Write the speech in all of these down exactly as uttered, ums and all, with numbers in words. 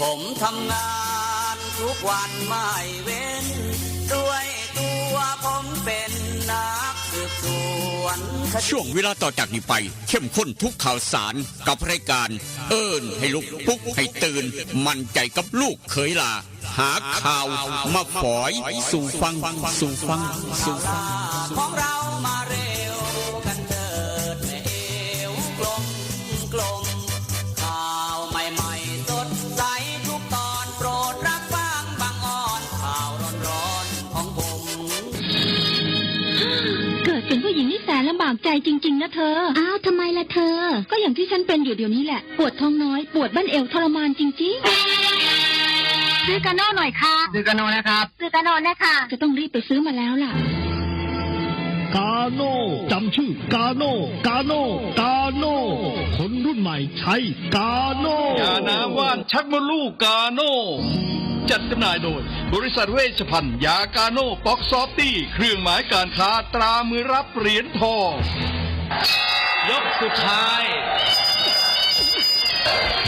ผมทำงานทุกวันไม่เว้น ด้วยตัวผมเป็นนักสืบสวนคดี ช่วงเวลาต่อจากนี้ไป เข้มข้นทุกข่าวสารกับรายการ เอิ้นให้ลุก ปลุกให้ตื่น มั่นใจกับลูกเขยหล้า หาข่าวมาฝอยสู่ฟัง สู่ฟัง สู่ฟัง ของเรามาเร็วกันเถิดแม่เอวกลมกลม ข่าวใหม่ๆสดใสทุกตอน โปรดรับฟังบางออน ข่าวร้อนๆของผม เกิดเป็นผู้หญิงนี่แสนลำบากใจจริงๆนะเธอ อ้าวทำไมล่ะเธอ ก็อย่างที่ฉันเป็นอยู่เดี๋ยวนี้แหละ ปวดท้องน้อย ปวดบั้นเอวทรมานจริงๆ ซื้อกาโน่หน่อยค่ะ ซื้อกาโน่นะครับ ซื้อกาโน่นะคะ จะต้องรีบไปซื้อมาแล้วล่ะ กาโน่จำชื่อกาโน่กาโน่กาโน่คนรุ่นใหม่ใช้กาโน่ ยาน้ำว่านชักมดลูกกาโน่ จัดจำหน่ายโดย บริษัทเวชภัณฑ์ยากาโน่ป๊อกซอฟตี้ เครื่องหมายการค้าตรามือรับเหรียญทอง ยกสุดท้าย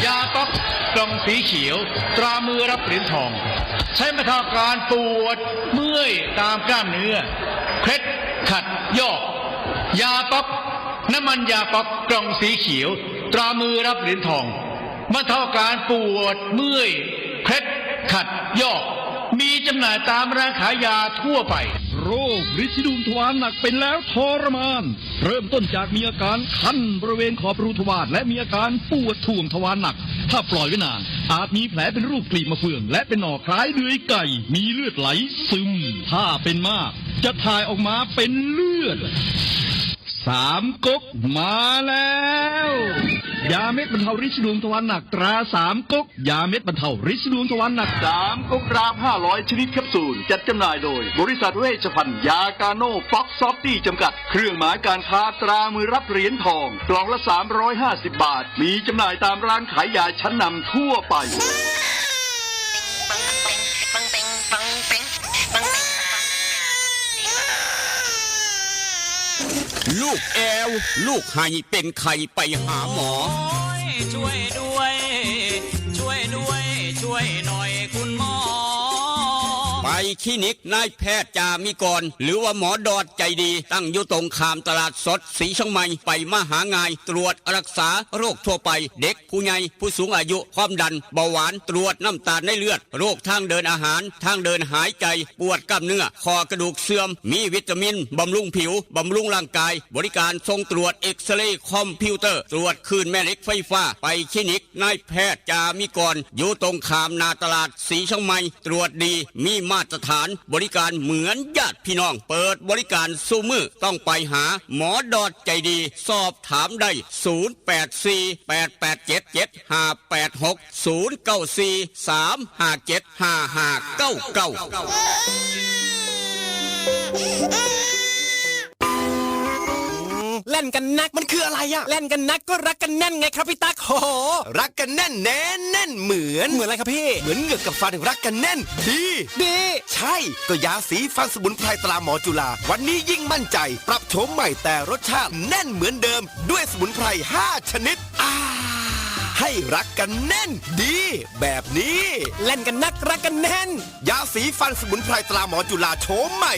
ยาป๊อกกล่องสีเขียว ตรามือรับเหรียญทอง ใช้บรรเทาอาการปวดเมื่อยตามกล้ามเนื้อ เคล็ดขัดยอก ยาป๊อก น้ำมันยาป๊อกกล่องสีเขียว ตรามือรับเหรียญทอง บรรเทาอาการปวดเมื่อย เคล็ดขัดยอก มีจำหน่ายตามร้านขายยาทั่วไป โรคริดสีดวงทวารหนักเป็นแล้วทรมาน เริ่มต้นจากมีอาการคันบริเวณขอบรูทวารและมีอาการปวดถ่วงทวารหนัก ถ้าปล่อยไว้นาน อาจมีแผลเป็นรูปกลีบมะเฟือง และเป็นหน่อคล้ายเดือยไก่ มีเลือดไหลซึม ถ้าเป็นมาก จะถ่ายออกมาเป็นเลือด สามก๊กมาแล้ว ยาเม็ดบรรเทาริดสีดวงทวารหนักตราสามก๊ก ยาเม็ดบรรเทาริดสีดวงทวารหนัก สามก๊กรามห้าร้อยชนิดแคปซูล จัดจำหน่ายโดย บริษัทเวชภัณฑ์ยากาโน่ป๊อกซอฟตี้จำกัด เครื่องหมายการค้าตรามือรับเหรียญทอง กล่องละ สามร้อยห้าสิบบาท มีจำหน่ายตามร้านขายยาชั้นนำทั่วไป ลูกแอว ลูกไห้เป็นไข้ไปหาหมอ ช่วยด้วย ช่วยด้วย ช่วยหน่อยคุณหมอ ไปคลินิกนายแพทย์จามิกร หรือว่าหมอดอดใจดี ตั้งอยู่ตรงข้ามตลาดสดสีเชียงใหม่ ไปมาหาง่าย ตรวจรักษาโรคทั่วไป เด็กผู้ใหญ่ ผู้สูงอายุ ความดัน เบาหวาน ตรวจน้ำตาลในเลือด โรคทางเดินอาหาร ทางเดินหายใจ ปวดกล้ามเนื้อ ข้อกระดูกเสื่อม มีวิตามิน บำรุงผิว บำรุงร่างกาย บริการส่งตรวจเอ็กซเรย์คอมพิวเตอร์ ตรวจคลื่นแม่เหล็กไฟฟ้า ไปคลินิกนายแพทย์จามิกร อยู่ตรงข้ามหน้าตลาดสีเชียงใหม่ ตรวจดี มีมาตรฐาน บริการเหมือนญาติพี่น้อง เปิดบริการซุมื้อ ต้องไปหาหมอดอดใจดี สอบถามได้ ศูนย์แปดสี่ แปดแปดเจ็ด เจ็ดห้าแปดหก ศูนย์เก้าสี่ สามห้าเจ็ด ห้าห้าเก้าเก้า แล่นกันนักมันคืออะไรอะแล่นกันนักก็รักกันแน่นไงครับพี่ตั๊กโห รักกันแน่นแน่นแน่นเหมือน เหมือนอะไรครับพี่ เหมือนเหงือกกับฟันรักกันแน่นดี ดี ใช่ ก็ยาสีฟันสมุนไพรตราหมอจุฬา วันนี้ยิ่งมั่นใจ ปรับโฉมใหม่แต่รสชาติแน่นเหมือนเดิม ด้วยสมุนไพรห้าชนิดอ่าให้รักกันแน่นดี แบบนี้ แล่นกันนักรักกันแน่น ยาสีฟันสมุนไพรตราหมอจุฬาโฉมใหม่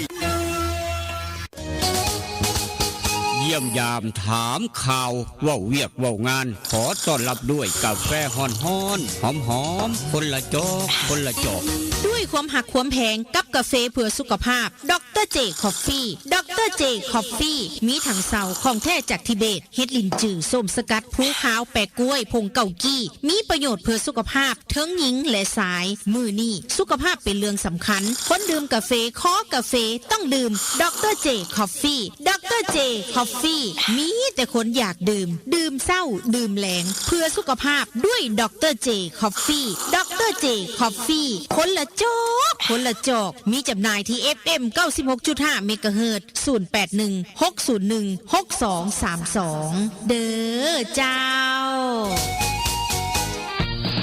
เยี่ยมยามถามข่าว เว้าเวียกเว้างาน ขอต้อนรับด้วยกาแฟฮ้อนๆ หอมๆ คนละจอก คนละจอก ด้วยความหักความแพงกับกาแฟเพื่อสุขภาพ ดอกเตอร์เจคอฟฟี่ ดอกเตอร์เจคอฟฟี่ มีถังเซาของแท้จากทิเบต เฮ็ดลินจือ ส้มสกัด ภูขาว แปะกล้วย ผงเกากี้ มีประโยชน์เพื่อสุขภาพ เทิงหญิงและชาย มื้อนี้สุขภาพเป็นเรื่องสำคัญ คนดื่มกาแฟ คอกาแฟ ต้องดื่ม ดอกเตอร์เจคอฟฟี่ ดอกเตอร์เจคอฟฟี่ มีแต่คนอยากดื่ม ดื่มเช้า ดื่มแลง เพื่อสุขภาพด้วยดอกเตอร์เจคอฟฟี่ ดอกเตอร์เจคอฟฟี่ คนละจอก คนละจอก มีจำหน่ายที่ เอฟเอ็ม เก้าสิบหกจุดห้า เมกะเฮิรตซ์ ศูนย์แปดหนึ่ง หกศูนย์หนึ่ง หกสองสามสอง เด้อเจ้า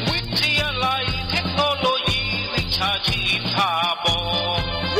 วิทยาลัยเทคโนโลยีวิชาชีพท่าบ่อ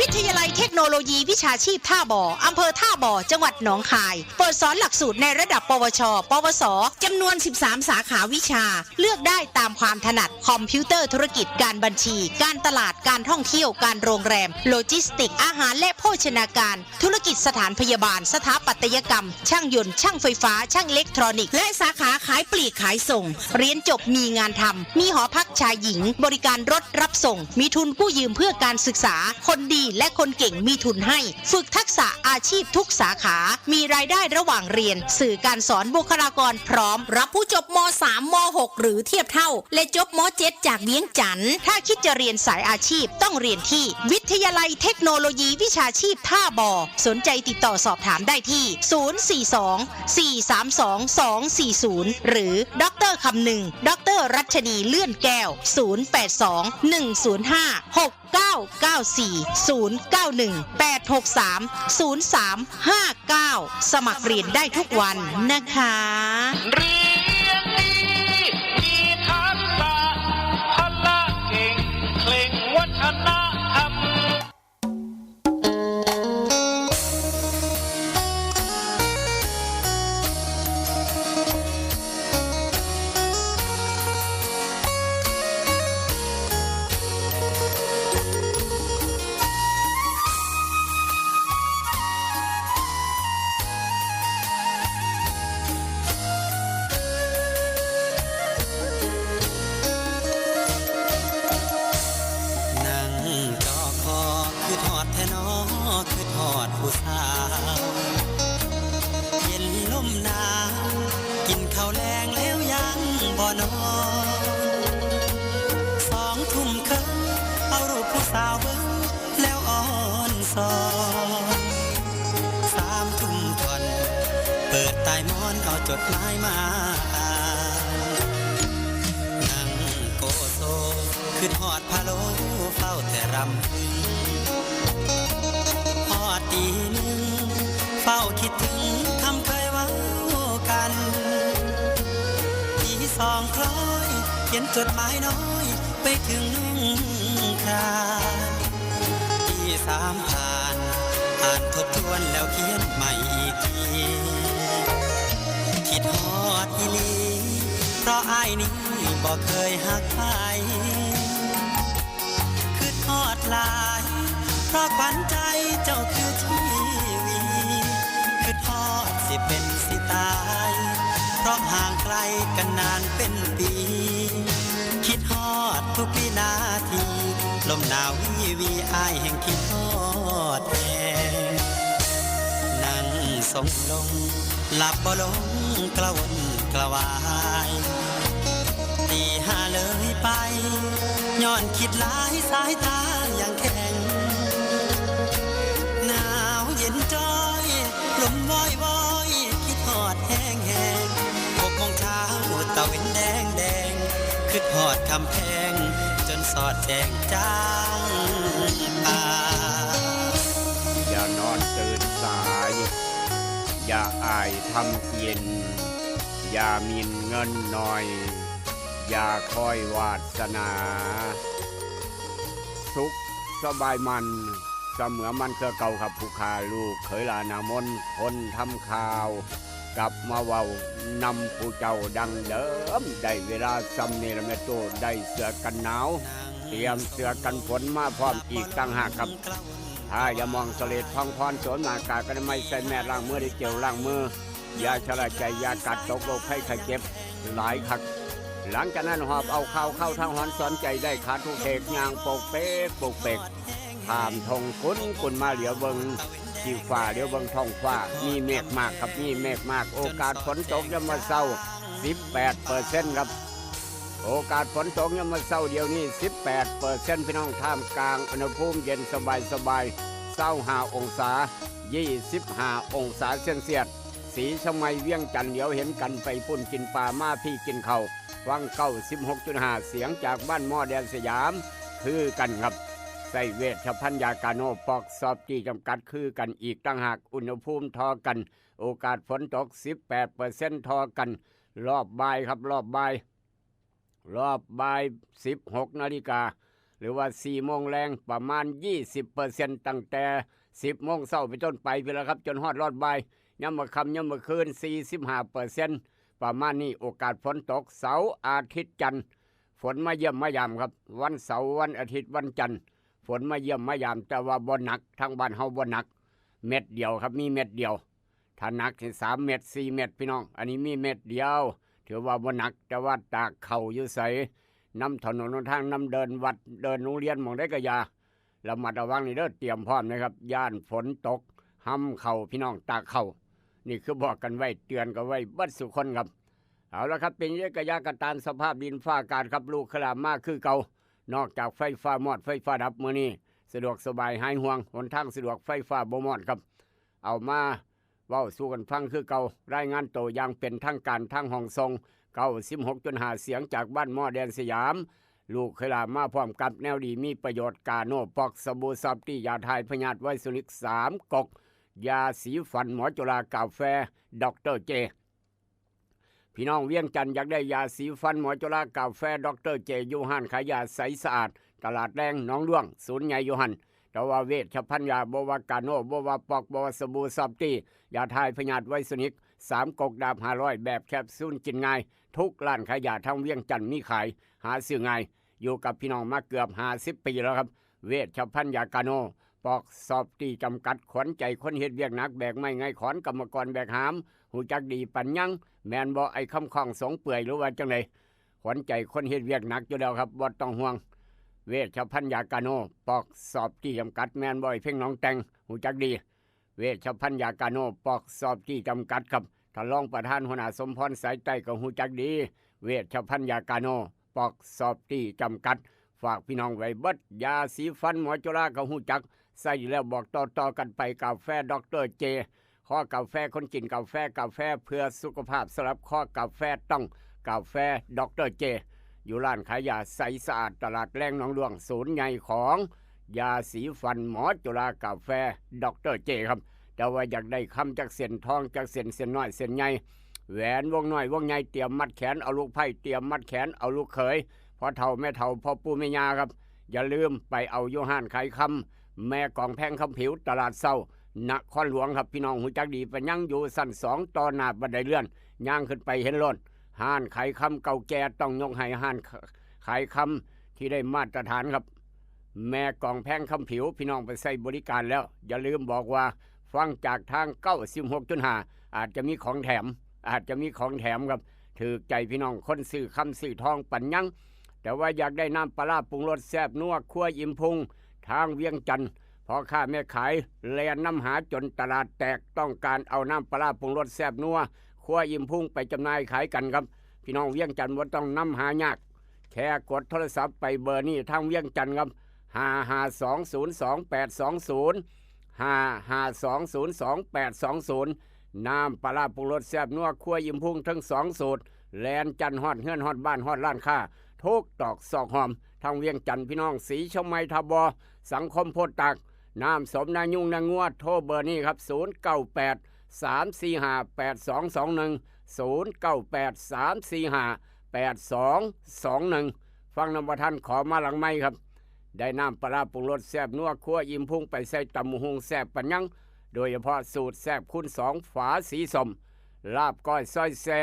วิทยาลัยเทคโนโล โลยีวิชาชีพท่าบ่อ อำเภอท่าบ่อ จังหวัดหนองคาย เปิดสอนหลักสูตรในระดับ ปวช ปวส จำนวน สิบสาม สาขาวิชา เลือกได้ตามความถนัด คอมพิวเตอร์ธุรกิจ การบัญชี การตลาด การท่องเที่ยว การโรงแรม โลจิสติกส์ อาหารและโภชนาการ ธุรกิจสถานพยาบาล สถาปัตยกรรม ช่างยนต์ ช่างไฟฟ้า ช่างอิเล็กทรอนิกส์ และสาขาขายปลีกขายส่ง เรียนจบมีงานทำ มีหอพักชายหญิง บริการรถรับส่ง มีทุนกู้ยืมเพื่อการศึกษา คนดีและคนเก่งมีทุนให้ ฝึกทักษะอาชีพทุกสาขา มีรายได้ระหว่างเรียน สื่อการสอน บุคลากรพร้อม รับผู้จบ ม.สาม ม.หก หรือเทียบเท่า และจบ ม.เจ็ด จากเวียงจันทน์ ถ้าคิดจะเรียนสายอาชีพต้องเรียนที่วิทยาลัยเทคโนโลยีวิชาชีพท่าบ่อ สนใจติดต่อสอบถามได้ที่ ศูนย์สี่สอง สี่สามสอง สองสี่ศูนย์ หรือ ดอกเตอร์คำนึง ดอกเตอร์รัชนีเลื่อนแก้ว ศูนย์แปดสอง หนึ่งศูนย์ห้า หกเก้าเก้าสี่ ศูนย์เก้าหนึ่ง แปดหกสาม ศูนย์สามห้าเก้า สมัครเรียนได้ทุกวันนะคะ เรียนดี มีทักษะ พละเก่ง เคร่งวัฒนธรรม นั่งจอคอ คิดฮอดแท้น้อ คิดฮอดผู้สาว เย็นลมหนาว กินข้าวแลงแล้วยังบ่นอน สองทุ่มครึ่ง เอารูปผู้สาวเบิ่ง แล้วอ่อนสอน สามทุ่มก่อน เปิดใต้หมอนเอาจดหมายมาอ่าน นั่งโกโซ คิดฮอดพะโล้ เฝ้าแต่รำพึง ฮอดตีหนึ่ง เฝ้าคิดถึงคำเคยเว้ากัน ตีสองคล้อย เขียนจดหมายน้อย ไปถึงน้องคราน ตีสามผ่าน อ่านทบทวนแล้วเขียนใหม่อีกที คิดฮอดอีหลี เพราะอ้ายนี้บ่เคยฮักใคร คิดฮอดหลาย เพราะขวัญใจเจ้าคือชีวี คิดฮอดสิเป็นสิตาย เพราะห่างไกลกันนานเป็นปี คิดฮอดทุกวินาที ลมหนาววีวี อ้ายแห่งคิดฮอดแฮง นั่งทรงลง หลับบ่ลงกระวนกระวาย ตีห้าเลยไป ย้อนคิดหลายสายตายังแข็ง หนาวเย็นจ้อย ลมวอยวอย คิดฮอดแฮงแฮง หกโมงเช้า ตะเว็นแดงแดง คิดฮอดคำแพง จนสอดแจ้งจางป่า อย่านอนตื่นสาย อย่าอายทำกิน อย่าหมิ่นเงินหน่อย อย่าคอยวาสนา สุขสบายมัน เสมอมันคือเก่าครับผู้ข้าลูกเขยหลานนามน คนทำข่าว กลับมาเว้านำผู้เจ้าดังเดิม ได้เวลาส่ำนี้ละแม่ตู้ ได้เสื้อกันหนาว เตรียมเสื้อกันฝนมาพร้อมอีกต่างหากครับ ถ้าอย่ามองสเลดพองพรสวมหน้ากากอนามัย ใส่แมสล้างมือด้วยเจลล้างมือ อย่าชะล่าใจ อย่ากัดตกโรคภัยไข้เจ็บหลายคัก หลังจากนั้นหอบเอาข่าวเข้าทางหอนสอนใจได้ขาดทุกเขก ย่างโปกเปกโปกเปก ข้ามทงกุนกุนมาเหลียวเบิ่งขี้ฟ้า เหลียวเบิ่งท้องฟ้า มีเมฆมากครับ มีเมฆมาก โอกาสฝนตกยามมื้อเช้า สิบแปดเปอร์เซ็นต์ครับ โอกาสฝนตกยามมื้อเช้าเดี๋ยวนี้ สิบแปดเปอร์เซ็นต์ พี่น้อง ท่ามกลางอุณหภูมิเย็นสบายสบาย ซาวห้าองศา ยี่สิบห้าองศาเซลเซียส ศรีสะไหม เวียงจันทน์ เหลียวเห็นกันไปปุ้น กินปลามาพี้ กินข้าว ฟัง เก้าสิบหกจุดห้า เสียงจากบ้านหม้อแดนสยาม คือกันครับ ใส่เวชภัณฑ์ยากาโน ปอกซอฟตี้จำกัด คือกันอีกต่างหาก อุณหภูมิเท่ากัน โอกาสฝนตก สิบแปดเปอร์เซ็นต์ เท่ากัน รอบบ่ายครับ รอบบ่าย รอบบ่าย สิบหกนาฬิกา หรือว่า สี่โมงแลง ประมาณ ยี่สิบเปอร์เซ็นต์ ตั้งแต่ สิบโมงเช้าเป็นต้นไปพี้นละครับ จนฮอดรอดบ่าย ยามมื้อค่ำยามมื้อคืน สี่สิบห้าเปอร์เซ็นต์ ประมาณนี้ โอกาสฝนตก เสาร์อาทิตย์จันทร์ ฝนมาเยี่ยมมายามครับ วันเสาร์วันอาทิตย์วันจันทร์ ฝนมาเยี่ยมมายาม แต่ว่าบ่หนัก ทางบ้านเฮาบ่หนัก เม็ดเดียวครับ มีเม็ดเดียว ถ้าหนักนี่ สามเม็ด สี่เม็ด พี่น้อง อันนี้มีเม็ดเดียว ถือว่าบ่หนัก แต่ว่าตากข้าวอยู่ไส นำถนนหนทาง นำเดินวัดเดินโรงเรียน หม่องใดก็อย่า ระมัดระวังนี่เด้อ เตรียมพร้อมนะครับ ย้านฝนตก หำข้าว พี่น้อง ตากข้าว นี่คือบอกกันไว้ เตือนกันไว้เบิดซุคนครับ เอาละครับ เป็นจั่งใดก็อย่า ก็ตามสภาพดินฟ้าอากาศครับ ลูกเคยลามาคือเก่า นอกจากไฟฟ้ามอด ไฟฟ้าดับ มื้อนี้สะดวกสบายหายห่วง หนทางสะดวก ไฟฟ้าบ่มอดครับ เอามาเว้าสู่กันฟังคือเก่า รายงานโตอย่างเป็นทางการทางห้องส่ง เก้าสิบหกจุดห้า เสียงจากบ้านหม้อแดนสยาม ลูกเคยลามาพร้อมกับแนวดีมีประโยชน์ กาโน่ปอก สบู่ซอฟตี้ ยาถ่ายพยาธิไวซุนิก สามก๊ก ยาสีฟันหมอจุฬา กาแฟ ด็อกเตอร์เจ พี่น้องเวียงจันทน์อยากได้ยาสีฟันหมอจุฬา กาแฟ ด็อกเตอร์เจ อยู่ห้านขายยาใสสะอาด ตลาดแดงหนองด้วง ศูนย์ใหญ่อยู่หั่น แต่ว่าเวชภัณฑ์ยา บ่ว่ากาโน่ บ่ว่าปอก บ่ว่าสบู่ซอฟตี้ ยาถ่ายพยาธิไวซุนิก สามก๊ก ดาบห้าร้อย แบบแคปซูล กินง่าย ทุกร้านขายยาทางเวียงจันทน์มีขาย หาซื้อง่าย อยู่กับพี่น้องมาเกือบห้าสิบปีแล้วครับ เวชภัณฑ์ยากาโน่ ปอก ซอฟตี้ จำกัด ขวัญใจคนเฮ็ดเวียกหนัก แบกไม้ไงขอน กำมะกรแบกหาม ฮู้จักดีปานหยัง แม่นบ่ ไอ้คำคองสงเปื่อย หรือว่าจั่งใด ขวัญใจคนเฮ็ดเวียกหนักอยู่แล้วครับ บ่ต้องห่วง เวชภัณฑ์ยากาโน่ ปอก ซอฟตี้ จำกัด แม่นบ่ ไอ้เพ็งหนองแตง ฮู้จักดี เวชภัณฑ์ยากาโน่ ปอก ซอฟตี้ จำกัดครับ ท่านรองประธานหัวหน้าสมพรสายใต้ก็ฮู้จักดี เวชภัณฑ์ยากาโน่ ปอก ซอฟตี้ จำกัด ฝากพี่น้องไว้เบิด ยาสีฟันหมอจุฬาก็ฮู้จัก ใช้แล้วบอกต่อๆกันไป กาแฟ ด็อกเตอร์เจ คอกาแฟ คนกินกาแฟ กาแฟเพื่อสุขภาพ สำหรับคอกาแฟต้องกาแฟ ด็อกเตอร์เจ อยู่ร้านขายยาใสสะอาด ตลาดแดงหนองด้วง ศูนย์ใหญ่ของยาสีฟันหมอจุฬา กาแฟ ด็อกเตอร์เจ ครับ แต่ว่าอยากได้คำจักเส้น ทองจักเส้น เส้นน้อยเส้นใหญ่ แหวนวงน้อยวงใหญ่ เตรียมมัดแขนเอาลูกไพร่ เตรียมมัดแขนเอาลูกเขย พ่อเฒ่าแม่เฒ่า พ่อปู่แม่ย่าครับ อย่าลืมไปเอาอยู่ห้านขายคำ แม่กองแพง คำผิว ตลาดเช้า นครหลวงครับ พี่น้องฮู้จักดีปานหยัง อยู่ชั้นสอง ต่อหน้าบันไดเลื่อน ย่างขึ้นไปเห็นโลด ห้านขายคำเก่าแก่ ต้องยกให้ห้านขายคำที่ได้มาตรฐานครับ แม่กองแพง คำผิว พี่น้องไปใช้บริการแล้ว อย่าลืมบอกว่าฟังจากทาง เก้าสิบหกจุดห้า อาจจะมีของแถม อาจจะมีของแถมครับ ถืกใจพี่น้องคนซื้อคำซื้อทองปานหยัง แต่ว่าอยากได้น้ำปลาร้าปรุงรสแซ่บนัวครัวอิ่มพุง ทางเวียงจันทน์ พ่อค้าแม่ขายแล่นนำหาจนตลาดแตก ต้องการเอาน้ำปลาร้าปรุงรสแซ่บนัวครัวอิ่มพุงไปจำหน่ายขายกันครับ พี่น้องเวียงจันทน์บ่ต้องนำหายาก แค่กดโทรศัพท์ไปเบอร์นี้ ทางเวียงจันทน์ครับ ห้าห้าสองศูนย์สองแปดสองศูนย์ ห้าห้าสองศูนย์สองแปดสองศูนย์ น้ำปลาร้าปรุงรสแซ่บนัวครัวอิ่มพุงทั้งสองสูตร แล่นจั่นฮอดเฮือนฮอดบ้านฮอดร้านค้า ทุกตอกซอกห้อม ทางเวียงจันทน์ พี่น้อง ศรีเชียงใหม่ ทบ สังคมโพธิ์ตาก น้ำสมนายุงนางัว โทรเบอร์นี้ครับ ศูนย์เก้าแปด สามสี่ห้า แปดสองสองหนึ่ง ศูนย์เก้าแปด สามสี่ห้า แปดสองสองหนึ่ง ฟังนำบ่ทัน ขอมาหลังไมค์ครับ ได้น้ำปลาร้าปรุงรสแซ่บนัวครัวอิ่มพุงไปใส่ตำบักหุ่งแซ่บปานหยัง โดยเฉพาะสูตรแซ่บคูณสอง ฝาสีส้ม ลาบก้อยซอยแซ่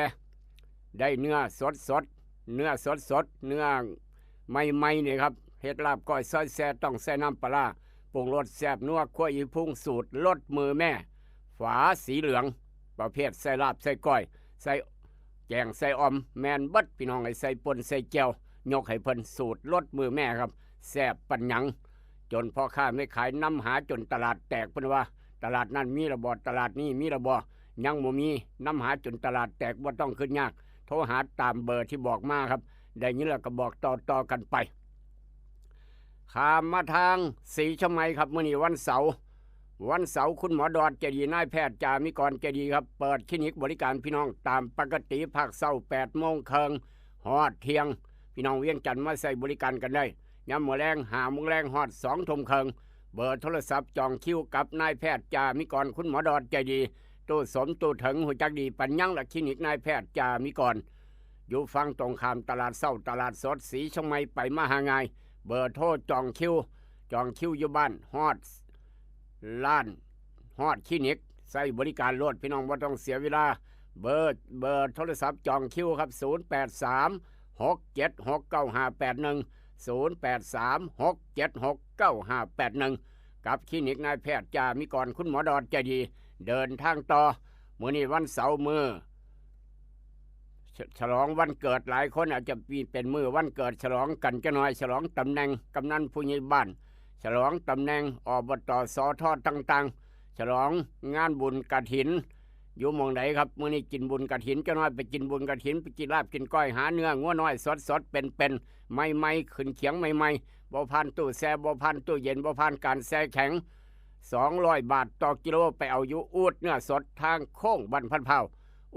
ได้เนื้อสดๆ เนื้อสดๆ เนื้อใหม่ๆ นี่ครับ เฮ็ดลาบก้อยซอยแซ่ต้องใส่น้ำปลาร้าปรุงรสแซ่บนัวครัวอิ่มพุงสูตรรสมือแม่ ฝาสีเหลือง ประเภทใส่ลาบใส่ก้อย ใส่แกงใส่อ่อม แม่นเบิด พี่น้อง ให้ใส่ป่นใส่แจ่ว ยกให้เพิ่น สูตรรสมือแม่ครับ แซ่บปานหยัง จนพ่อค้าแม่ขายนำหาจนตลาดแตก เพิ่นว่า ตลาดนั้นมีละบ่ ตลาดนี้มีละบ่ ยังบ่มี นำหาจนตลาดแตก บ่ต้องคิดยาก โทรหาตามเบอร์ที่บอกมาครับ ได้ยินแล้วก็บอกต่อๆกันไป ข้ามมาทางศรีเชียงใหม่ครับ มื้อนี้วันเสาร์ วันเสาร์คุณหมอดอดใจดี นายแพทย์จามิกรใจดีครับ เปิดคลินิกบริการพี่น้องตามปกติ ภาคเช้าแปดโมงครึ่ง ฮอดเที่ยง พี่น้องเวียงจันทน์มาใช้บริการกันได้ ยามมื้อแลง ห้าโมงแลง ฮอดสองทุ่มครึ่ง เบอร์โทรศัพท์จองคิวกับนายแพทย์จามิกร คุณหมอดอดใจดี ตู้สมตู้เถิง ฮู้จักดีปานหยังละ คลินิกนายแพทย์จามิกร อยู่ฝั่งตรงข้ามตลาดเช้า ตลาดสดศรีเชียงใหม่ ไปมาหาง่าย เบอร์โทรจองคิว จองคิวอยู่บ้าน ฮอด ร้านฮอดคลินิก ใช้บริการโลดพี่น้อง บ่ต้องเสียเวลา เบอร์ เบอร์โทรศัพท์จองคิวครับ ศูนย์แปดสาม หกเจ็ดหก เก้าห้าแปดหนึ่ง ศูนย์แปดสาม หกเจ็ดหก เก้าห้าแปดหนึ่ง กับคลินิกนายแพทย์จามิกร คุณหมอดอดใจดี เดินทางต่อ มื้อนี้วันเสาร์มื้อ ฉ- ฉลองวันเกิด หลายคนอาจจะมีเป็นมื้อวันเกิด ฉลองกันจักหน่อย ฉลองตำแหน่งกำนันผู้ใหญ่บ้าน ฉลองตำแหน่ง อบต.ส.ท.ต่างๆ ฉลองงานบุญกฐิน อยู่หม่องใดครับ มื้อนี้กินบุญกฐินจักหน่อย ไปกินบุญกฐิน ไปกินลาบกินก้อย หาเนื้องัวน้อยสดๆ เป็นๆ ใหม่ๆ ขึ้นเขียงใหม่ๆ บ่ผ่านตู้แช่ บ่ผ่านตู้เย็น บ่ผ่านการแช่แข็ง สองร้อยบาทต่อกิโล ไปเอาอยู่อูดเนื้อสดทางโค้งบ้านพันเผ่า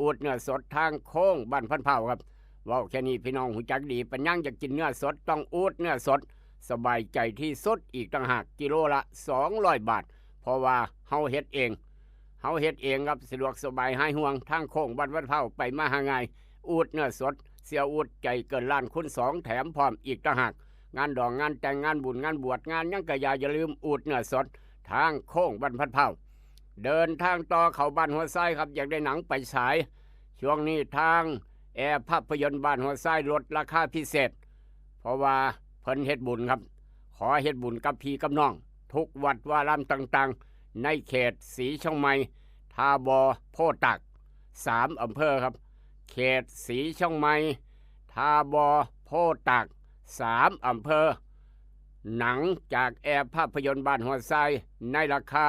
อูดเนื้อสดทางโค้งบ้านพันเผ่าครับ เว้าแค่นี้พี่น้องฮู้จักดี ปานหยังอยากกินเนื้อสดต้องอูดเนื้อสด สบายใจที่สุดอีกต่างหาก กิโลละสองร้อยบาท เพราะว่าเฮาเฮ็ดเอง เฮาเฮ็ดเองครับ สะดวกสบายหายห่วง ทางโค้งบ้านพันเผ่า ไปมาหาง่าย อูดเนื้อสด เสียอูดใจเกินล้านคูณสอง แถมพร้อมอีกต่างหาก งานดองงานแต่งงานบุญงานบวชงานหยังกะอย่า อย่าลืมอูดเนื้อสด ทางโค้งบ้านพันเผ่า เดินทางต่อเข้าบ้านหัวทรายครับ อยากได้หนังไปฉาย ช่วงนี้ทางแอร์ภาพยนตร์บ้านหัวทรายลดราคาพิเศษ เพราะว่าเพิ่นเฮ็ดบุญครับ ขอเฮ็ดบุญกับพี่กับน้อง ทุกวัดวารามต่างๆ ในเขตสีเชียงใหม่ ทาบอ โพธิ์ตาก สามอำเภอครับ เขตสีเชียงใหม่ ทาบอ โพธิ์ตาก สามอำเภอ หนังจากแอร์ภาพยนตร์บ้านหัวทราย ในราคา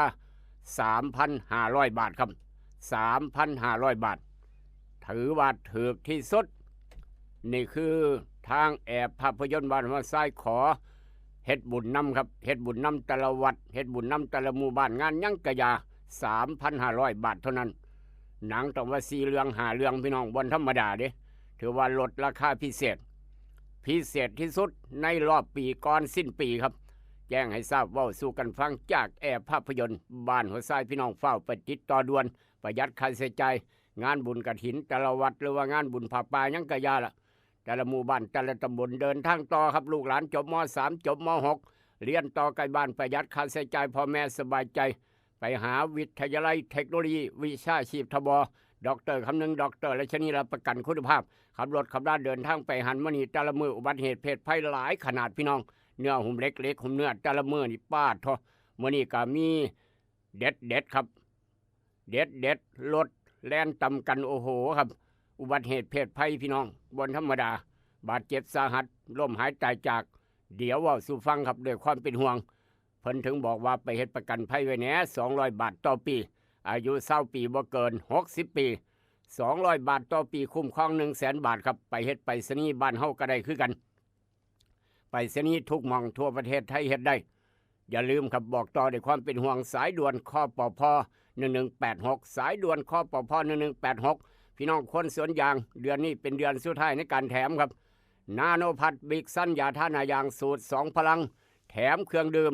สามพันห้าร้อยบาทครับ สามพันห้าร้อยบาท ถือว่าถูกที่สุด นี่คือทางแอร์ภาพยนตร์บ้านหัวทรายขอเฮ็ดบุญนำครับ เฮ็ดบุญนำแต่ละวัด เฮ็ดบุญนำแต่ละหมู่บ้าน งานหยังกะอย่า สามพันห้าร้อยบาทเท่านั้น หนังต้องว่าสี่เรื่องห้าเรื่องพี่น้อง บ่ธรรมดาเด้ ถือว่าลดราคาพิเศษ พิเศษที่สุดในรอบปีก่อนสิ้นปีครับ แจ้งให้ทราบ เว้าสู่กันฟังจากแอร์ภาพยนตร์บ้านหัวทราย พี่น้องฟ้าวไปติดต่อด่วน ประหยัดค่าใช้จ่าย งานบุญกฐินแต่ละวัด หรือว่างานบุญผ้าป่าหยังกะอย่าละ แต่ละหมู่บ้านแต่ละตำบล เดินทางต่อครับ ลูกหลานจบ ม.สาม จบ ม.หก เรียนต่อใกล้บ้าน ประหยัดค่าใช้จ่าย พ่อแม่สบายใจ ไปหาวิทยาลัยเทคโนโลยีวิชาชีพ ทบ ด็อกเตอร์คำนึง ด็อกเตอร์รัชนี รับประกันคุณภาพ ขับรถขับราเดินทางไปหั้นมานี่ แต่ละมื้ออุบัติเหตุเพศภัยหลายขนาดพี่น้อง เนื้อหุ้มเหล็ก เหล็กหุ้มเนื้อ แต่ละมื้อนี่ปาดโธ่ มื้อนี้กะมีเด็ดๆครับ เด็ดๆ รถแล่นตำกัน โอ้โหครับ อุบัติเหตุเพศภัยพี่น้อง บ่ธรรมดา บาดเจ็บสาหัส ล้มหายตายจาก เดี๋ยวเว้าสู่ฟังครับ ด้วยความเป็นห่วง เพิ่นถึงบอกว่าไปเฮ็ดประกันภัยไว้แหน่ สองร้อยบาทต่อปี อายุซาวปีบ่เกิน หกสิบปี สองร้อยบาทต่อปี คุ้มครอง หนึ่งแสนบาทครับ ไปเฮ็ดไปรษณีย์บ้านเฮากะได้คือกัน ไปรษณีย์ทุกหม่องทั่วประเทศไทยเฮ็ดได้ อย่าลืมครับ บอกต่อด้วยความเป็นห่วง สายด่วน คปภ หนึ่งหนึ่งแปดหก สายด่วน คปภ หนึ่งหนึ่งแปดหก พี่น้องคนสวนยาง เดือนนี้เป็นเดือนสุดท้ายในการแถมครับ นาโนพัท บิ๊กซัน ยาทาหน้ายางสูตรสองพลัง แถมเครื่องดื่ม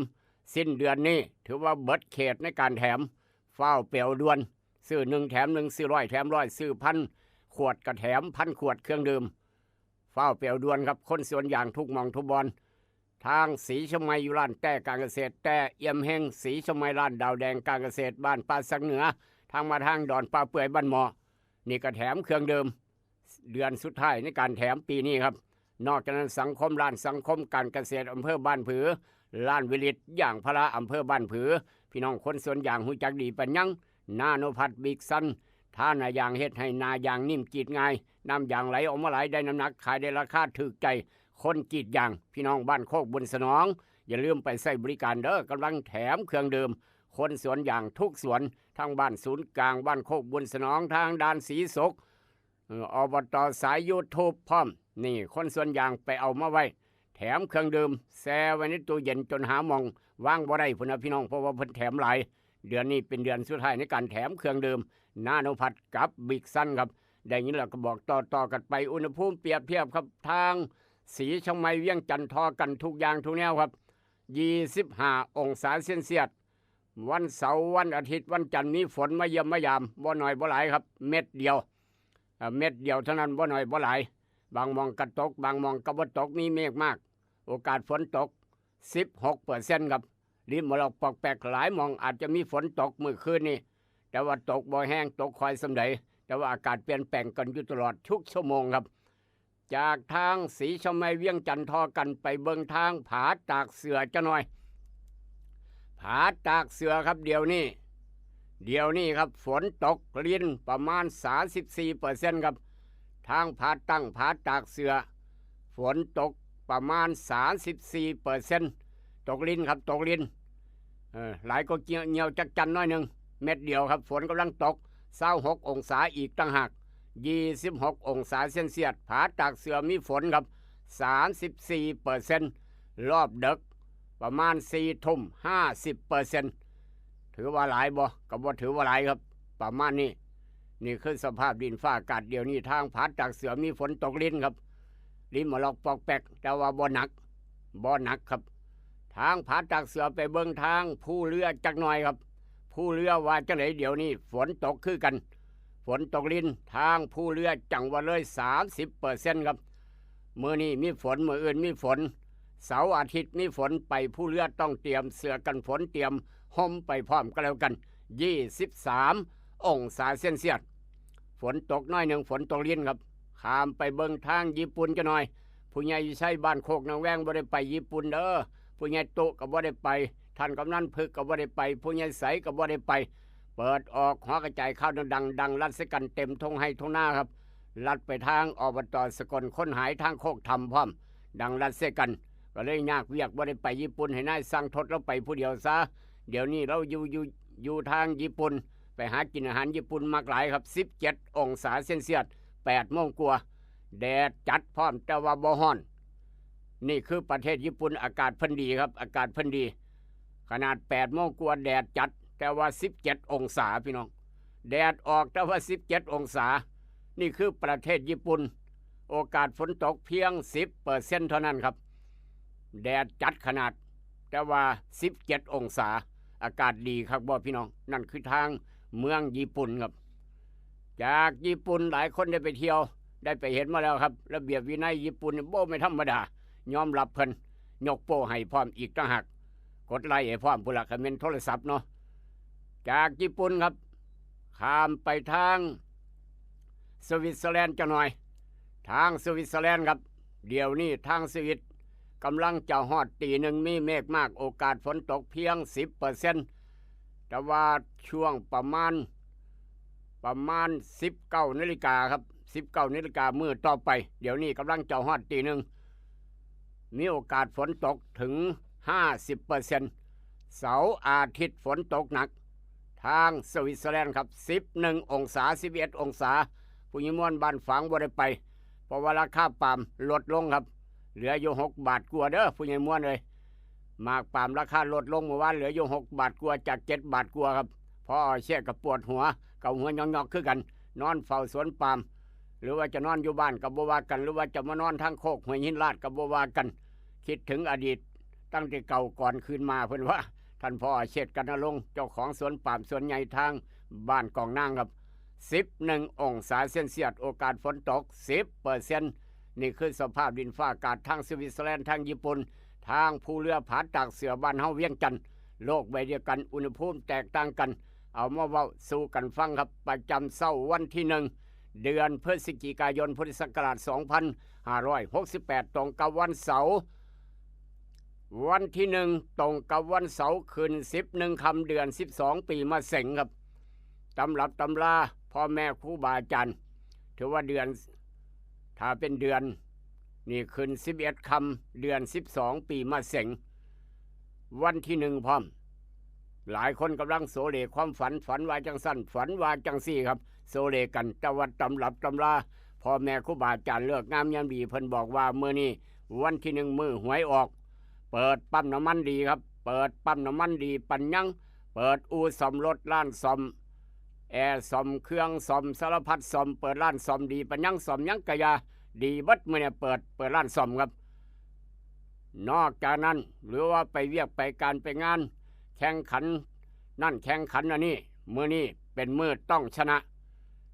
สิ้นเดือนนี้ ถือว่าเบิดเขตในการแถม ฟ้าวไปเอาด่วน ซื้อหนึ่งแถมหนึ่ง ซื้อร้อยแถมร้อย ซื้อพันขวดกะแถมพันขวดเครื่องดื่ม ฟ้าวไปเอาด่วนครับ คนสวนยางทุกหม่องทุกบ่อน ทางสีเชียงใหม่อยู่ร้านแต้การเกษตร แต้เอี่ยมเฮง สีเชียงใหม่ร้านดาวแดงการเกษตร บ้านป่าสักเหนือ ทางมาทางดอนป่าเปื่อยบ้านหมอ นี่กะแถมเครื่องดื่ม เดือนสุดท้ายในการแถมปีนี้ครับ นอกจากนั้นสังคม ร้านสังคมการเกษตรอำเภอบ้านผือ ร้านวิลิตยางพาราอำเภอบ้านผือ พี่น้องคนสวนยางฮู้จักดีปานหยัง นาโนพัท บิ๊กซัน ทาหน้ายางเฮ็ดให้หน้ายางนิ่มกรีดง่าย น้ำยางไหลออกมาหลาย ได้น้ำหนัก ขายได้ราคาถูกใจ คนกรีดยาง พี่น้องบ้านโคกบุญสนอง อย่าลืมไปใช้บริการเด้อ กำลังแถมเครื่องดื่ม คนสวนยางทุกสวน ทั้งบ้านศูนย์กลาง บ้านโคกบุญสนอง ทางด่านศรีสก เอ่อ อบต.สาย YouTube พร้อม นี่คนสวนยางไปเอามาไว้ แถมเครื่องดื่ม แช่ไว้ในตู้เย็นจนหาหม่องวางบ่ได้พุ้นนะพี่น้อง เพราะว่าเพิ่นแถมหลาย เดือนนี้เป็นเดือนสุดท้ายในการแถมเครื่องดื่ม นาโนพัทกับบิ๊กซันครับ ได้ยินแล้วก็บอกต่อๆกันไป อุณหภูมิเปรียบเทียบครับ ทางสีเชียงใหม่ เวียงจันทน์ ท่อกันทุกอย่างทุกแนวครับ ยี่สิบห้าองศาเซลเซียส วันเสาร์ วันอาทิตย์ วันจันทร์ มีฝนมาเยี่ยมมายาม บ่น้อยบ่หลายครับ เม็ดเดียว เอ่อ เม็ดเดียวเท่านั้น บ่น้อยบ่หลาย บางหม่องกะตก บางหม่องกะบ่ตก มีเมฆมาก โอกาสฝนตก สิบหกเปอร์เซ็นต์ครับ ริมมรอกปอกแปกหลายหม่องอาจจะมีฝนตกมื้อคืนนี้ แต่ว่าตกบ่แฮง ตกค่อยส่ำใด แต่ว่าอากาศเปลี่ยนแปลงกันอยู่ตลอดทุกชั่วโมงครับ จากทางศรีชมัยเวียงจันทน์ทอกันไปเบิ่งทางผาตากเสือจักหน่อย ผาตากเสือครับ เดี๋ยวนี้ เดี๋ยวนี้ครับ ฝนตกรินประมาณ สามสิบสี่เปอร์เซ็นต์ ครับ ทางผาตั้งผาตากเสือ ฝนตกประมาณ สามสิบสี่เปอร์เซ็นต์ ตกรินครับ ตกริน เออ หลายก็เกี่ยวเหี่ยวจักจั่นน้อยหนึ่ง เม็ดเดียวครับ ฝนกำลังตก ซาวหกองศาอีกต่างหาก ยี่สิบหกองศาเซลเซียส ผาตากเสือมีฝนครับ สามสิบสี่เปอร์เซ็นต์ รอบดึก ประมาณสี่ทุ่ม ห้าสิบเปอร์เซ็นต์ ถือว่าหลายบ่ ก็บ่ถือว่าหลายครับ ประมาณนี้ นี่คือสภาพดินฟ้าอากาศเดี๋ยวนี้ ทางผาตากเสือมีฝนตกรินครับ ริมมรอกปอกแปก แต่ว่าบ่หนัก บ่หนักครับ ทางผาตากเสือไปเบิ่งทางภูเรือจักหน่อยครับ ภูเรือว่าจังได๋ เดี๋ยวนี้ฝนตกคือกัน ฝนตกริน ทางภูเรือจังหวัดเลย สามสิบเปอร์เซ็นต์ ครับ มื้อนี้มีฝน มื้ออื่นมีฝน เสาร์อาทิตย์มีฝน ไปภูเรือต้องเตรียมเสื้อกันฝน เตรียมห่มไปพร้อมก็แล้วกัน ยี่สิบสามองศาเซลเซียส ฝนตกน้อยหนึ่ง ฝนตกรินครับ ข้ามไปเบิ่งทางญี่ปุ่นจักหน่อย ผู้ใหญ่วิชัยบ้านโคกนางแวงบ่ได้ไปญี่ปุ่นเด้อ ผู้ใหญ่ตุก็บ่ได้ไป ท่านกำนันพึกก็บ่ได้ไป ผู้ใหญ่ใสก็บ่ได้ไป เปิดออกหอกระจายข่าวดังๆ ดังลัดใส่กันเต็มท่งไฮ่ท่งนาครับ ลัดไปทาง อบต.สกล คนหายทางโคกถ้ำพร้อม ดังลัดใส่กัน ก็เลยยากเวียก บ่ได้ไปญี่ปุ่น ให้นายสั่งทดลาวไปผู้เดียวซะ เดี๋ยวนี้ลาวอยู่ อยู่ อยู่ทางญี่ปุ่น ไปหากินอาหารญี่ปุ่นมักหลายครับ สิบเจ็ดองศาเซลเซียส แปดโมงกว่า แดดจัดพร้อม แต่ว่าบ่ฮ้อน นี่คือประเทศญี่ปุ่น อากาศเพิ่นดีครับ อากาศเพิ่นดี ขนาดแปดโมงกว่าแดดจัด แต่ว่าสิบเจ็ดองศาพี่น้อง แดดออกแต่ว่าสิบเจ็ดองศา นี่คือประเทศญี่ปุ่น โอกาสฝนตกเพียงสิบเปอร์เซ็นต์เท่านั้นครับ แดดจัดขนาด แต่ว่าสิบเจ็ดองศา อากาศดีคักบ่พี่น้อง นั่นคือทางเมืองญี่ปุ่นครับ จากญี่ปุ่นหลายคนได้ไปเที่ยว ได้ไปเห็นมาแล้วครับ ระเบียบวินัยญี่ปุ่นนี่บ่แม่นธรรมดา ยอมรับเพิ่น ยกโป้ให้พร้อมอีกต่างหาก กดไลค์ให้พร้อมพุ้นล่ะ คันแม่นโทรศัพท์เนาะ จากญี่ปุ่นครับ ข้ามไปทางสวิตเซอร์แลนด์จักหน่อย ทางสวิตเซอร์แลนด์ครับ เดี๋ยวนี้ทางสวิตกำลังจะฮอดตีหนึ่ง มีเมฆมาก โอกาสฝนตกเพียงสิบเปอร์เซ็นต์ แต่ว่าช่วงประมาณ ประมาณสิบเก้านาฬิกาครับ สิบเก้านาฬิกามื้อต่อไป เดี๋ยวนี้กำลังจะฮอดตีหนึ่ง มีโอกาสฝนตกถึงห้าสิบเปอร์เซ็นต์ เสาร์อาทิตย์ฝนตกหนัก ทางสวิตเซอร์แลนด์ครับ สิบเอ็ดองศา สิบเอ็ดองศา ผู้ใหญ่ม่วนบ้านฝางบ่ได้ไป เพราะว่าราคาปาล์มลดลงครับ เหลืออยู่หกบาทกว่าเด้อ ผู้ใหญ่ม่วนเอ้ย หมากปาล์มราคาลดลงเมื่อวาน เหลืออยู่หกบาทกว่า จากเจ็ดบาทกว่าครับ พอเสียก็ปวดหัว เกาหัวหยอกๆคือกัน นอนเฝ้าสวนปาล์ม หรือว่าจะนอนอยู่บ้านก็บ่ว่ากัน หรือว่าจะมานอนทางโคกห้วยหินลาดก็บ่ว่ากัน คิดถึงอดีต ตั้งแต่เก่าก่อนคืนมา เพิ่นว่า ท่านพ่อเชษฐกนรงค์ เจ้าของสวนปาล์มสวนใหญ่ทางบ้านกองนางครับ สิบเอ็ดองศาเซลเซียส โอกาสฝนตกสิบเปอร์เซ็นต์ นี่คือสภาพดินฟ้าอากาศทางสวิตเซอร์แลนด์ ทางญี่ปุ่น ทางภูเรือผาตากเสือบ้านเฮาเวียงจันทน์ โลกใบเดียวกัน อุณหภูมิแตกต่างกัน เอามาเว้าสู่กันฟังครับ ประจำเช้าวันที่หนึ่ง เดือนพฤศจิกายน พุทธศักราชสองพันห้าร้อยหกสิบแปด ตรงกับวันเสาร์ วันที่หนึ่ง ตรงกับวันเสาร์ ขึ้นสิบเอ็ดค่ำ เดือนสิบสอง ปีมะเสงครับ ตำรับตำรา พ่อแม่ครูบาอาจารย์ ถือว่าเดือน ถ้าเป็นเดือน นี่ขึ้นสิบเอ็ดค่ำ เดือนสิบสอง ปีมะเสง วันที่หนึ่งพร้อม หลายคนกำลังโสเลความฝัน ฝันว่าจังซั่น ฝันว่าจังซี่ครับ โสเลกัน แต่ว่าตำรับตำรา พ่อแม่ครูบาอาจารย์ ฤกษ์งามยามดี เพิ่นบอกว่ามื้อนี้วันที่หนึ่ง มื้อหวยออก เปิดปั๊มน้ำมันดีครับ เปิดปั๊มน้ำมันดีปานยัง เปิดอู่ซ่อมรถ ร้านซ่อมแอร์ ซ่อมเครื่อง ซ่อมสารพัดซ่อม เปิดร้านซ่อมดีปานยัง ซ่อมหยังกะยา ดีเบิดมื้อนี้ เปิด เปิดร้านซ่อมครับ นอกจากนั้น หรือว่าไปเวียกไปการไปงาน แข่งขันนั่นแข่งขันอันนี้ มื้อนี้เป็นมื้อต้องชนะ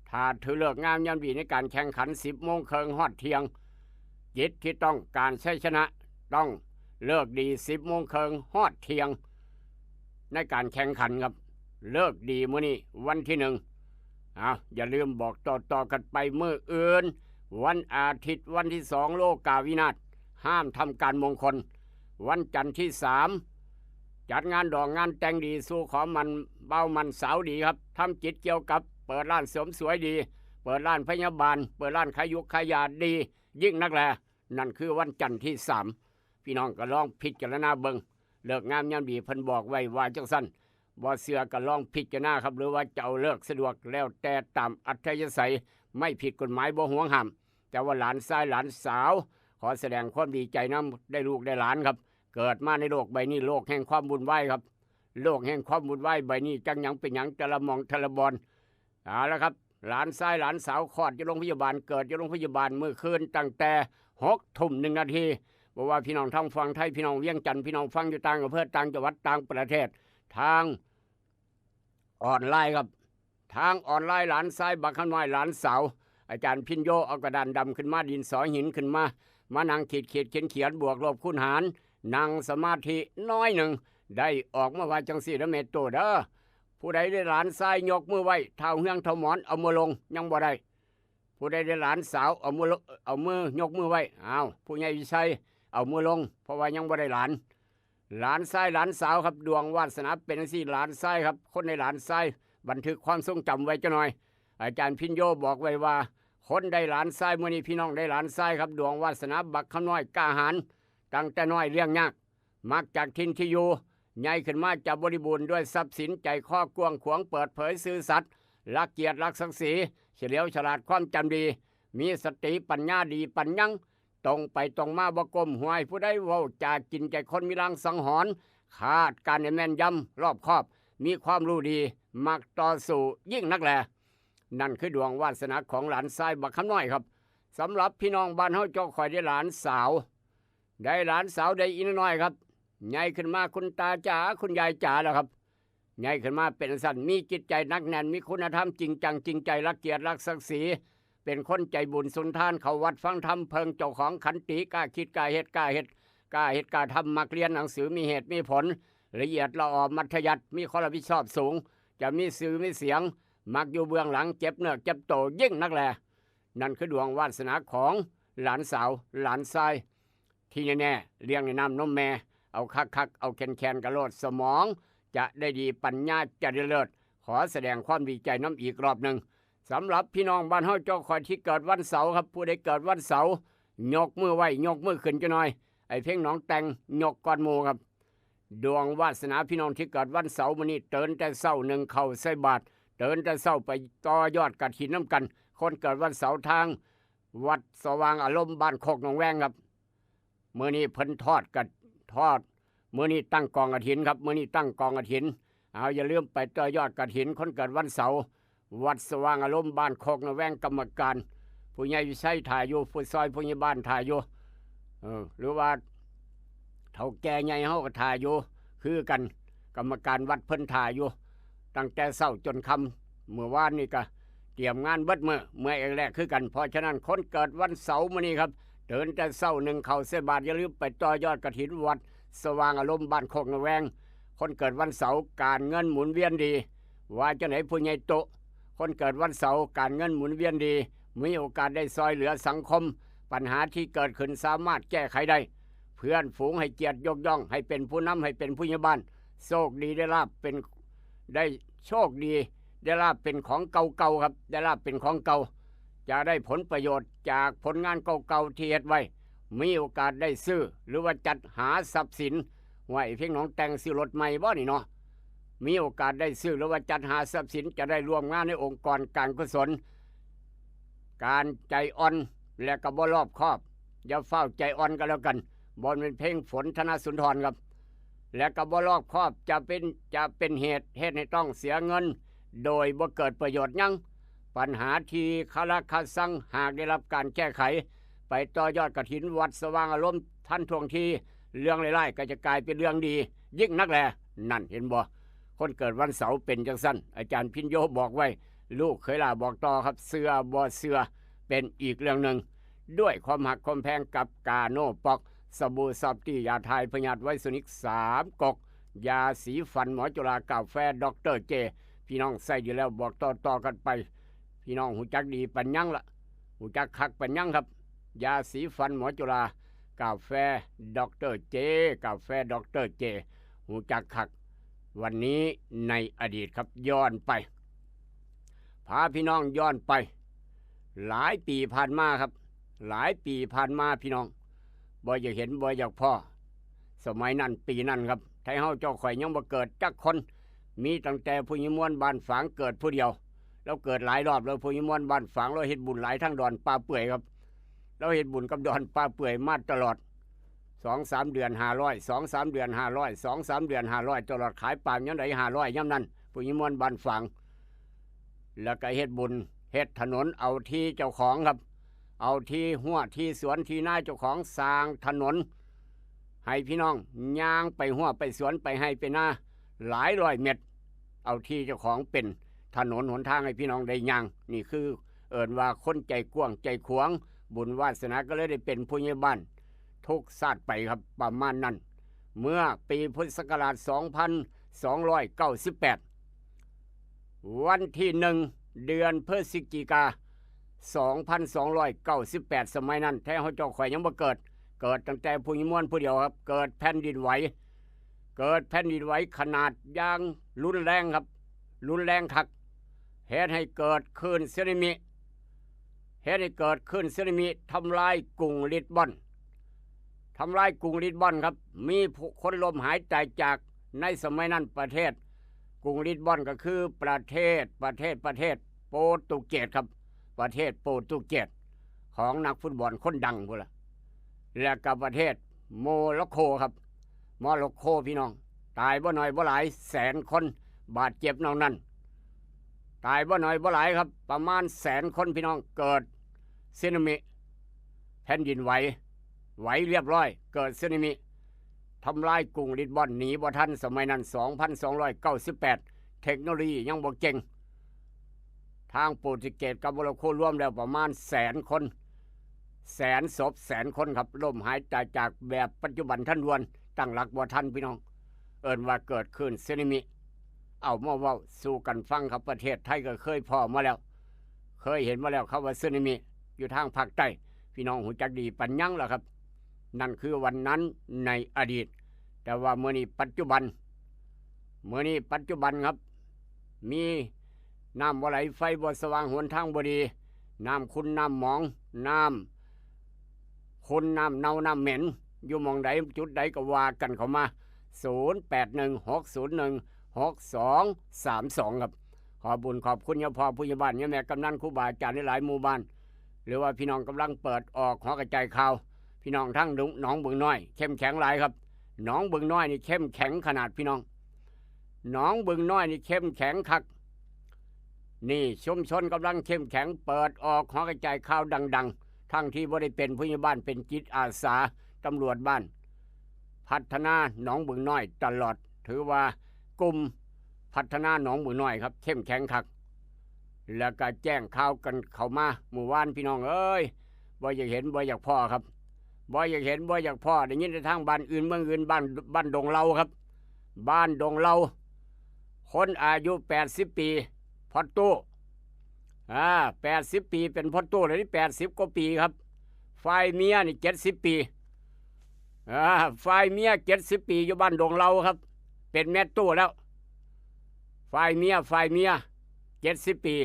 ถ้าถือฤกษ์งามยามดีในการแข่งขัน สิบโมงครึ่งฮอดเที่ยง จิตที่ต้องการชัยชนะ ต้องฤกษ์ดี สิบโมงครึ่งฮอดเที่ยง ในการแข่งขันครับ เลิกดีมื้อนี้วันที่หนึ่ง อ่ะ อย่าลืมบอกต่อๆกันไปมื้ออื่น วันอาทิตย์วันที่สอง โลกาวินาศ ห้ามทำการมงคล วันจันทร์ที่สาม จัดงานดองงานแต่งดี สู่ขอหมั่นบ่าวหมั่นสาวดีครับ ทำกิจเกี่ยวกับเปิดร้านเสริมสวยดี เปิดร้านพยาบาล เปิดร้านขายยุกขายยาดี ยิ่งนักแล นั่นคือวันจันทร์ที่สาม พี่น้องก็ลองพิจารณาเบิ่ง ฤกษ์งามยามดีเพิ่นบอกไว้ว่าจังซั่น บ่เชื่อก็ลองพิจารณาครับ หรือว่าจะเอาฤกษ์สะดวก แล้วแต่ตามอัธยาศัย ไม่ผิดกฎหมาย บ่หวงห้าม แต่ว่าหลานชายหลานสาว ขอแสดงความดีใจนำ ได้ลูกได้หลานครับ เกิดมาในโลกใบนี้ โลกแห่งความวุ่นวายครับ โลกแห่งความวุ่นวายใบนี้ จักหยังเป็นหยัง แต่ละหม่องแต่ละบ่อน เอาละครับ หลานชายหลานสาวคลอดอยู่โรงพยาบาล เกิดอยู่โรงพยาบาลมื้อคืนตั้งแต่หกทุ่มหนึ่งนาที บ่ว่าพี่น้องทางฝั่งไทย พี่น้องเวียงจันทน์ พี่น้องฟังอยู่ต่างอำเภอ ต่างจังหวัด ต่างประเทศ ทางออนไลน์ครับ ทางออนไลน์ หลานชายบักคำน้อย หลานสาว อาจารย์พิญโยเอากระดานดำขึ้นมา ดินสอหินขึ้นมา มานั่งขีดขีดเขียนเขียน บวกลบคูณหาร นั่งสมาธิน้อยหนึ่ง ได้ออกมาว่าจังซี่เด้อแม่โตเด้อ ผู้ใดได้หลานชายยกมือไหว้ เท้าเฮืองเท้าหมอนเอามือลง ยังบ่ได้ ผู้ใดได้หลานสาวเอามือลง เอามือยกมือไหว้ อ้าว ผู้ใหญ่วิชัยเอามือลง เพราะว่ายังบ่ได้หลาน หลานชายหลานสาวครับ ดวงวาสนาเป็นจังซี่ หลานชายครับ คนได้หลานชาย บันทึกความทรงจำไว้จักหน่อย อาจารย์พิญโยบอกไว้ว่า คนได้หลานชาย มื้อนี้พี่น้องได้หลานชายครับ ดวงวาสนาบักคำน้อยกล้าหาญ ตั้งแต่น้อยเลี้ยงยาก มักจากถิ่นที่อยู่ ใหญ่ขึ้นมาจะบริบูรณ์ด้วยทรัพย์สิน ใจคอกว้างขวาง เปิดเผยซื่อสัตย์ รักเกียรติรักศักดิ์ศรี เฉลียวฉลาดความจำดี มีสติปัญญาดีปานยัง ตรงไปตรงมา บ่ก้มหัวให้ผู้ใด เว้าจากินใจคน มีลางสังหรณ์ คาดการณ์ให้แม่นยำรอบคอบ มีความรู้ดี มักต่อสู้ยิ่งนักแล นั่นคือดวงวาสนาของหลานชายบักคำน้อยครับ สำหรับพี่น้องบ้านเฮา เจ้าข่อยได้หลานสาว ได้หลานสาว ได้อีน้อยครับ ใหญ่ขึ้นมา คุณตาจ๋า คุณยายจ๋าแล้วครับ ใหญ่ขึ้นมาเป็นจั่งซั่น มีจิตใจหนักแน่น มีคุณธรรมจริงจังจริงใจ รักเกียรติรักศักดิ์ศรี เป็นคนใจบุญสุนทาน เข้าวัดฟังธรรม เพิ่งเจ้าของขันติ กล้าคิดกล้าเฮ็ด กล้าเฮ็ด กล้าเฮ็ดกล้าทำ มักเรียนหนังสือ มีเหตุมีผล ละเอียดละออมัธยัสถ์ มีความรับผิดชอบสูง จะมีชื่อมีเสียง มักอยู่เบื้องหลัง เจ็บเนื้อเจ็บโตยิ่งนักแล นั่นคือดวงวาสนาของหลานสาวหลานชาย ที่แน่ๆ เลี้ยงในน้ำนมแม่ เอาคักๆ เอาแคนๆ กะโลด สมองจะได้ดี ปัญญาจะได้เลิศ ขอแสดงความดีใจนำอีกรอบหนึ่ง สำหรับพี่น้องบ้านเฮา เจ้าข่อยที่เกิดวันเสาร์ครับ ผู้ใดเกิดวันเสาร์ ยกมือไหว้ ยกมือขึ้นจักหน่อย ไอ้เพ็งหนองแต่ง ยกก่อนหมู่ครับ ดวงวาสนาพี่น้องที่เกิดวันเสาร์มื้อนี้ ตื่นแต่เช้านึ่งข้าวใส่บาตร ตื่นแต่เช้าไปต่อยอดกฐินนำกัน คนเกิดวันเสาร์ ทางวัดสว่างอารมณ์ บ้านโคกหนองแวงครับ มื้อนี้เพิ่นทอดกะ ทอด มื้อนี้ตั้งกองกฐินครับ มื้อนี้ตั้งกองกฐิน เอา อย่าลืมไปต่อยอดกฐิน คนเกิดวันเสาร์ วัดสว่างอารมณ์ บ้านโคกหนองแวง กรรมการ ผู้ใหญ่วิชัยถ่าอยู่ ผู้ซอยผู้ใหญ่บ้านถ่าอยู่ เออ หรือว่าเฒ่าแก่ใหญ่เฮาก็ถ่าอยู่ คือกัน กรรมการวัดเพิ่นถ่าอยู่ ตั้งแต่เช้าจนค่ำ มื้อวานนี่ก็เตรียมงานเบิดมื้อ เมื่อยแอกแลกคือกัน เพราะฉะนั้นคนเกิดวันเสาร์มื้อนี้ครับ ตื่นแต่เช้านึ่งข้าวใส่บาตร อย่าลืมไปต่อยอดกฐินวัดสว่างอารมณ์ บ้านโคกหนองแวง คนเกิดวันเสาร์ การเงินหมุนเวียนดี ว่าจังได๋ผู้ใหญ่โต คนเกิดวันเสาร์ การเงินหมุนเวียนดี มีโอกาสได้ซอยเหลือสังคม ปัญหาที่เกิดขึ้นสามารถแก้ไขได้ เพื่อนฝูงให้เกียรติยกย่อง ให้เป็นผู้นำ ให้เป็นผู้ใหญ่บ้าน โชคดีได้ลาภเป็น ได้โชคดี ได้ลาภเป็นของเก่าๆครับ ได้ลาภเป็นของเก่า จะได้ผลประโยชน์จากผลงานเก่าๆที่เฮ็ดไว้ มีโอกาสได้ซื้อ หรือว่าจัดหาทรัพย์สิน ห้วย เพียงหนองแต่งซื้อรถใหม่บ่นี่เนาะ มีโอกาสได้ซื้อ หรือว่าจัดหาทรัพย์สิน จะได้ร่วมงานในองค์กรการกุศล การใจอ่อน และก็บ่รอบคอบ อย่าฟ้าวใจอ่อนก็แล้วกัน บ่แม่นเพลงฝน ธนสุนทรครับ และก็บ่รอบคอบ จะเป็น จะเป็นเหตุ เฮ็ดให้ต้องเสียเงิน โดยบ่เกิดประโยชน์หยัง ปัญหาที่คาราคาซัง หากได้รับการแก้ไข ไปต่อยอดกฐินวัดสว่างอารมณ์ทันท่วงที เรื่องร้ายๆก็จะกลายเป็นเรื่องดี ยิ่งนักแล นั่นเห็นบ่ คนเกิดวันเสาร์เป็นจังซั่น อาจารย์พิญโยบอกไว้ ลูกเขยหล้าบอกต่อครับ เชื่อบ่เชื่อเป็นอีกเรื่องหนึ่ง ด้วยความฮักความแพงกับกาโนป๊อก สบู่ซอฟตี้ ยาถ่ายพยาธิไวรัสนิกสามก๊ก ยาสีฟันหมอจุฬากาแฟดอกเตอร์เจ พี่น้องใส่ดีแล้วบอกต่อๆกันไป พี่น้องฮู้จักดีปานหยังละ ฮู้จักคักปานหยังครับ ยาสีฟันหมอจุฬากาแฟดอกเตอร์เจ กาแฟดอกเตอร์เจ ฮู้จักคัก วันนี้ในอดีตครับ ย้อนไป พาพี่น้องย้อนไป หลายปีผ่านมาครับ หลายปีผ่านมาพี่น้อง บ่อยากเห็นบ่อยากพ้อ สมัยนั้นปีนั้นครับ ไทเฮาเจ้าข่อยยังบ่เกิดจักคน มีตั้งแต่ผู้ใหญ่ม่วนบ้านฝางเกิดผู้เดียว ลาวเกิดหลายรอบแล้ว ผู้ใหญ่ม่วนบ้านฝาง ลาวเฮ็ดบุญหลายทางดอนป่าเปื่อยครับ ลาวเฮ็ดบุญกับดอนป่าเปื่อยมาตลอด สองสามเดือนห้าร้อย สองสามเดือนห้าร้อย สองสามเดือนห้าร้อย ตลอด ขายปาล์มยามใดห้าร้อยยามนั้น ผู้ใหญ่ม่วนบ้านฝาง แล้วก็เฮ็ดบุญ เฮ็ดถนน เอาที่เจ้าของครับ เอาที่ฮั้วที่สวนที่นาเจ้าของสร้างถนน ให้พี่น้องย่างไปฮั้วไปสวนไปไฮ่ไปนาหลายร้อยเมตร เอาที่เจ้าของเป็นถนนหนทางให้พี่น้องได้ย่าง นี่คือเอิ้นว่าคนใจกว้างใจขวาง บุญวาสนาก็เลยได้เป็นผู้ใหญ่บ้านทุกชาติไปครับ ประมาณนั้น เมื่อปีพุทธศักราชสองพันสองร้อยเก้าสิบแปด วันที่หนึ่งเดือนพฤศจิกา สองพันสองร้อยเก้าสิบแปด สมัยนั้นไทเฮาเจ้าข่อยยังบ่เกิด เกิดตั้งแต่ผู้ใหญ่ม่วนผู้เดียวครับ เกิดแผ่นดินไหว เกิดแผ่นดินไหวขนาดอย่างรุนแรงครับ รุนแรงคัก เฮ็ดให้เกิดคลื่นสึนามิ เฮ็ดให้เกิดคลื่นสึนามิทำลายกรุงลิสบอน ทำลายกรุงลิสบอนครับ มีผู้คนล้มหายตายจากในสมัยนั้นประเทศ กรุงลิสบอนก็คือประเทศ ประเทศ ประเทศโปรตุเกสครับ ประเทศโปรตุเกส ของนักฟุตบอลคนดังพุ้นล่ะ และก็ประเทศโมร็อกโกครับ โมร็อกโกพี่น้อง ตายบ่น้อยบ่หลายแสนคน บาดเจ็บนอกนั้น ตายบ่น้อยบ่หลายครับ ประมาณแสนคนพี่น้อง เกิดสึนามิ แผ่นดินไหว ไหวเรียบร้อย เกิดสึนามิ ทำลายกรุงลิสบอน หนีบ่ทัน สมัยนั้น สองพันสองร้อยเก้าสิบแปด เทคโนโลยียังบ่เก่ง ทางโปรตุเกสกับโมร็อกโกรวมแล้วประมาณแสนคน แสนศพ แสนคนครับ ล้มหายตายจากแบบปัจจุบันทันด่วน ตั้งหลักบ่ทันพี่น้อง เอิ้นว่าเกิดคลื่นสึนามิ เอามาเว้าสู่กันฟังครับ ประเทศไทยก็เคยพ้อมาแล้ว เคยเห็นมาแล้วครับว่าสึนามิอยู่ทางภาคใต้ พี่น้องฮู้จักดีปานหยังล่ะครับ นั่นคือวันนั้นในอดีต แต่ว่ามื้อนี้ปัจจุบัน มื้อนี้ปัจจุบันครับ มีน้ำบ่ไหลไฟบ่สว่างหนทางบ่ดี น้ำขุ่นน้ำหมอง น้ำขุ่นน้ำเน่าน้ำเหม็น อยู่หม่องใดจุดใดก็ว่ากันเข้ามา ศูนย์แปดหนึ่ง หกศูนย์หนึ่ง หกสองสามสอง ครับ ขอบบุญขอบคุณยาพ่อผู้ใหญ่บ้านยาแม่กำนันครูบาอาจารย์หลายๆหมู่บ้าน หรือว่าพี่น้องกำลังเปิดออกหอกระจายข่าว พี่น้องทั้งหนองบึงน้อย เข้มแข็งหลายครับ หนองบึงน้อยนี่เข้มแข็งขนาดพี่น้อง หนองบึงน้อยนี่เข้มแข็งคัก นี่ชุมชนกำลังเข้มแข็ง เปิดออกหอกระจายข่าวดังๆ ทั้งที่บ่ได้เป็นผู้ใหญ่บ้าน เป็นจิตอาสา ตำรวจบ้าน พัฒนาหนองบึงน้อยตลอด ถือว่ากลุ่มพัฒนาหนองบึงน้อยครับ เข้มแข็งคัก แล้วก็แจ้งข่าวกันเข้ามามื้อวานพี่น้องเอ้ย บ่อยากเห็นบ่อยากพ้อครับ บ่อยากเห็นบ่อยากพ้อ ได้ยินแต่ทางบ้านอื่นเมืองอื่น บ้าน บ้านดงเหล่าครับ บ้านดงเหล่า คนอายุแปดสิบปี พ่อตู้ อ่า แปดสิบปีเป็นพ่อตู้แล้วนี่ แปดสิบกว่าปีครับ ฝ่ายเมียนี่เจ็ดสิบปี อ่า ฝ่ายเมียเจ็ดสิบปีอยู่บ้านดงเหล่าครับ เป็นแม่ตู้แล้ว ฝ่ายเมีย ฝ่ายเมียเจ็ดสิบปี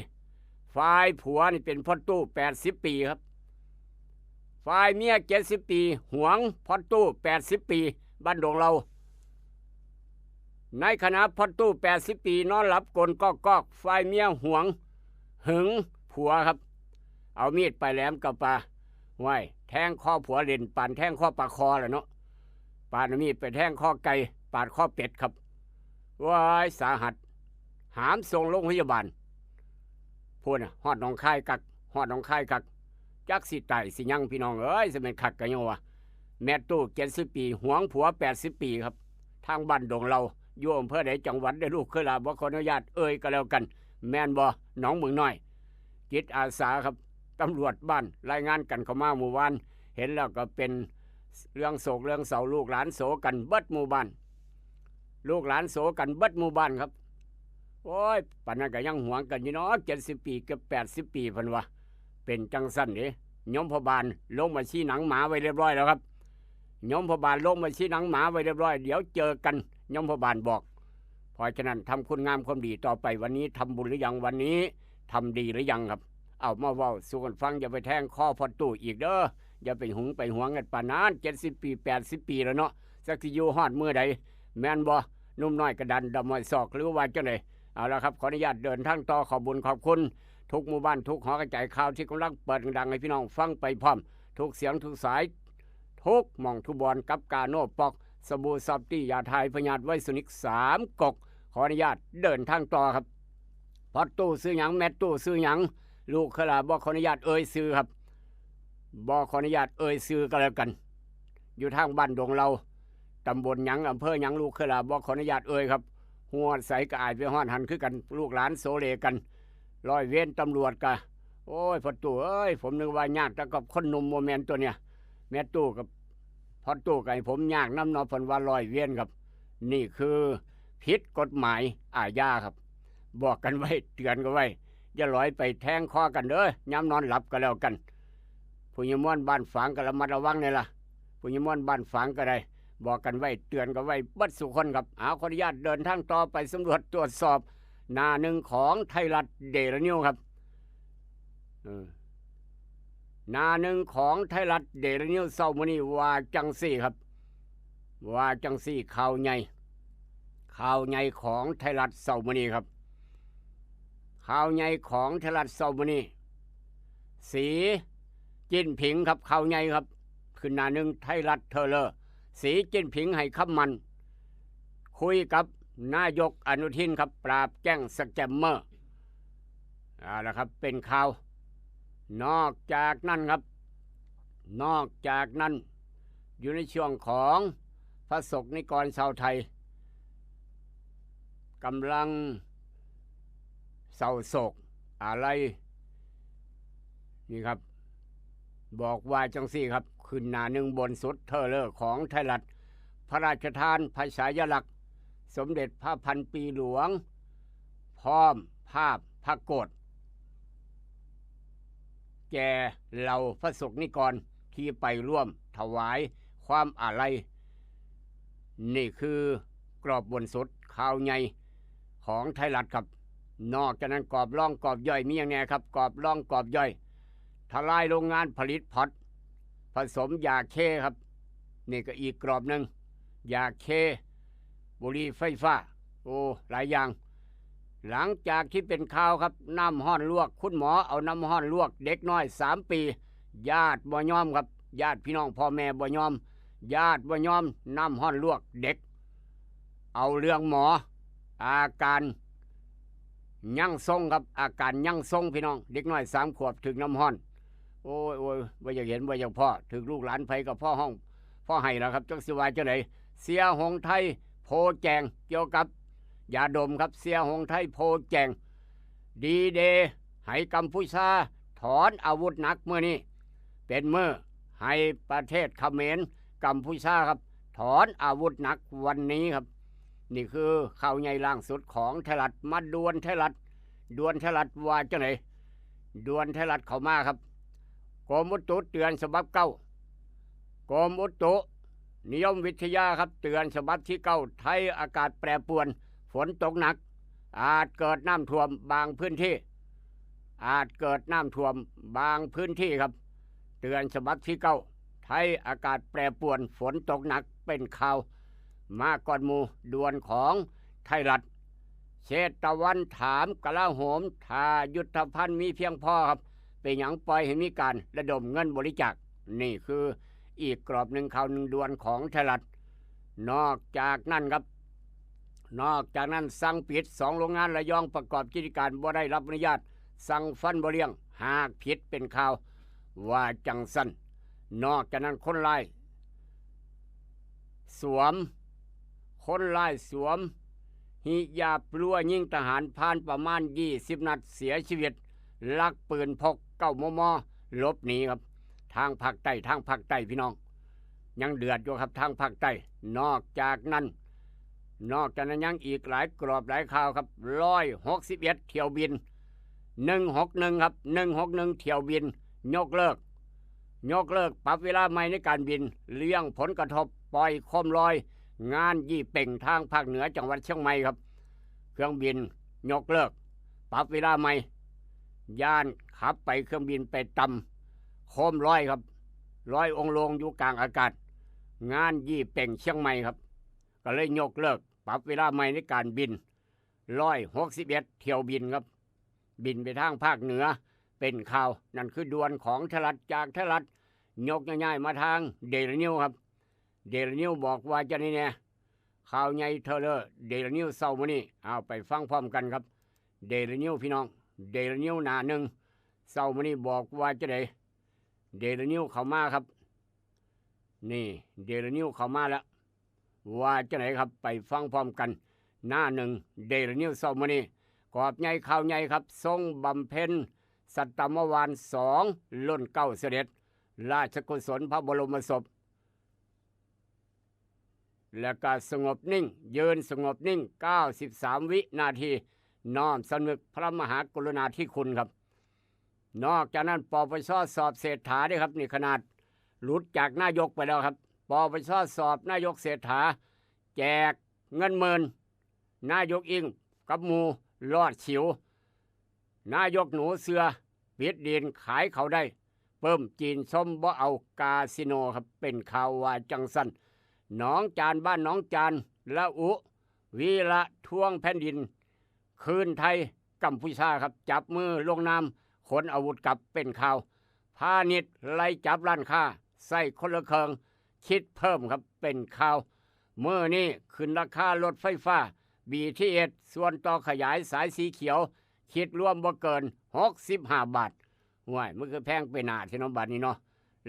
ฝ่ายผัวนี่เป็นพ่อตู้แปดสิบปีครับ ฝ่ายเมียเจ็ดสิบปี หวงพ่อตู้แปดสิบปี บ้านดงเหล่า ในขณะพ่อตู้แปดสิบปีนอนหลับกลนกอกๆ ฝ่ายเมียหวงหึงผัวครับ เอามีดปลายแหลมกับปา ห้วย แทงคอผัวเล่นปานแทงคอปลาคอแหละเนาะ ปาดเอามีดไปแทงคอไก่ ปาดคอเป็ดครับ ว้าย สาหัส หามส่งโรงพยาบาล พู้นน่ะ ฮอดหนองคายคัก ฮอดหนองคายคัก จักสิตายสิหยังพี่น้องเอ้ย สิแม่นคักกะยังวะ แม่ตู้เจ็ดสิบปี หวงผัวแปดสิบปีครับ ทางบ้านดงเหล่า อยู่อำเภอใดจังหวัดใดลูกเคยลา บ่ขออนุญาตเอ่ยก็แล้วกัน แม่นบ่ หนองบึงน้อย จิตอาสาครับ ตำรวจบ้านรายงานกันเข้ามามื้อวาน เห็นแล้วก็เป็นเรื่องโศกเรื่องเศร้า ลูกหลานโศกกันเบิดหมู่บ้าน ลูกหลานโสกันเบิดหมู่บ้านครับ โอ้ย ปานนั้นก็ยังหวงกันอยู่เนาะ เจ็ดสิบปีกับแปดสิบปีเพิ่นว่า เป็นจังซั่นเด้ ยมพ่อบ้านลงบัญชีหนังหมาไว้เรียบร้อยแล้วครับ ยมพ่อบ้านลงบัญชีหนังหมาไว้เรียบร้อย เดี๋ยวเจอกัน ยมพ่อบ้านบอก เพราะฉะนั้นทำคุณงามความดีต่อไป วันนี้ทำบุญหรือยัง วันนี้ทำดีหรือยังครับ เอามาเว้าสู่กันฟัง อย่าไปแทงคอพ่อตู้อีกเด้อ อย่าไปหึงไปหวงกันปานนั้น เจ็ดสิบปี แปดสิบปีแล้วเนาะ จักสิอยู่ฮอดมื้อใด แม่นบ่ หนุ่มน้อยกระดันดำห้อยศอก หรือว่าจังใด เอาละครับ ขออนุญาตเดินทางต่อ ขอบบุญขอบคุณ ทุกหมู่บ้านทุกหอกระจายข่าวที่กำลังเปิดดังให้พี่น้องฟังไปพร้อม ทุกเสียงทุกสาย ทุกหม่องทุกบอน กับกาโน่ปอก สบู่ซอฟตี้ ยาทายพยาธิไวสนิกสามกก ขออนุญาตเดินทางต่อครับ พ่อตู้ซื้อหยัง แม่ตู้ซื้อหยัง ลูกเคยลาบ่ขออนุญาตเอ่ยชื่อครับ บ่ขออนุญาตเอ่ยชื่อก็แล้วกัน อยู่ทางบ้านดงเหล่า ตำบลหยัง อำเภอหยัง ลูกเคยลาบ่ขออนุญาตเอ่ยครับ ฮอดไสก็อายไปฮอดหั้นคือกัน ลูกหลานโสเลกัน ร้อยเวรตำรวจกะ โอ้ย พ่อตู้เอ้ย ผมนึกว่ายากแต่กับคนหนุ่ม บ่แม่นตัวเนี่ย แม่ตู้กับพ่อตู้ก็ให้ผมยากนำเนาะ เพิ่นว่าร้อยเวรครับ นี่คือผิดกฎหมายอาญาครับ บอกกันไว้ เตือนกันไว้ อย่าหลอยไปแทงคอกันเด้อ ยามนอนหลับก็แล้วกัน ผู้ใหญ่ม่วนบ้านฝางก็ระมัดระวังแน่ล่ะ ผู้ใหญ่ม่วนบ้านฝางก็ได้ บอกกันไว้ เตือนกันไว้เบิดสู่คนครับ เอา ขออนุญาตเดินทางต่อไปสำรวจตรวจสอบ หน้าหนึ่งของไทยรัฐเดลี่นิวส์ครับ เออ หน้าหนึ่งของไทยรัฐเดลี่นิวส์เช้ามื้อนี้ว่าจังซี่ครับ ว่าจังซี่ ข่าวใหญ่ ข่าวใหญ่ของไทยรัฐเช้ามื้อนี้ครับ ข่าวใหญ่ของไทยรัฐเช้ามื้อนี้ สีจิ้นผิงครับ ข่าวใหญ่ครับ ขึ้นหน้าหนึ่งไทยรัฐเทเลอร์ สีจิ้นผิงให้คำมั่น คุยกับนายกอนุทินครับ ปราบแก๊งสแกมเมอร์ เอาละครับ เป็นข่าว นอกจากนั้นครับ นอกจากนั้น อยู่ในช่วงของพระสกนิกรชาวไทยกำลังเศร้าโศกอาลัย นี่ครับ บอกว่าจังซี่ครับ ขึ้นหน้าหนึ่งบนสุดเทเลอร์ของไทยรัฐ พระราชทานพระฉายาลักษณ์ สมเด็จพระพันปีหลวง พร้อมภาพพระโกศ แก่เหล่าพระสกนิกรที่ไปร่วมถวายความอาลัย นี่คือกรอบบนสุดข่าวใหญ่ของไทยรัฐครับ นอกจากนั้นกรอบรองกรอบย่อยมีอย่างแน่ครับ กรอบรองกรอบย่อย ทลายโรงงานผลิตพอตผสมยาเคครับ นี่ก็อีกกรอบหนึ่ง ยาเค บุหรี่ไฟฟ้า โอ้ หลายอย่าง หลังจากที่เป็นข่าวครับ น้ำห้อนลวก คุณหมอเอาน้ำห้อนลวกเด็กน้อยสามปี ญาติบ่ยอมครับ ญาติพี่น้องพ่อแม่บ่ยอม ญาติบ่ยอม น้ำห้อนลวกเด็ก เอาเรื่องหมอ อาการยังทรงครับ อาการยังทรงพี่น้อง เด็กน้อยสามขวบถืกน้ำห้อน โอ้ย โอ้ย บ่อยากเห็น บ่อยากพ้อ ถืกลูกหลานไผก็พ้อห้อง พ้อไห้แล้วครับ จักสิว่าจังได เสียหงส์ไทย โพแจง เกี่ยวกับยาดมครับ เสียหงส์ไทย โพแจง ดีเดย์ ให้กัมพูชา ถอนอาวุธหนักมื้อนี้ เป็นมื้อให้ประเทศเขมร กัมพูชาครับ ถอนอาวุธหนักวันนี้ครับ นี่คือข่าวใหญ่ล่าสุดของไทยรัฐ มาด่วนไทยรัฐ ด่วนไทยรัฐว่าจังได ด่วนไทยรัฐเข้ามาครับ กรมอุตุเตือนฉบับเก้า กรมอุตุนิยมวิทยาครับ เตือนฉบับที่เก้า ไทยอากาศแปรปรวน ฝนตกหนัก อาจเกิดน้ำท่วมบางพื้นที่ อาจเกิดน้ำท่วมบางพื้นที่ครับ เตือนฉบับที่เก้า ไทยอากาศแปรปรวน ฝนตกหนัก เป็นข่าว มาก่อนหมู่ ด่วนของไทยรัฐ เชษฐวันถามกลาโหม ถ้ายุทธภัณฑ์มีเพียงพอครับ เป็นหยังปล่อยให้มีการระดมเงินบริจาค นี่คืออีกกรอบหนึ่ง ข่าวหนึ่งด่วนของไทยรัฐ นอกจากนั้นครับ นอกจากนั้นสั่งปิดสองโรงงานระยอง ประกอบกิจการบ่ได้รับอนุญาต สั่งฟันบ่เลี้ยง หากผิดเป็นข่าว ว่าจังซั่น นอกจากนั้นคนร้ายสวม คนร้ายสวม ฮิญาบรัวยิงทหาร ผ่านประมาณยี่สิบนัด เสียชีวิต ลักปืนพก เก้า มม หลบหนีครับ ทางภาคใต้ ทางภาคใต้พี่น้อง ยังเดือดอยู่ครับ ทางภาคใต้ นอกจากนั้น นอกจากนั้นยังอีกหลายกรอบหลายข่าวครับ ร้อยหกสิบเอ็ดเที่ยวบิน หนึ่งหกหนึ่งครับ หนึ่งหกหนึ่งเที่ยวบิน ยกเลิก ยกเลิก ปรับเวลาใหม่ในการบิน เลี่ยงผลกระทบ ปล่อยโคมลอย งานยี่เป่งทางภาคเหนือจังหวัดเชียงใหม่ครับ เครื่องบินยกเลิก ปรับเวลาใหม่ ย่านขับไปเครื่องบินไปตำโคมลอยครับ ลอยองค์ลงอยู่กลางอากาศ งานยี่เป่งเชียงใหม่ครับ ก็เลยยกเลิก ปรับเวลาใหม่ในการบิน ร้อยหกสิบเอ็ดเที่ยวบินครับ บินไปทางภาคเหนือ เป็นข่าว นั่นคือด่วนของไทยรัฐ จากไทยรัฐ ยกย้ายๆมาทางเดลินิวครับ เดลินิวบอกว่าจะนี่แน่ ข่าวใหญ่เทอเลอร์ เดลินิวเช้ามื้อนี้ เอาไปฟังพร้อมกันครับ เดลินิวพี่น้อง เดลินิวหน้าหนึ่ง เช้ามื้อนี้บอกว่าจะได เดลินิวเข้ามาครับ นี่ เดลินิวเข้ามาแล้ว ว่าจะไหนครับ ไปฟังพร้อมกัน หน้าหนึ่ง เดลินิวเช้ามื้อนี้ กอบใหญ่ข่าวใหญ่ครับ ทรงบำเพ็ญสัตมวานสอง ล้นเกล้าเสด็จ ราชกุศลพระบรมศพ และก็สงบนิ่ง ยืนสงบนิ่ง เก้าสิบสาม วินาที น้อมสำนึกพระมหากรุณาธิคุณครับ นอกจากนั้น ปปช สอบเศรษฐาด้วยครับ นี่ขนาดหลุดจากนายกไปแล้วครับ ปปช สอบนายกเศรษฐา แจกเงินหมื่น นายกอิงกับหมู่รอดฉิว นายกหนูเชื่อ ปิดดินขายเขาได้ เปิ้มจีนชมบ่เอาคาสิโนครับ เป็นข่าวว่าจังซั่น หนองจาน บ้านหนองจาน ละอุ วีระทวงแผ่นดิน คืนไทย กัมพูชาครับ จับมือลงนาม ขนอาวุธกลับ เป็นข่าว พาณิชย์ไล่จับร้านค้า ใส่คนละเครื่อง คิดเพิ่มครับ เป็นข่าว มื้อนี้ขึ้นราคารถไฟฟ้า บีทีเอส ส่วนต่อขยายสายสีเขียว คิดรวมบ่เกิน หกสิบห้า บาท ห้วย มันคือแพงไปหน้าแท้เนาะ บัดนี้เนาะ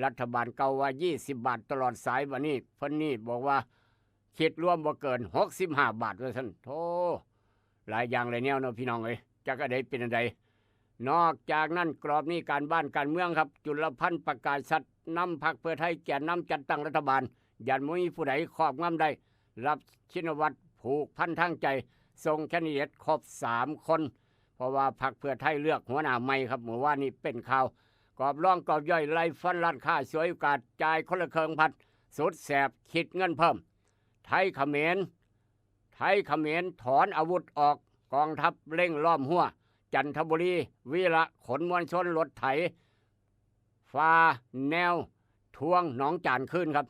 รัฐบาลเก่าว่า ยี่สิบ บาทตลอดสาย บัดนี้เพิ่นนี่บอกว่า คิดรวมบ่เกิน หกสิบห้า บาท ว่าซั่น โธ่ หลายอย่างหลายแนวเนาะพี่น้องเอ้ย จักอันใดเป็นอันใด นอกจากนั้น กรอบนี้การบ้านการเมืองครับ จุลพันธ์ประกาศชัด นำพรรคเพื่อไทยแกนนำจัดตั้งรัฐบาล ยันบ่มีผู้ใดครอบงำได้ รับชินวัตรผูกพันทางใจ ส่งแคนดิเดตครบสามคน เพราะว่าพรรคเพื่อไทยเลือกหัวหน้าใหม่ครับ เมื่อวานนี้เป็นข่าว กรอบรองกรอบย่อย ไล่ฟันร้านค้า ฉวยโอกาสจ่ายคนละเครื่องพัด สุดแสบคิดเงินเพิ่ม ไทยเขมร ไทยเขมรถอนอาวุธออก กองทัพเร่งล้อมฮั้ว จันทบุรี วีระขนมวลชนรถไถ ฝ่าแนวทวงหนองจานคืนครับ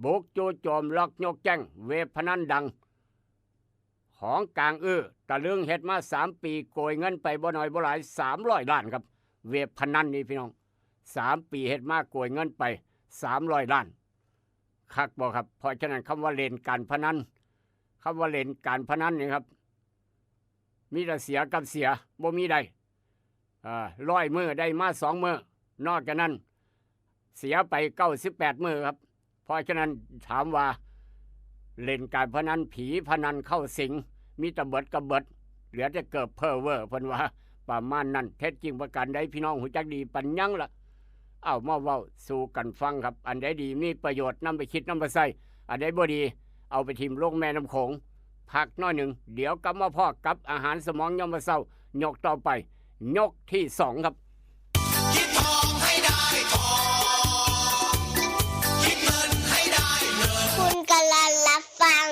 บุกจู่โจม ล็อกยกแจ้ง เว็บพนันดัง ของกลาง อื้อ ตะลึง เฮ็ดมาสามปี โกยเงินไปบ่น้อยบ่หลาย สามร้อย ล้านครับ เว็บพนันนี่พี่น้อง สามปีเฮ็ดมา โกยเงินไป สามร้อย ล้าน คักบ่ครับ เพราะฉะนั้น คำว่าเล่นการพนัน คำว่าเล่นการพนันนี่ครับ มีแต่เสียกับเสีย บ่มีได้ อ่า ร้อยมื้อได้มาสองมื้อ นอกจากนั้น เสียไป เก้าสิบแปด มื้อครับ เพราะฉะนั้นถามว่า เล่นการพนัน ผีพนันเข้าสิง มีแต่เบิดกับเบิด เหลือแต่เกิบเพ้อเว่อ เพิ่นว่า ประมาณนั้น เท็จจริงประการใด พี่น้องฮู้จักดีปานหยังล่ะ เอามาเว้าสู่กันฟังครับ อันใดดีมีประโยชน์ นำไปคิดนำไปใช้ อันใดบ่ดี เอาไปถิ่มลงแม่น้ำโขง พักหน่อยหนึ่ง เดี๋ยวกลับมาพ้อกับอาหารสมองยามมื้อเช้า ยกต่อไป ยกที่สองครับ คิดทองให้ได้ทอง คิดเงินให้ได้เงิน คุณกำลังรับฟัง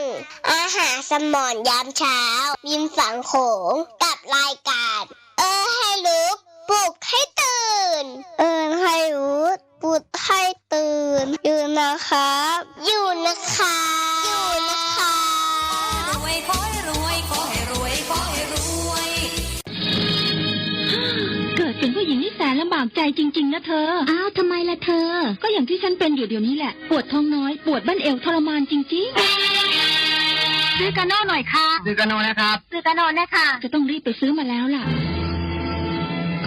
อาหารสมองยามเช้า ริมฝั่งโขง กับรายการ เออให้รู้ ปลุกให้ตื่น เออให้รู้ ปลุกให้ตื่น อยู่นะครับ อยู่นะครับ อยู่นะครับ รวยขอให้รวย ขอให้รวย ขอให้รวย เกิดเป็นผู้หญิงนี่แสนลำบากใจจริงๆนะเธอ อ้าว ทำไมล่ะเธอ ก็อย่างที่ฉันเป็นอยู่เดี๋ยวนี้แหละ ปวดท้องน้อย ปวดบั้นเอวทรมานจริงๆ ซื้อกาโน่หน่อยค่ะ ซื้อกาโน่นะครับ ซื้อกาโน่นะคะ จะต้องรีบไปซื้อมาแล้วล่ะ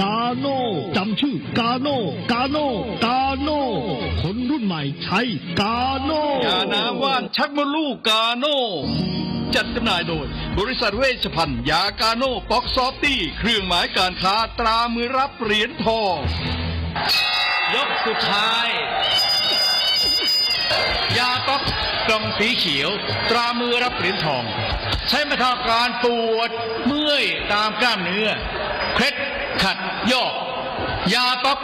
กาโน่ จำชื่อกาโน่ กาโน่ กาโน่ คนรุ่นใหม่ใช้กาโน่ ยาน้ำว่านชักมดลูกกาโน่ จัดจำหน่ายโดย บริษัทเวชภัณฑ์ยากาโน่ ป๊อกซอฟตี้ เครื่องหมายการค้าตรามือรับเหรียญทอง ยกสุดท้าย ยาป๊อก กล่องสีเขียว ตรามือรับเหรียญทอง ใช้บรรเทาอาการปวดเมื่อยตามกล้ามเนื้อ เคล็ดขัดยอก ยาป๊อก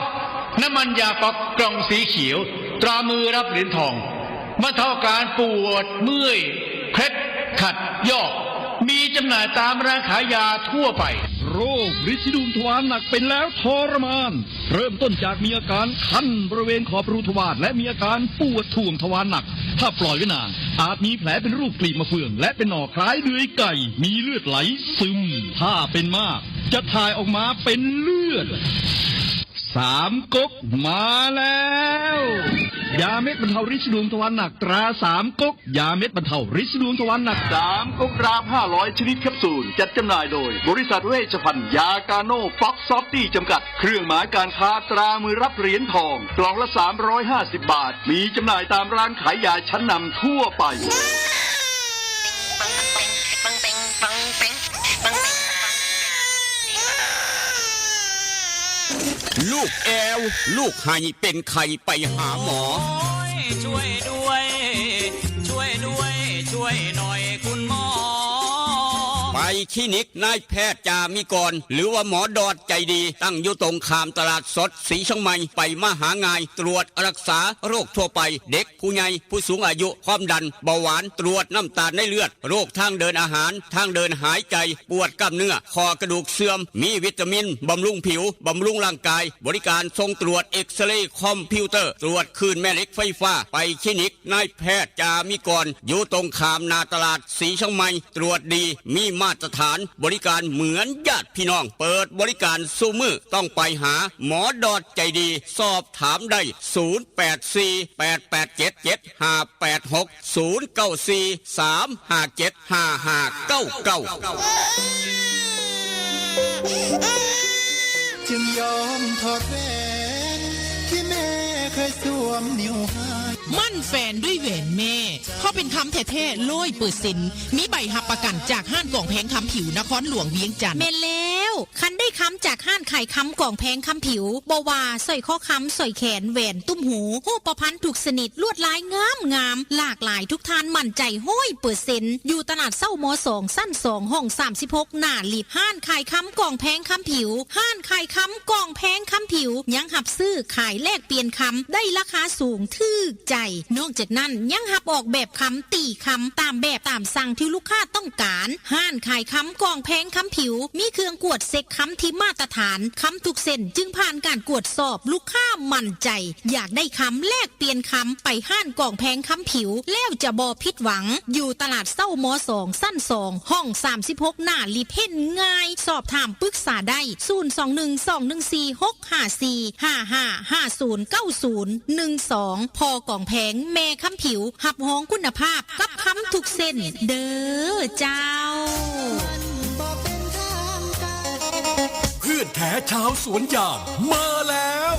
น้ำมันยาป๊อก กล่องสีเขียว ตรามือรับเหรียญทอง บรรเทาอาการปวดเมื่อย เคล็ดขัดยอก มีจำหน่ายตามร้านขายยาทั่วไป โรคริดสีดวงทวารหนักเป็นแล้วทรมาน เริ่มต้นจากมีอาการคันบริเวณขอบรูทวาร และมีอาการปวดถ่วงทวารหนัก ถ้าปล่อยไว้นาน อาจมีแผลเป็นรูปกลีบมะเฟือง และเป็นหนองคล้ายเดือยไก่ มีเลือดไหลซึม ถ้าเป็นมาก จะถ่ายออกมาเป็นเลือด สามก๊กมาแล้ว ยาเม็ดบรรเทาริดสีดวงทวารหนักตราสามก๊ก ยาเม็ดบรรเทาริดสีดวงทวารหนัก สามก๊กรามห้าร้อยชนิดแคปซูล จัดจำหน่ายโดย บริษัทเวชภัณฑ์ยากาโน่ ป๊อกซอฟตี้ จำกัด เครื่องหมายการค้าตรามือรับเหรียญทอง กล่องละสามร้อยห้าสิบบาท มีจำหน่ายตามร้านขายยาชั้นนำทั่วไป ลูกแอว ลูกไห้เป็นไข้ไปหาหมอ ช่วยด้วย ช่วยด้วย ช่วยหน่อยคุณหมอ ไปคลินิกนายแพทย์จามิกร หรือว่าหมอดอดใจดี ตั้งอยู่ตรงข้ามตลาดสดสีเชียงใหม่ ไปมาหาง่าย ตรวจรักษาโรคทั่วไป เด็กผู้ใหญ่ผู้สูงอายุ ความดัน เบาหวาน ตรวจน้ำตาลในเลือด โรคทางเดินอาหาร ทางเดินหายใจ ปวดกล้ามเนื้อ ข้อกระดูกเสื่อม มีวิตามิน บำรุงผิว บำรุงร่างกาย บริการส่งตรวจเอ็กซเรย์คอมพิวเตอร์ ตรวจคลื่นแม่เหล็กไฟฟ้า ไปคลินิกนายแพทย์จามิกร อยู่ตรงข้ามหน้าตลาดสีเชียงใหม่ ตรวจดี มีมาตรฐาน บริการเหมือนญาติพี่น้อง เปิดบริการซุมื้อ ต้องไปหาหมอดอดใจดี สอบถามได้ ศูนย์แปดสี่ แปดแปดเจ็ด เจ็ดห้าแปดหก ศูนย์เก้าสี่ สามห้าเจ็ด ห้าห้าเก้าเก้า จึงยอมถอดแหวน ที่แม่เคยสวมนิ้วให้ มั่นแฟนด้วยแหวนแม่ เพราะเป็นคำแท้ๆร้อยเปอร์เซ็นต์ มีใบรับประกันจากห้านกองแพงคำผิวนครหลวงเวียงจันทน์ แม่นแล้ว คันได้คำจากห้านขายคำกองแพงคำผิว บ่ว่าสร้อยคอคำ สร้อยแขน แหวน ตุ้มหู ฮูปพรรณทุกชนิด ลวดลายงามงาม หลากหลายทุกท่านมั่นใจร้อยเปอร์เซ็นต์ อยู่ตลาดเศร้ามอสอง ชั้นสอง ห้องสามสิบหก หน้าลิฟต์ ห้านขายคำกองแพงคำผิว ห้านขายคำกองแพงคำผิว ยังรับซื้อขายแลกเปลี่ยนคำ ได้ราคาสูงถืกใจ นอกจากนั้นยังรับออกแบบคำตีคำตามแบบตามสั่งที่ลูกค้าต้องการ ห้านขายคำกองแพงคำผิว มีเครื่องกวดเช็คคำที่มาตรฐาน คำทุกเส้นจึงผ่านการกวดสอบ ลูกค้ามั่นใจ อยากได้คำแลกเปลี่ยนคำไปห้านกองแพงคำผิว แล้วจะบ่ผิดหวัง อยู่ตลาดเศร้ามอสอง ชั้นสอง ห้องสามสิบหก หน้าลิฟต์ เห็นง่าย สอบถามปรึกษาได้ ศูนย์สองหนึ่ง สองหนึ่งสี่ หกห้าสี่ ห้าห้าห้าศูนย์ เก้าศูนย์หนึ่งสอง พอกองแพงแม่คำผิว รับรองคุณภาพกับคำทุกเส้น เด้อเจ้า เพื่อนแท้ชาวสวนยางมาแล้ว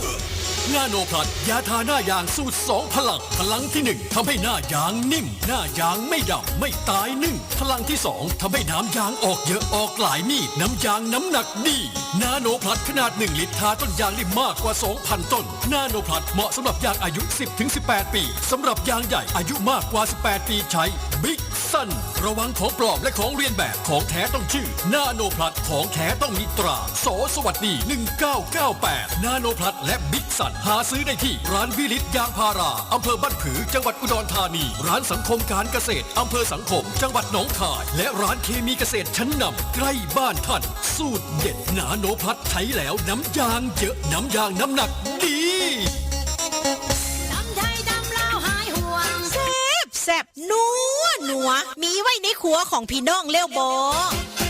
นาโนพลัสยาทาหน้ายางสูตรสองพลัง พลังที่หนึ่งทำให้หน้ายางนิ่ม หน้ายางไม่ดำ ไม่ตายนึ่ง พลังที่สองทำให้น้ำยางออกเยอะ ออกหลายมีด น้ำยางน้ำหนักดี นาโนพลัสขนาดหนึ่งลิตรทาต้นยางได้มากกว่าสองพันต้น นาโนพลัสเหมาะสำหรับยางอายุสิบถึงสิบแปดปี สำหรับยางใหญ่อายุมากกว่าสิบแปดปีใช้ บิ๊กซัน ระวังของปลอมและของเลียนแบบ ของแท้ต้องชื่อ นาโนพลัส ของแท้ต้องมีตรา ส.สวัสดี หนึ่งเก้าเก้าแปด นาโนพลัสและบิ๊กซัน หาซื้อได้ที่ร้านวิลิตยางพารา อำเภอบ้านผือ จังหวัดอุดรธานี ร้านสังคมการเกษตร อำเภอสังคม จังหวัดหนองคาย และร้านเคมีเกษตรชั้นนำใกล้บ้านท่าน สูตรเด็ดนาโนพลัสใช้แล้วน้ำยางเยอะ น้ำยางน้ำหนักดี ลำไยดำลาวหายห่วง แซ่บแซ่บนัวนัว มีไว้ในครัวของพี่น้องแล้วบ่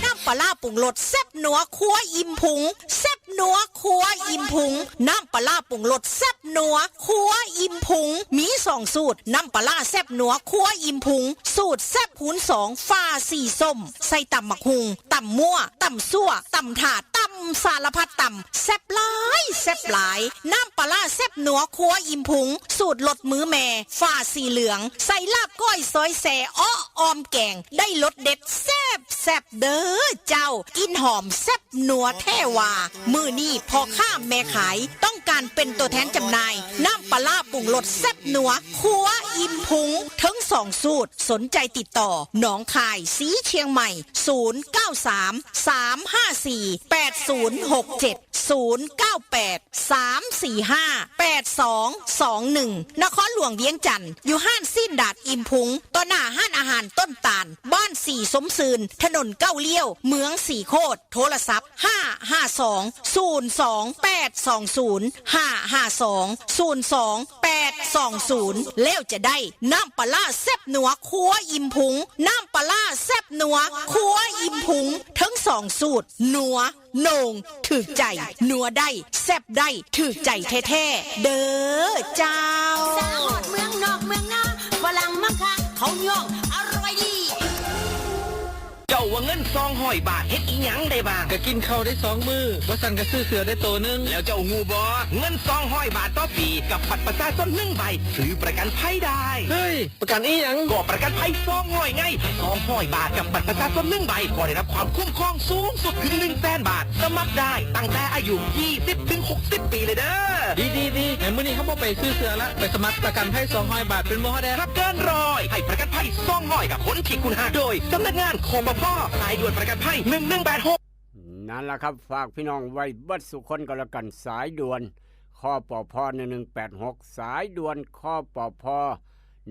น้ำปลาร้าปรุงรสแซ่บนัวครัวอิ่มพุง แซ่บนัวครัวอิ่มพุง น้ำปลาร้าปรุงรสแซ่บนัวครัวอิ่มพุง มีสองสูตร น้ำปลาร้าแซ่บนัวครัวอิ่มพุง สูตรแซ่บคูณสอง ฝาสีส้ม ใส่ตำบักหุ่ง ตำมั่ว ตำซั่ว ตำถาด ตำสารพัดตำ แซ่บหลาย แซ่บหลาย น้ำปลาร้าแซ่บนัวครัวอิ่มพุง สูตรรสมือแม่ ฝาสีเหลือง ใส่ลาบก้อยซอยแซ่ อ้อออมแกง ได้รสเด็ดแซ่บแซ่บเด้อเจ้า กลิ่นหอมแซ่บนัวแท้ว่า มื้อนี้พ่อค้าแม่ขายต้อง การเป็นตัวแทนจำหน่าย น้ำปลาร้าปรุงรสแซ่บนัว ครัวอิ่มพุง ทั้งสองสูตร สนใจติดต่อ หนองคาย สีเชียงใหม่ ศูนย์เก้าสาม สามห้าสี่ แปดศูนย์หกเจ็ด ศูนย์เก้าแปด สามสี่ห้า แปดสองสองหนึ่ง นครหลวงเวียงจันทน์ อยู่ห้านสิ้นดาดอิ่มพุง ต่อหน้าห้านอาหารต้นตาล บ้านสีสมซืน ถนนเก้าเลี้ยว เมืองสีโคตร โทรศัพท์ ห้าห้าสอง ศูนย์สองแปดสองศูนย์ ห้าห้าสอง ศูนย์สองแปดสองศูนย์ แล้วจะได้น้ำปลาร้าแซ่บนัว ครัวอิ่มพุง น้ำปลาร้าแซ่บนัว ครัวอิ่มพุง ทั้งสองสูตร นัว โหน่ง ถืกใจ นัวได้ แซ่บได้ ถืกใจแท้ๆ เด้อเจ้า สาวฮอดเมืองนอกเมืองนา ฝรั่งมังคะ เขาย่อง อร่อยดี เจ้าว่าเงินสองร้อยบาทเฮ็ดอีหยังได้บ้าง ก็กินข้าวได้สองมื้อ บ่ซั้นก็ซื้อเสื้อได้โตหนึ่ง แล้วเจ้าฮู้บ่ เงินสองร้อยบาทต่อปี กับบัตรประชาชนหนึ่งใบ ซื้อประกันภัยได้ เฮ้ย ประกันอีหยัง ก็ประกันภัยสองร้อยไง สองร้อยบาทกับบัตรประชาชนหนึ่งใบ ก็ได้รับความคุ้มครองสูงสุดถึงหนึ่งแสนบาท สมัครได้ตั้งแต่อายุยี่สิบถึงหกสิบปีเลยเด้อ ดีดีดี งั้นมื้อนี้เฮาบ่ไปซื้อเสื้อละ ไปสมัครประกันภัยสองร้อยบาท เป็นบ่เฮาแด ครับ เกินร้อย ให้ประกันภัยสองร้อยกับคนที่คุณฮัก โดยสำนักงาน คปภ สายด่วนประกันภัย หนึ่งหนึ่งแปดหก นั่นล่ะครับ ฝากพี่น้องไว้เบิดสุคนก็แล้วกัน สายด่วน คปภ หนึ่งหนึ่งแปดหก สายด่วน คปภ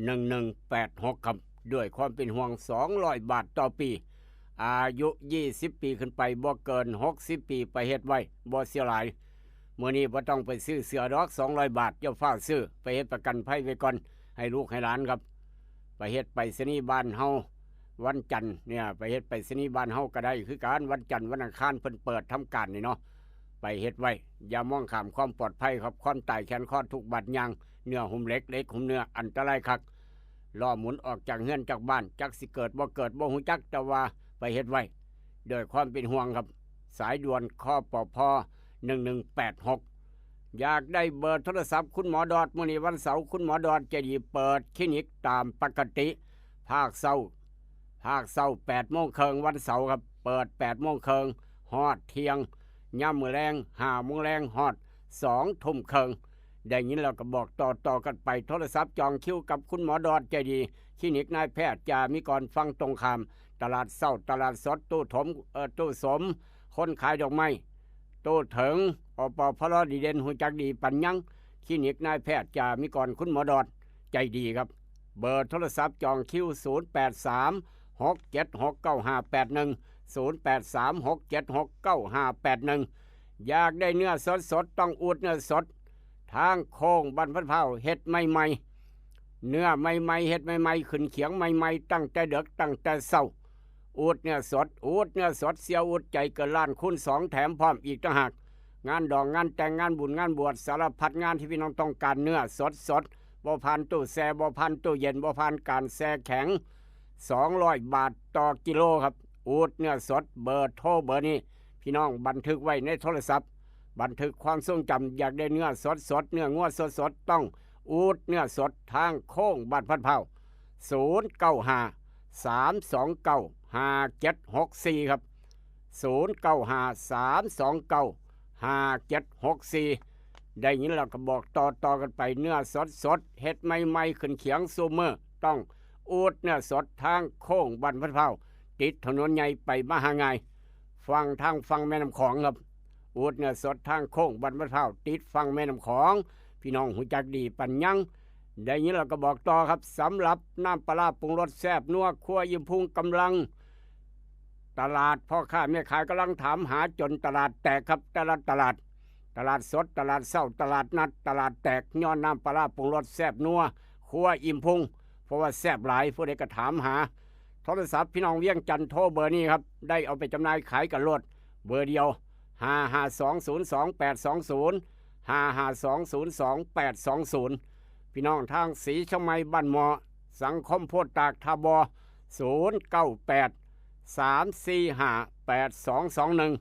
หนึ่งหนึ่งแปดหก ครับ ด้วยความเป็นห่วง สองร้อยบาทต่อปี อายุยี่สิบปีขึ้นไป บ่เกินหกสิบปี ไปเฮ็ดไว้ บ่เสียหลาย มื้อนี้บ่ต้องไปซื้อเสื้อดอก สองร้อยบาท อย่าฟ้าวซื้อ ไปเฮ็ดประกันภัยไว้ก่อน ให้ลูกให้หลานครับ ไปเฮ็ดไปรษณีย์บ้านเฮา วันจันทร์เนี่ย ไปเฮ็ดไปรษณีย์บ้านเฮาก็ได้คือกัน วันจันทร์วันอังคารเพิ่นเปิดทำการนี่เนาะ ไปเฮ็ดไว้ อย่ามองข้ามความปลอดภัยครับ ความตายแขนคอทุกบาดยาง เนื้อหุ้มเหล็ก เหล็กหุ้มเนื้อ อันตรายคัก ล้อหมุนออกจากเฮือนจากบ้าน จักสิเกิดบ่เกิดบ่ฮู้จัก แต่ว่าไปเฮ็ดไว้ ด้วยความเป็นห่วงครับ สายด่วน คปภ หนึ่งหนึ่งแปดหก อยากได้เบอร์โทรศัพท์คุณหมอดอด มื้อนี้วันเสาร์ คุณหมอดอดใจดีเปิดคลินิกตามปกติ ภาคเช้า ภาคเช้าแปดโมงครึ่ง วันเสาร์ครับ เปิดแปดโมงครึ่ง ฮอดเที่ยง ยามมื้อแลง ห้าโมงแลง ฮอดสองทุ่มครึ่ง ได้ยินแล้วก็บอกต่อๆกันไป โทรศัพท์จองคิวกับคุณหมอดอดใจดี คลินิกนายแพทย์จามิกร ฝั่งตรงข้ามตลาดเช้า ตลาดสด ตู้ถม เอ่อ ตู้สม คนขายดอกไม้ ตู้เถิง อปพล ดีเด่น ฮู้จักดีปานหยัง คลินิกนายแพทย์จามิกร คุณหมอดอดใจดีครับ เบอร์โทรศัพท์จองคิว ศูนย์แปดสาม หกเจ็ดหก เก้าห้าแปดหนึ่ง ศูนย์แปดสาม หกเจ็ดหก เก้าห้าแปดหนึ่ง อยากได้เนื้อสดๆ ต้องอูดเนื้อสด ทางโค้งบ้านพันพร้าว เฮ็ดใหม่ๆ เนื้อใหม่ๆ เฮ็ดใหม่ๆ ขึ้นเขียงใหม่ๆ ตั้งแต่เดิกตั้งแต่เช้า อูดเนื้อสด อูดเนื้อสด เสี่ยวอูดใจเกินล้าน คูณสอง แถมพร้อมอีกต่างหาก งานดอง งานแต่ง งานบุญ งานบวช สารพัดงานที่พี่น้องต้องการเนื้อสดๆ บ่ผ่านตู้แช่ บ่ผ่านตู้เย็น บ่ผ่านการแช่แข็ง สองร้อยบาทต่อกิโลครับ อูดเนื้อสด เบอร์โทรเบอร์นี้ พี่น้องบันทึกไว้ในโทรศัพท์ บันทึกความทรงจำ อยากได้เนื้อสดๆ เนื้องัวสดๆ ต้องอูดเนื้อสด ทางโค้งบ้านพันพร้าว ศูนย์เก้าห้า สามสองเก้า ห้าเจ็ดหกสี่ ครับ ศูนย์เก้าห้า สามสองเก้า ห้าเจ็ดหกสี่ ได้ยินแล้วก็บอกต่อๆกันไป เนื้อสดๆ เฮ็ดใหม่ๆ ขึ้นเขียงซุมื้อ ต้องอูดเนื้อสด ทางโค้งบ้านพันพร้าว ติดถนนใหญ่ไปมาหาง่าย ฝั่ง ทางฝั่งแม่น้ำของครับ อูดเนื้อสด ทางโค้งบ้านพันพร้าว ติดฝั่งแม่น้ำของ พี่น้องฮู้จักดีปานหยัง ได้ยินแล้วก็บอกต่อครับ สำหรับน้ำปลาร้าปรุงรสแซ่บนัว ครัวอิ่มพุง กำลัง ตลาด พ่อค้าแม่ขายกำลังถามหาจนตลาดแตกครับ แต่ละตลาด ตลาดสด ตลาดเช้า ตลาดนัด ตลาดแตก ย้อนน้ำปลาร้าปรุงรสแซ่บนัว ครัวอิ่มพุง เพราะว่าแซ่บหลาย ผู้ใดก็ถามหา โทรศัพท์พี่น้องเวียงจันทน์ โทรเบอร์นี้ครับ ได้เอาไปจำหน่ายขายกันโลด เบอร์เดียว ห้าห้าสอง ศูนย์สองแปดสองศูนย์ ห้าห้าสอง ศูนย์สองแปดสองศูนย์ พี่น้องทางสีเชียงใหม่ บ้านหมอ สังคมโพธิ์ตาก ท่าบ่อ ศูนย์เก้าแปด สามสี่ห้า แปดสองสองหนึ่ง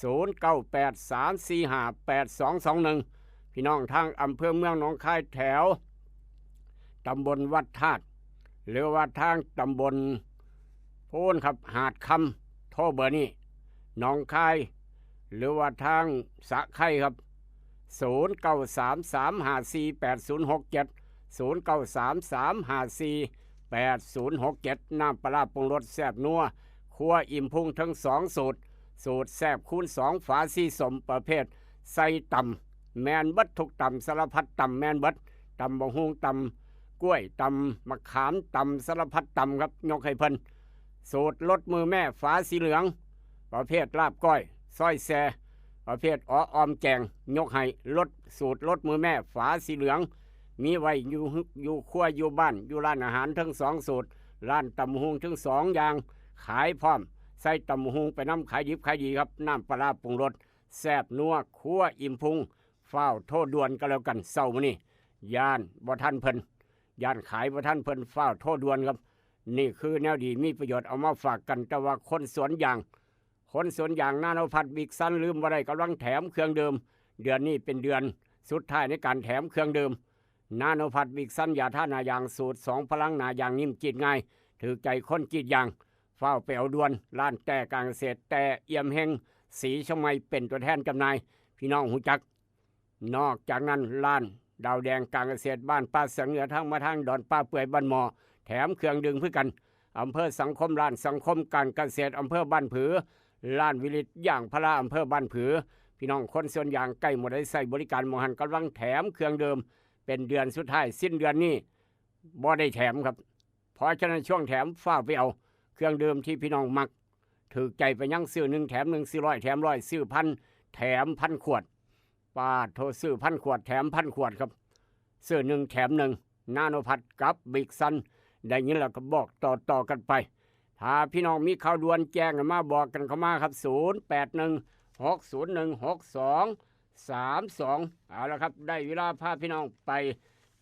ศูนย์เก้าแปด สามสี่ห้า แปดสองสองหนึ่ง พี่น้องทางอำเภอเมืองหนองคาย แถวตำบลวัดธาตุ หรือว่าทางตำบลโพนครับ หาดคำ โทรเบอร์นี้ หนองคาย หรือว่าทางสะไคร่ครับ ศูนย์เก้าสามสามห้าสี่แปดศูนย์หกเจ็ด ศูนย์เก้าสามสามห้าสี่แปดศูนย์หกเจ็ด น้ำปลาร้าปรุงรสแซ่บนัว ครัวอิ่มพุงทั้งสองสูตร สูตรแซ่บคูณสอง ฝาสีส้มประเภทใส่ตำ แม่นเบิดทุกตำ สารพัดตำแม่นเบิด ตำบักหุ่ง ตำกล้วย ตำมะขาม ตำสารพัดตำครับ ยกให้เพิ่น สูตรรสมือแม่ ฝาสีเหลือง ประเภทลาบก้อย ซอยแซ่ ประเภทอ๋อออมแกง ยกให้รส สูตรรสมือแม่ ฝาสีเหลือง มีไว้อยู่ อยู่ครัวอยู่บ้าน อยู่ร้านอาหารทั้งสองสูตร ร้านตำบักหุ่งทั้งสองอย่าง ขายพร้อม ใส่ตำบักหุ่งไปนำ ขายดิบขายดีครับ น้ำปลาร้าปรุงรสแซ่บนัว ครัวอิ่มพุง ฟ้าวโทรด่วนก็แล้วกัน เช้ามื้อนี้ ย่านบ่ทันเพิ่น ย่านขายบ่ทันเพิ่น ฟ้าวโทรด่วนครับ นี่คือแนวดีมีประโยชน์ เอามาฝากกัน แต่ว่าคนสวนยาง คนสวนยาง นาโนพัท บิ๊กซัน ลืมบ่ได้ กำลังแถมเครื่องดื่ม เดือนนี้เป็นเดือนสุดท้ายในการแถมเครื่องดื่ม นาโนพัท บิ๊กซัน ยาทาหน้ายาง สูตรสองพลัง หน้ายางนิ่มกรีดง่าย ถืกใจคนกรีดยาง ฟ้าวไปเอาด่วน ร้านแต้การเกษตร แต้เอี่ยมเฮง สีเชียงใหม่ เป็นตัวแทนจำหน่าย พี่น้องฮู้จัก นอกจากนั้น ร้านดาวแดงการเกษตร บ้านป่าเสงเหนือ ทางมาทางดอนป่าเปื่อย บ้านหม้อ แถมเครื่องดื่มคือกัน อำเภอสังคม ร้านสังคมการเกษตร อำเภอบ้านผือ ร้านวิริตยางพารา อำเภอบ้านผือ พี่น้องคนสวนยาง ใกล้หม่องใดใช้บริการหม่องหั้น กำลังแถมเครื่องดื่ม เป็นเดือนสุดท้าย สิ้นเดือนนี้บ่ได้แถมครับ เพราะฉะนั้นช่วงแถมฟ้าวไปเอาเครื่องดื่มที่พี่น้องมัก ถืกใจไปยัง ซื้อหนึ่งแถมหนึ่ง ซื้อร้อยแถมร้อย ซื้อพันแถมพันขวด ปาดโท ซื้อพันขวดแถมพันขวดครับ ซื้อหนึ่งแถมหนึ่ง นาโนพัทกับบิ๊กซัน ได้ยินแล้วก็บอกต่อๆกันไป ถ้าพี่น้องมีข่าวด่วนแจ้งกันมา บอกกันเข้ามาครับ ศูนย์แปดหนึ่งหกศูนย์หนึ่งหกสองสามสอง เอาละครับ ได้เวลาพาพี่น้องไป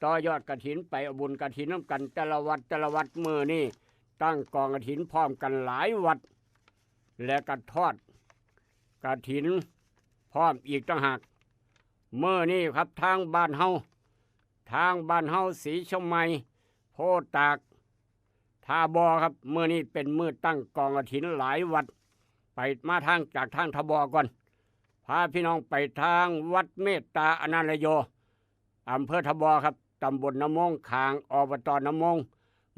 ต่อยอดกฐิน ไปเอาบุญกฐินนำกัน แต่ละวัดแต่ละวัด มื้อนี้ตั้งกองกฐินพร้อมกันหลายวัด และก็ทอดกฐินพร้อมอีกต่างหาก มื้อนี้ครับ ทางบ้านเฮา ทางบ้านเฮา สีเชียงใหม่ โพธิ์ตาก ท่าบ่อครับ มื้อนี้เป็นมื้อตั้งกองกฐินหลายวัด ไปมาทาง จากทางท่าบ่อก่อน พาพี่น้องไปทางวัดเมตตาอนันทโย อำเภอท่าบ่อครับ ตำบลน้ำมง ข้าง อบต น้ำมง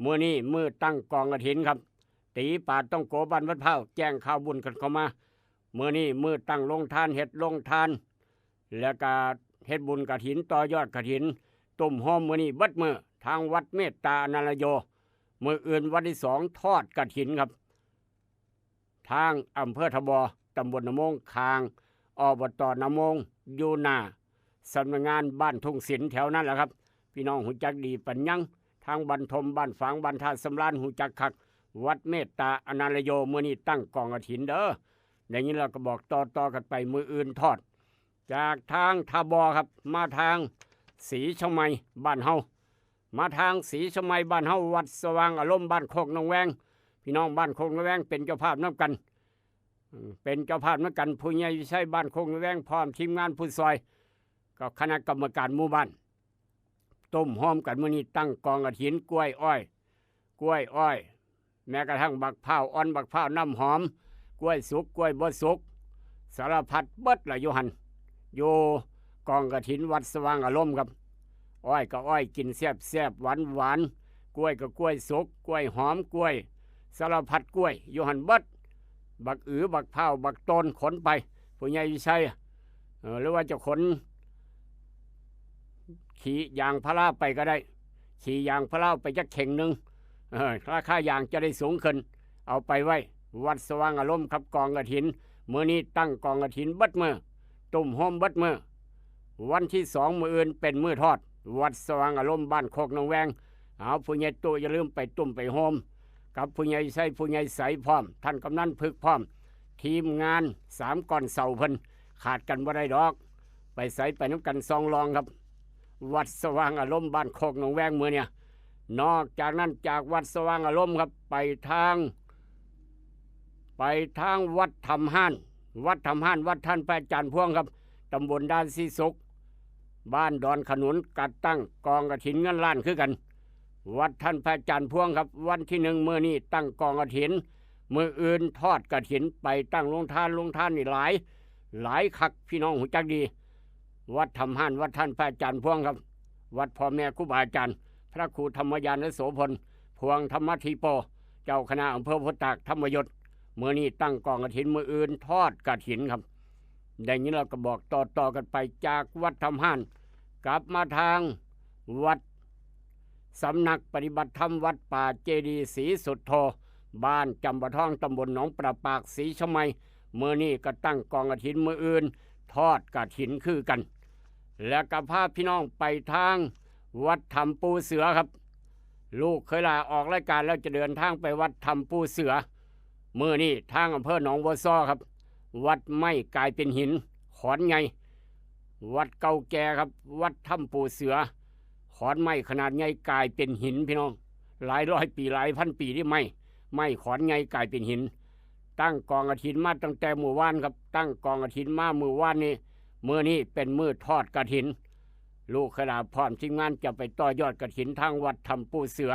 มื้อนี้มื้อตั้งกองกฐินครับ ตีปาดต้องโก บ้านวัดพร้าว แจ้งข่าวบุญกันเข้ามา มื้อนี้มื้อตั้งโรงทาน เฮ็ดโรงทาน แล้วก็เฮ็ดบุญกฐิน ต่อยอดกฐิน ตุ้มโฮมมื้อนี้เบิดมื้อ ทางวัดเมตตาอนันทโย มื้ออื่นวันที่สอง ทอดกฐินครับ ทางอำเภอท่าบ่อ ตำบลน้ำมง ข้าง อบต น้ำมง อยู่หน้าสำนักงานบ้านทุ่งศิลป์ แถวนั้นแหละครับ พี่น้องฮู้จักดีปานยัง ทางบ้านทม บ้านฝาง บ้านท่าสำราญ ฮู้จักคัก วัดเมตตาอนันทโย มื้อนี้ตั้งกองกฐินเด้อ ได้ยินแล้วก็บอกต่อๆกันไป มื้ออื่นทอด จากทางท่าบ่อครับ มาทางสีเชียงใหม่บ้านเฮา มาทางสีเชียงใหม่บ้านเฮา วัดสว่างอารมณ์ บ้านโคกหนองแวง พี่น้องบ้านโคกหนองแวงเป็นเจ้าภาพนำกัน อืม เป็นเจ้าภาพนำกัน ผู้ใหญ่วิชัย บ้านโคกหนองแวง พร้อมทีมงานผู้ซอย กับคณะกรรมการหมู่บ้าน ตุ้มโฮมกันมื้อนี้ ตั้งกองกฐิน กล้วยอ้อย กล้วยอ้อย แม้กระทั่งบักพร้าวอ่อน บักพร้าวน้ำหอม กล้วยสุก กล้วยบ่สุก สารพัดเบิดล่ะอยู่หั่น อยู่กองกฐินวัดสว่างอารมณ์ครับ อ้อยก็อ้อยกินแซ่บๆ หวานๆ กล้วยก็กล้วยสุก กล้วยหอม กล้วย สารพัดกล้วย อยู่หั่นเบิด บักอือ บักพร้าว บักโตน ขนไป ผู้ใหญ่วิชัย เออ หรือว่าจะขน ขี้ยางพาราไปก็ได้ ขี้ยางพาราไปจักเข่งหนึ่ง เออ ราคายางจะได้สูงขึ้น เอาไปไว้ วัดสว่างอารมณ์ครับ กองกฐิน มื้อนี้ตั้งกองกฐินเบิดมื้อ ตุ้มโฮมเบิดมื้อ วันที่สองมื้ออื่นเป็นมื้อทอด วัดสว่างอารมณ์ บ้านโคกหนองแวง เอาผู้ใหญ่ตู้อย่าลืมไปตุ้มไปโฮม กับผู้ใหญ่ไซ ผู้ใหญ่ใสพร้อม ท่านกำนันพึกพร้อม ทีมงานสามก้อนเสาเพิ่น ขาดกันบ่ได้ดอก ไปไสไปนำกันสองลองครับ วัดสว่างอารมณ์ บ้านโคกหนองแวงมื้อเนี่ย นอกจากนั้น จากวัดสว่างอารมณ์ครับ ไปทาง ไปทางวัดถ้ำฮ้าน วัดถ้ำฮ้าน วัดท่านพระอาจารย์พวงครับ ตำบลด่านสีสุข บ้านดอนขนุน ก็ตั้งกองกฐินเงินล้านคือกัน วัดท่านพระอาจารย์พวงครับ วันที่หนึ่งมื้อนี้ตั้งกองกฐิน มื้ออื่นทอดกฐิน ไปตั้งโรงทาน โรงทานนี่หลาย หลายคัก พี่น้องฮู้จักดี วัดถ้ำฮ้าน วัดท่านพระอาจารย์พวงครับ วัดพ่อแม่ครูบาอาจารย์ พระครูธรรมยานโสพล พวงธรรมธีโป เจ้าคณะอำเภอโพธิ์ตาก ธรรมยศ มื้อนี้ตั้งกองกฐิน มื้ออื่นทอดกฐินครับ ได้ยินแล้วก็บอกต่อๆกันไป จากวัดถ้ำฮ้าน กลับมาทางวัด สำนักปฏิบัติธรรมวัดป่าเจดีย์ศรีสุทโธ บ้านจำปาทอง ตำบลหนองประปาก ศรีชมัย มื้อนี้ก็ตั้งกองกฐิน มื้ออื่นทอดกฐินคือกัน แล้วก็พาพี่น้องไปทางวัดถ้ำปู่เสือครับ ลูกเคยลาออกรายการแล้วจะเดินทางไปวัดถ้ำปู่เสือ มื้อนี้ทางอำเภอหนองบัวซอครับ วัดไม้กลายเป็นหิน ขอนใหญ่ วัดเก่าแก่ครับ วัดถ้ำปู่เสือ ขอนไม้ขนาดใหญ่กลายเป็นหินพี่น้อง หลายร้อยปีหลายพันปีที่ไม้ ไม้ขอนใหญ่กลายเป็นหิน ตั้งกองกฐินมาตั้งแต่มื้อวานครับ ตั้งกองกฐินมามื้อวานนี้ มื้อนี้เป็นมื้อทอดกฐิน ลูกเคยลาพร้อมทีมงานจะไปต่อยอดกฐินทางวัดถ้ำปู่เสือ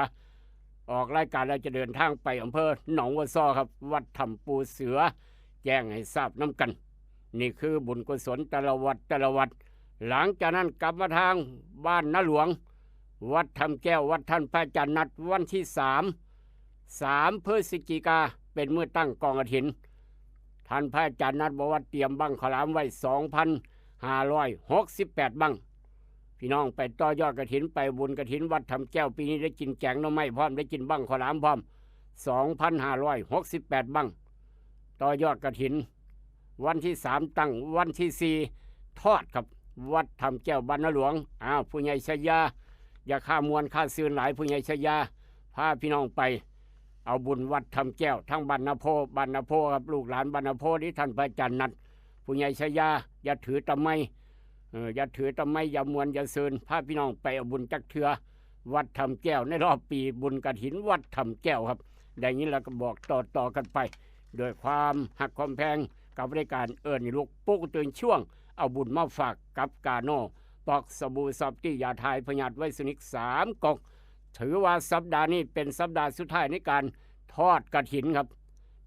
ออกรายการแล้วจะเดินทางไปอำเภอหนองบัวซอครับ วัดถ้ำปู่เสือ แจ้งให้ทราบนำกัน นี่คือบุญกุศลแต่ละวัดแต่ละวัด หลังจากนั้นกลับมาทางบ้านนาหลวง วัดถ้ำแก้ว วัดท่านพระอาจารย์นัด วันที่สาม สามพฤศจิกา เป็นมื้อตั้งกองกฐิน ท่านพระอาจารย์นัดบอกว่าเตรียมบั้งข้าวหลามไว้ สองพันห้าร้อยหกสิบแปดบั้ง พี่น้องไปต่อยอดกฐิน ไปบุญกฐินวัดถ้ำแก้ว ปีนี้ได้กินแกงหน่อไม้พร้อม ได้กินบั้งข้าวหลามพร้อม สองพันห้าร้อยหกสิบแปดบั้ง ต่อยอดกฐิน วันที่สามตั้ง วันที่สี่ทอดครับ วัดถ้ำแก้วบ้านนาหลวง อ้าว ผู้ใหญ่ชายา อย่าข้ามวนข้าซืนหลาย ผู้ใหญ่ชายา พาพี่น้องไป เอาบุญวัดถ้ำแก้ว ทั้งบ้านนาโพ บ้านนาโพครับ ลูกหลานบ้านนาโพนี่ท่านพระอาจารย์นัด ผู้ใหญ่ชายา อย่าถือตะไม เออ อย่าถือตะไม อย่ามวนอย่าซืน พาพี่น้องไปเอาบุญจักเทือ วัดถ้ำแก้ว ในรอบปีบุญกฐินวัดถ้ำแก้วครับ ได้ยินแล้วก็บอกต่อๆกันไป โดวยความหักความแพง กับรายการเอิ้นลูกปลุกตื่นช่วง เอาบุญมาฝากกับกาโน่ ปอกสบู่ซอฟตี้ ยาถ่ายพยาธิไวรัสนิกสามก๊อก ถือว่าสัปดาห์นี้เป็นสัปดาห์สุดท้ายในการทอดกฐินครับ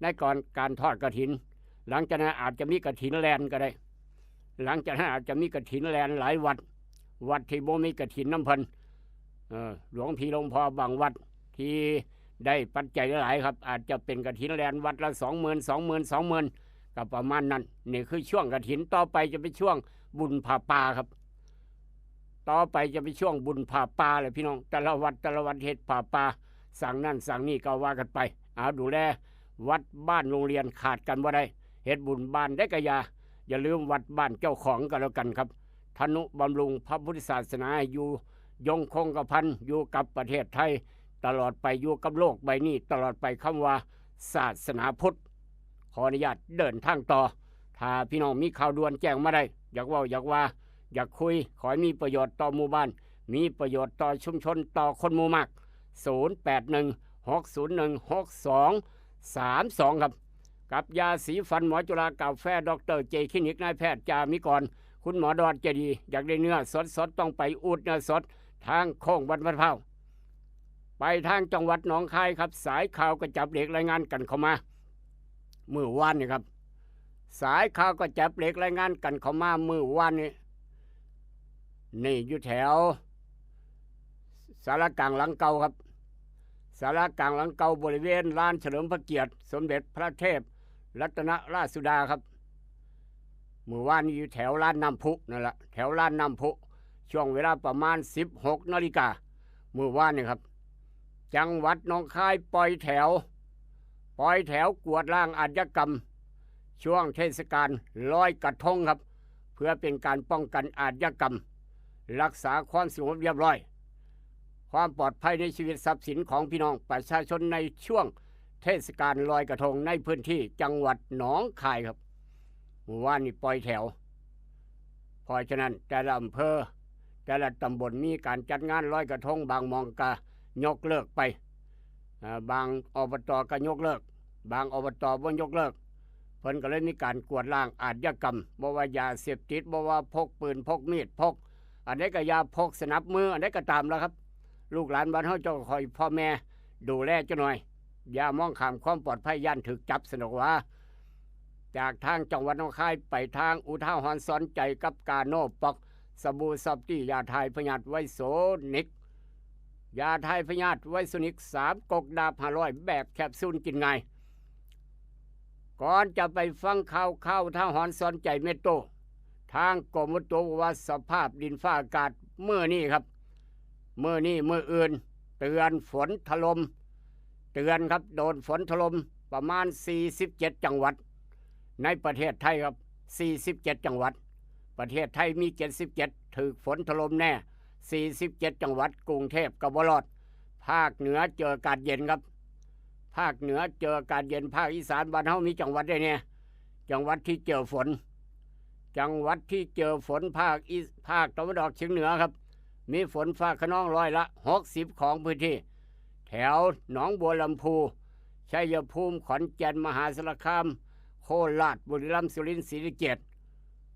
ในก่อนการทอดกฐิน หลังจากนั้นอาจจะมีกฐินแลนก็ได้ หลังจากนั้นอาจจะมีกฐินแลนหลายวัด วัดที่บ่มีกฐินนำเพิ่น เออ หลวงพี่หลวงพ่อบางวัดที่ได้ปัจจัยหลายครับ อาจจะเป็นกฐินแลนวัดละ สองหมื่น สองหมื่น สองหมื่น ก็ประมาณนั้น นี่คือช่วงกฐิน ต่อไปจะเป็นช่วงบุญผ้าป่าครับ ต่อไปจะเป็นช่วงบุญผ้าป่าเลยพี่น้อง แต่ละวัดแต่ละวัดเฮ็ดผ้าป่า สั่งนั่นสั่งนี่ก็ว่ากันไป เอาดูแลวัดบ้านโรงเรียนขาดกันบ่ได้ เฮ็ดบุญบ้านได้กะอยา อย่าลืมวัดบ้านเจ้าของก็แล้วกันครับ ทนุบำรุงพระพุทธศาสนาให้อยู่ยงคงกระพันอยู่กับประเทศไทย ตลอดไป อยู่กับโลกใบนี้ตลอดไป คำว่าศาสนาพุทธ ขออนุญาตเดินทางต่อ ถ้าพี่น้องมีข่าวด่วนแจ้งมาได้ อยากเว้าอยากว่า อยากคุย ขอให้มีประโยชน์ต่อหมู่บ้าน มีประโยชน์ต่อชุมชน ต่อคนหมู่มาก ศูนย์แปดหนึ่ง หกศูนย์หนึ่ง หกสองสามสอง ครับ กับยาสีฟันหมอจุฬากาแฟดอกเตอร์เจคลินิก นายแพทย์จามิกร คุณหมอดอดเจดีย์ อยากได้เนื้อสดๆ ต้องไปอูดเนื้อสด ทางโค้งวัดมะพร้าว ไปทางจังหวัดหนองคายครับ สายข่าวกระจับเหล็กรายงานกันเข้ามา มื้อวานนี่ครับ สายข่าวกระจับเหล็กรายงานกันเข้ามามื้อวานนี้ นี่อยู่แถวศาลากลางหลังเก่าครับ ศาลากลางหลังเก่า บริเวณลานเฉลิมพระเกียรติสมเด็จพระเทพรัตนราชสุดาครับ มื้อวานนี้อยู่แถวลานน้ำพุนั่นละ แถวลานน้ำพุ ช่วงเวลาประมาณ สิบหกนาฬิกา มื้อวานนี่ครับ จังหวัดหนองคายปล่อยแถว ปล่อยแถวกวาดล้างอาชญากรรม ช่วงเทศกาลลอยกระทงครับ เพื่อเป็นการป้องกันอาชญากรรม รักษาความสงบเรียบร้อย ความปลอดภัยในชีวิตทรัพย์สินของพี่น้องประชาชนในช่วงเทศกาลลอยกระทงในพื้นที่จังหวัดหนองคายครับ มื้อวานนี้ปล่อยแถว เพราะฉะนั้นแต่ละอำเภอ แต่ละตำบลมีการจัดงานลอยกระทง บางหม่องก็ยกเลิกไป อ่า บางอบตก็ยกเลิก บางอบตบ่ยกเลิก เพิ่นก็เลยมีการกวาดล้างอาชญากรรม บ่ว่ายาเสพติด บ่ว่าพกปืน พกมีด พก อันใดก็อย่า พกสนับมือ อันใดก็ตามแล้วครับ ลูกหลานบ้านเฮาเจ้าคอยพ่อแม่ดูแลจักหน่อย อย่ามองข้ามความปลอดภัย ย้านถูกจับ สนอกว่า จากทางจังหวัดหนองคายไปทางอุทาหรณ์สอนใจกับกาโน่ปอก สบู่ซอฟตี้ ยาถ่ายพยาธิไวโซนิก ยาถ่ายพยาธิไวโซนิกสามก๊กดาบห้าร้อย แบบแคปซูลกินง่าย ก่อนจะไปฟังข่าวข่าวทหารสอนใจเมโต ทางกรมอุตุว่าสภาพดินฟ้าอากาศมื้อนี้ครับ มื้อนี้มื้ออื่น เตือนฝนถล่ม เตือนครับ โดนฝนถล่มประมาณ 47 จังหวัด ในประเทศไทยครับ 47 จังหวัด ประเทศไทยมี 77 ถืกฝนถล่มแน่ 47 จังหวัด กรุงเทพก็บ่รอด ภาคเหนือเจออากาศเย็นครับ ภาคเหนือเจออากาศเย็น ภาคอีสานบ้านเฮามีจังหวัดใดเนี่ย จังหวัดที่เจอฝน จังหวัดที่เจอฝนภาคอีภาคตะวันออกเฉียงเหนือครับ มีฝนฟ้าคะนองร้อยละ 60 ของพื้นที่ แถวหนองบัวลำพู ชัยภูมิ ขอนแก่น มหาสารคาม โคราช บุรีรัมย์ สุรินทร์ ศรีสะเกษ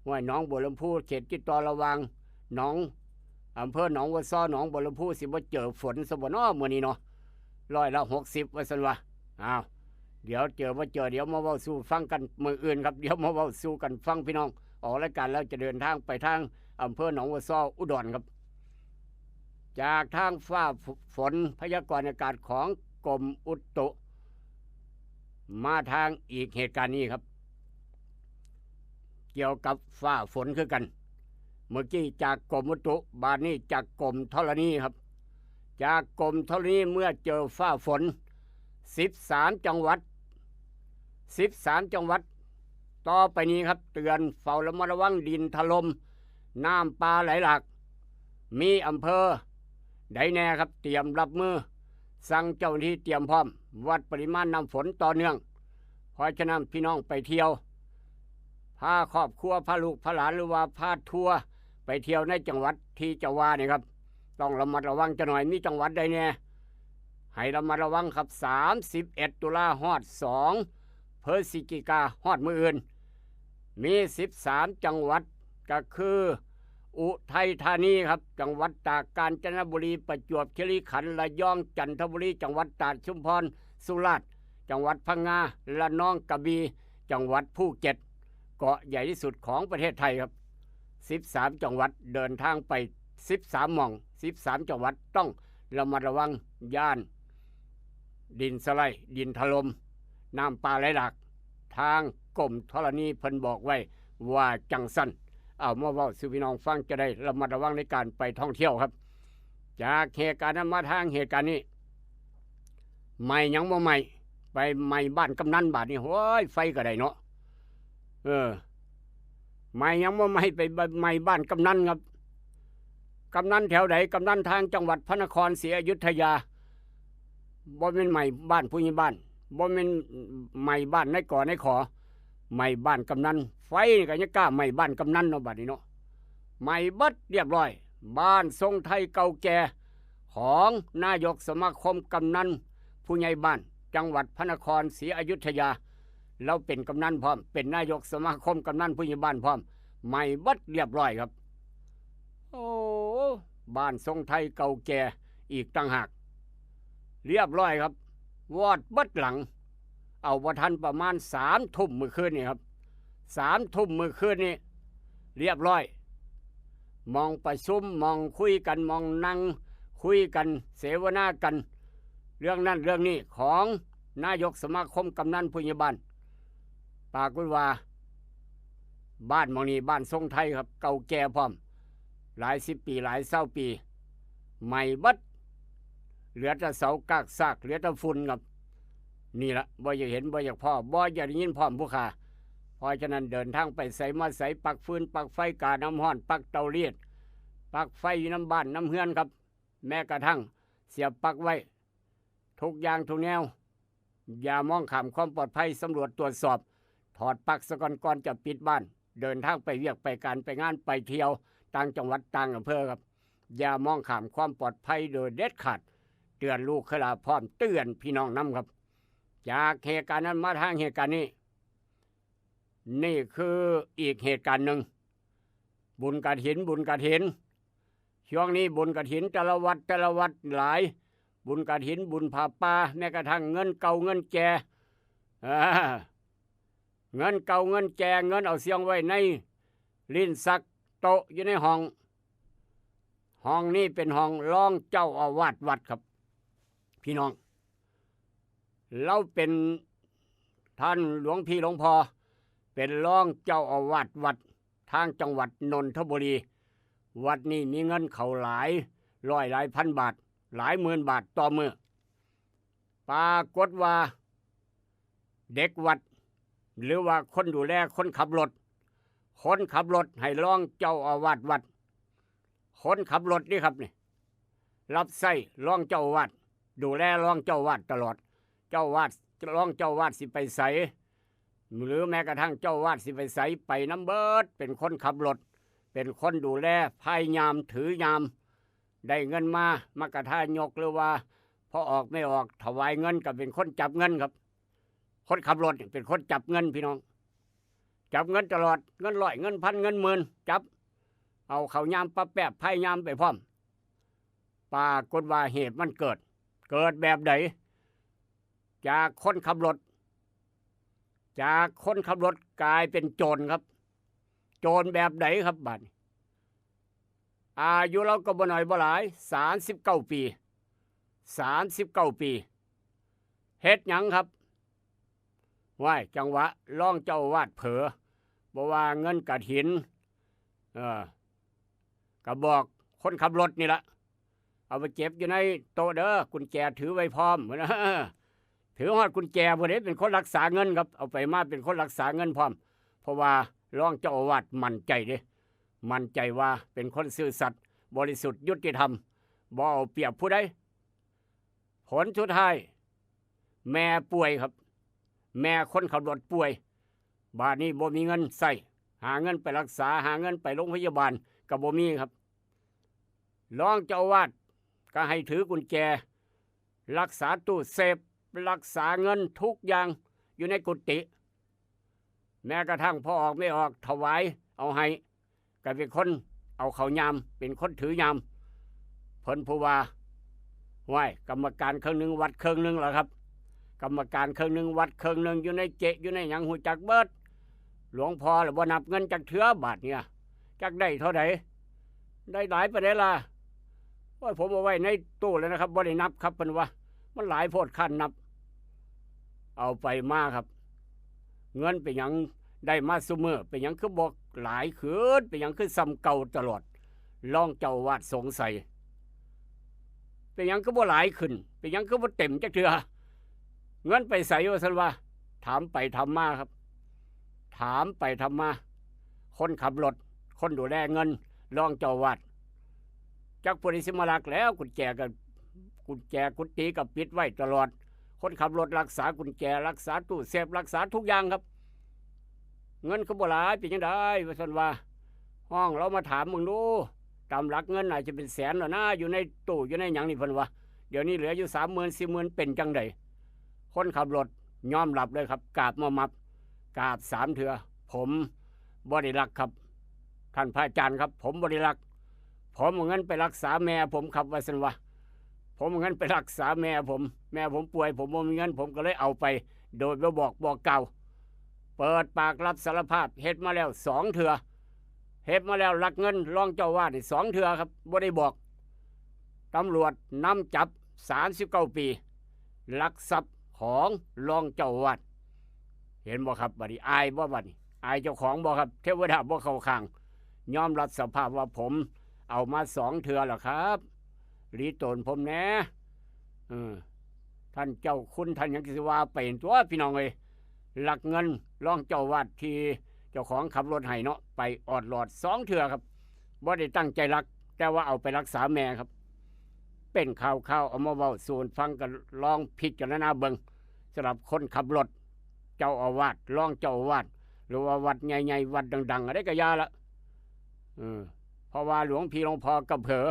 ห้วยหนองบัวลำพู เขตติดต่อระหว่างหนอง อำเภอหนองวัวซอ หนองบัวลำพู สิบ่เจอฝนซะบ่น้อมื้อนี้เนาะ ร้อยละ 60 ว่าซั่นวะ อ้าว เดี๋ยวเจอบ่เจอ เดี๋ยวมาเว้าสู่ฟังกันมื้ออื่นครับ เดี๋ยวมาเว้าสู่กันฟังพี่น้อง ออกรายการแล้วจะเดินทางไปทางอำเภอหนองวัวซอ อุดรครับ จากทางฟ้าฝนพยากรณ์อากาศของกรมอุตุ มาทางอีกเหตุการณ์นี้ครับ เกี่ยวกับฟ้าฝนคือกัน เมื่อกี้จากกรมอุตุ บาดนี้จากกรมธรณีครับ จากกรมธรณีเมื่อเจอฟ้าฝน 13 จังหวัด 13 จังหวัด ต่อไปนี้ครับ เตือนเฝ้าระมัดระวังดินถล่ม น้ำป่าไหลหลาก มีอำเภอใดแน่ครับ เตรียมรับมือ สั่งเจ้าหน้าที่เตรียมพร้อม วัดปริมาณน้ำฝนต่อเนื่อง เพราะฉะนั้นพี่น้องไปเที่ยว พาครอบครัว พาลูก พาหลาน หรือว่าพาทัวร์ไปเที่ยวในจังหวัดที่จะว่านี่ครับ ต้องระมัดระวังจะหน่อย มีจังหวัดใดแน่ ให้ระมัดระวังครับ 31 ตุลาฮอด 2 พฤศจิกา ฮอดมื้ออื่น มี 13 จังหวัด ก็คือ อุทัยธานีครับ จังหวัดตาก กาญจนบุรี ประจวบคีรีขันธ์ ระยอง จันทบุรี จังหวัดตราด ชุมพร สุราษฎร์ จังหวัดพังงา ระนอง กระบี่ จังหวัดภูเก็ต เกาะใหญ่ที่สุดของประเทศไทยครับ 13 จังหวัด เดินทางไป 13 หม่อง 13 จังหวัด ต้องระมัดระวัง ย่านดินสไลด์ ดินถล่ม น้ำป่าไหลหลาก ทางกรมธรณีเพิ่นบอกไว้ว่าจังซั่น เอามาเว้าสู่พี่น้องฟัง จะได้ระมัดระวังในการไปท่องเที่ยวครับ จากเหตุการณ์นั้นมาทางเหตุการณ์นี้ ไหม้ยังบ่ไหม้ ไปไหม้บ้านกำนันบาดนี้ โอ้ย ไฟก็ได้เนาะ เออ ไหม้ยังบ่ไหม้ ไปไหม้บ้านกำนันครับ กำนันแถวใด กำนันทางจังหวัดพระนครศรีอยุธยา บ่แม่นไหม้บ้านผู้ใหญ่บ้าน บ่แม่นไหม้บ้านนายกนายขอ ไหม้บ้านกำนัน ไฟนี่ก็ยังกล้าไหม้บ้านกำนันเนาะ บาดนี้เนาะ ไหม้เบิดเรียบร้อย บ้านทรงไทยเก่าแก่ ของนายกสมาคมกำนันผู้ใหญ่บ้าน จังหวัดพระนครศรีอยุธยา เราเป็นกำนันพร้อม เป็นนายกสมาคมกำนันผู้ใหญ่บ้านพร้อม ไหม้เบิดเรียบร้อยครับ โอ้ บ้านทรงไทยเก่าแก่อีกต่างหาก เรียบร้อยครับ วอดเบิดหลัง เอาบ่ทันประมาณ 3 ทุ่มมื้อคืนนี่ครับ 3 ทุ่มมื้อคืนนี่ เรียบร้อย หม่องประชุม หม่องคุยกัน หม่องนั่งคุยกัน เสวนากัน เรื่องนั้นเรื่องนี้ ของนายกสมาคมกำนันผู้ใหญ่บ้าน ปรากฏว่า บ้านหม่องนี้บ้านทรงไทยครับ เก่าแก่พร้อม หลายสิบปี หลายเศร้าปี ไหม้เบิด เหลือแต่เสากากซาก เหลือแต่ฝุ่นครับ นี่ละ บ่อยากเห็น บ่อยากพ้อ บ่อยากได้ยินพร้อมผู้ข้า เพราะฉะนั้นเดินทางไปไสมาไส ปลั๊กฟืน ปลั๊กไฟ กาน้ำร้อน ปลั๊กเตารีด ปลั๊กไฟอยู่นำบ้านนำเฮือนครับ แม้กระทั่งเสียบปลั๊กไว้ ทุกอย่างทุกแนว อย่ามองข้ามความปลอดภัย สำรวจตรวจสอบ ถอดปลั๊กซะก่อน ก่อนจะปิดบ้าน เดินทางไปเวียกไปการไปงานไปเที่ยวต่างจังหวัดต่างอำเภอครับ อย่ามองข้ามความปลอดภัยโดยเด็ดขาด เตือนลูกเคยหลาพร้อมเตือนพี่น้องนำครับ จากเหตุการณ์นั้นมาทางเหตุการณ์นี้ นี่คืออีกเหตุการณ์หนึ่ง บุญกฐิน บุญกฐิน ช่วงนี้บุญกฐินแต่ละวัดแต่ละวัดหลาย บุญกฐิน บุญผ้าป่า แม้กระทั่งเงินเก่าเงินแก่ อ่า เงินเก่าเงินแก่ เงินเอาเสียงไว้ในลิ้นชักโต๊ะอยู่ในห้อง ห้องนี้เป็นห้องรองเจ้าอาวาสวัดครับ พี่น้อง เราเป็น ท่านหลวงพี่หลวงพ่อ เป็นรองเจ้าอาวาสวัดทางจังหวัดนนทบุรี วัดนี้มีเงินเข้าหลายร้อยหลายพันบาท หลายหมื่นบาทต่อมื้อ ปรากฏว่า เด็กวัด หรือว่าคนดูแลคนขับรถ คนขับรถให้รองเจ้าอาวาสวัด คนขับรถนี่ครับนี่ รับใช้รองเจ้าอาวาส ดูแลรองเจ้าอาวาสตลอด เจ้าอาวาส รองเจ้าอาวาสสิไปไส หรือแม้กระทั่งเจ้าอาวาสสิไปไส ไปนำเบิด เป็นคนขับรถ เป็นคนดูแลพายยามถือยาม ได้เงินมา มากระทายก หรือว่าพอออกไม่ออก ถวายเงินก็เป็นคนจับเงินครับ คนขับรถนี่เป็นคนจับเงินพี่น้อง จับเงินตลอด เงินร้อย เงินพัน เงินหมื่น จับ เอาเข้ายามปะแป๊บพายยามไปพร้อม ปรากฏว่าเหตุมันเกิด เกิดแบบใด จากคนขับรถ จากคนขับรถกลายเป็นโจรครับ โจรแบบใดครับบัดนี้ อายุเราก็บ่น้อยบ่หลาย สามสิบเก้าปี สามสิบเก้าปี เฮ็ดหยังครับ ว้าย จังหวะรองเจ้าอาวาสเผลอ บ่ว่าเงินกฐิน เออ ก็บอกคนขับรถนี่ละ เอาไปเก็บอยู่ในโต๊ะเด้อ กุญแจถือไว้พร้อม ถือฮอดกุญแจ ผู้ใดเป็นคนรักษาเงินครับ เอาไปมาเป็นคนรักษาเงินพร้อม เพราะว่ารองเจ้าอาวาสมั่นใจเด้ มั่นใจว่าเป็นคนซื่อสัตย์ บริสุทธิ์ ยุติธรรม บ่เอาเปรียบผู้ใด ผลสุดท้าย แม่ป่วยครับ แม่คนขับรถป่วย บาดนี้บ่มีเงินใช้ หาเงินไปรักษา หาเงินไปโรงพยาบาลก็บ่มีครับ รองเจ้าอาวาสก็ให้ถือกุญแจ รักษาตู้เซฟ รักษาเงินทุกอย่างอยู่ในกุฏิ แม้กระทั่งพอออกไม่ออก ถวายเอาให้ ก็เป็นคนเอาเข้ายาม เป็นคนถือยาม เพิ่นผู้ว่า ห้วย กรรมการครึ่งหนึ่งวัดครึ่งหนึ่งล่ะครับ กรรมการครึ่งหนึ่งวัดครึ่งหนึ่ง อยู่ในเจ๊ะอยู่ในหยังฮู้จักเบิด หลวงพ่อล่ะบ่นับเงินจักเทื่อ บาดเนี่ย จักได้เท่าใด ได้หลายปานใดล่ะ โอ้ย ผมเอาไว้ในตู้แล้วนะครับ บ่ได้นับครับ เพิ่นว่า มันหลายโพด คร้านนับ เอาไปมาครับ เงินเป็นหยังได้มาซุมื้อ เป็นหยังคือบ่หลายขึ้น เป็นหยังคือส่ำเก่าตลอด รองเจ้าอาวาสสงสัย เป็นหยังคือบ่หลายขึ้น เป็นหยังคือบ่เต็มจักเทื่อ เงินไปไส ว่าซั่นว่า ถามไปถามมาครับ ถามไปถามมา คนขับรถ คนดูแลเงิน รองเจ้าอาวาส จักผู้ใดสิมาลักแล้ว กุญแจก็ กุญแจกุฏิก็ปิดไว้ตลอด คนขับรถรักษากุญแจ รักษาตู้เซฟ รักษาทุกอย่างครับ เงินคือบ่หลาย เป็นจั่งใด ว่าซั่นว่า ฮ้องลาวมาถามเบิ่งดู ตามหลักเงินน่าจะเป็นแสนแล้วนะ อยู่ในตู้อยู่ในหยังนี่ เพิ่นว่า เดี๋ยวนี้เหลืออยู่สามหมื่นสี่หมื่น เป็นจั่งใด คนขับรถยอมรับเลยครับ กราบมามับ กราบสามเทื่อ ผมบ่ได้ลักครับ ท่านพระอาจารย์ครับ ผมบ่ได้ลัก ผมเอาเงินไปรักษาแม่ผมครับ ว่าซั่นว่า ผมเอาเงินไปรักษาแม่ผม แม่ผมป่วย ผมบ่มีเงิน ผมก็เลยเอาไป โดยบ่บอกบอกกล่าว เปิดปากรับสารภาพ เฮ็ดมาแล้วสองเทื่อ เฮ็ดมาแล้วลักเงินรองเจ้าอาวาสนี่สองเทื่อครับ บ่ได้บอก ตำรวจนำจับ สามสิบเก้าปี ลักทรัพย์ของรองเจ้าอาวาส เห็นบ่ครับ บัดนี้อายบ่ บัดนี้อายเจ้าของบ่ครับ เทวดาบ่เข้าข้าง ยอมรับสภาพว่าผมเอามาสองเทื่อแล้วครับ หลีตนผมแหน่ เออ ท่านเจ้าคุณท่านหยังสิว่าไปตัว พี่น้องเอ้ย ลักเงินรองเจ้าอาวาสที่เจ้าของขับรถให้เนาะ ไปออดลอดสองเทื่อครับ บ่ได้ตั้งใจลัก แต่ว่าเอาไปรักษาแม่ครับ เป็นข่าวๆ เอามาเว้าสู่ฟัง ก็ลองพิจารณาเบิ่ง สำหรับคนขับรถ เจ้าอาวาส รองเจ้าอาวาส หรือว่าวัดใหญ่ๆ วัดดังๆ อะไรก็อย่าละ เออ เพราะว่าหลวงพี่หลวงพ่อก็เผลอ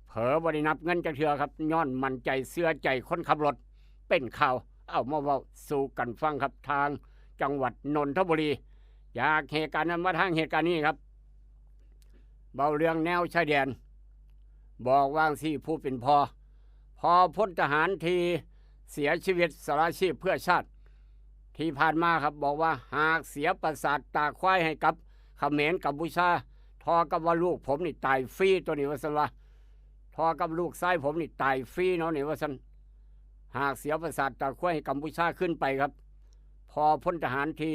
เผลอบ่ได้นับเงินจักเทื่อครับ ย้อนมั่นใจเชื่อใจคนขับรถ เป็นข่าวเอามาเว้าสู่กันฟังครับ ทางจังหวัดนนทบุรี จากเหตุการณ์นั้นมาทางเหตุการณ์นี้ครับ เว้าเรื่องแนวชายแดน บอกว่าจั่งซี้ผู้เป็นพ่อ พ่อพลทหารที่เสียชีวิตสละชีพเพื่อชาติ ที่ผ่านมาครับ บอกว่าหากเสียประสาทตาควายให้กับเขมรกัมพูชา โท ทอกับว่าลูกผมนี่ตายฟรีตัวนี้ว่าซั่นวะ ทอกับลูกชายผมนี่ตายฟรีเนาะนี่ว่าซั่น หากเสียประสาทตาควายให้กัมพูชาขึ้นไปครับ พอพลทหารที่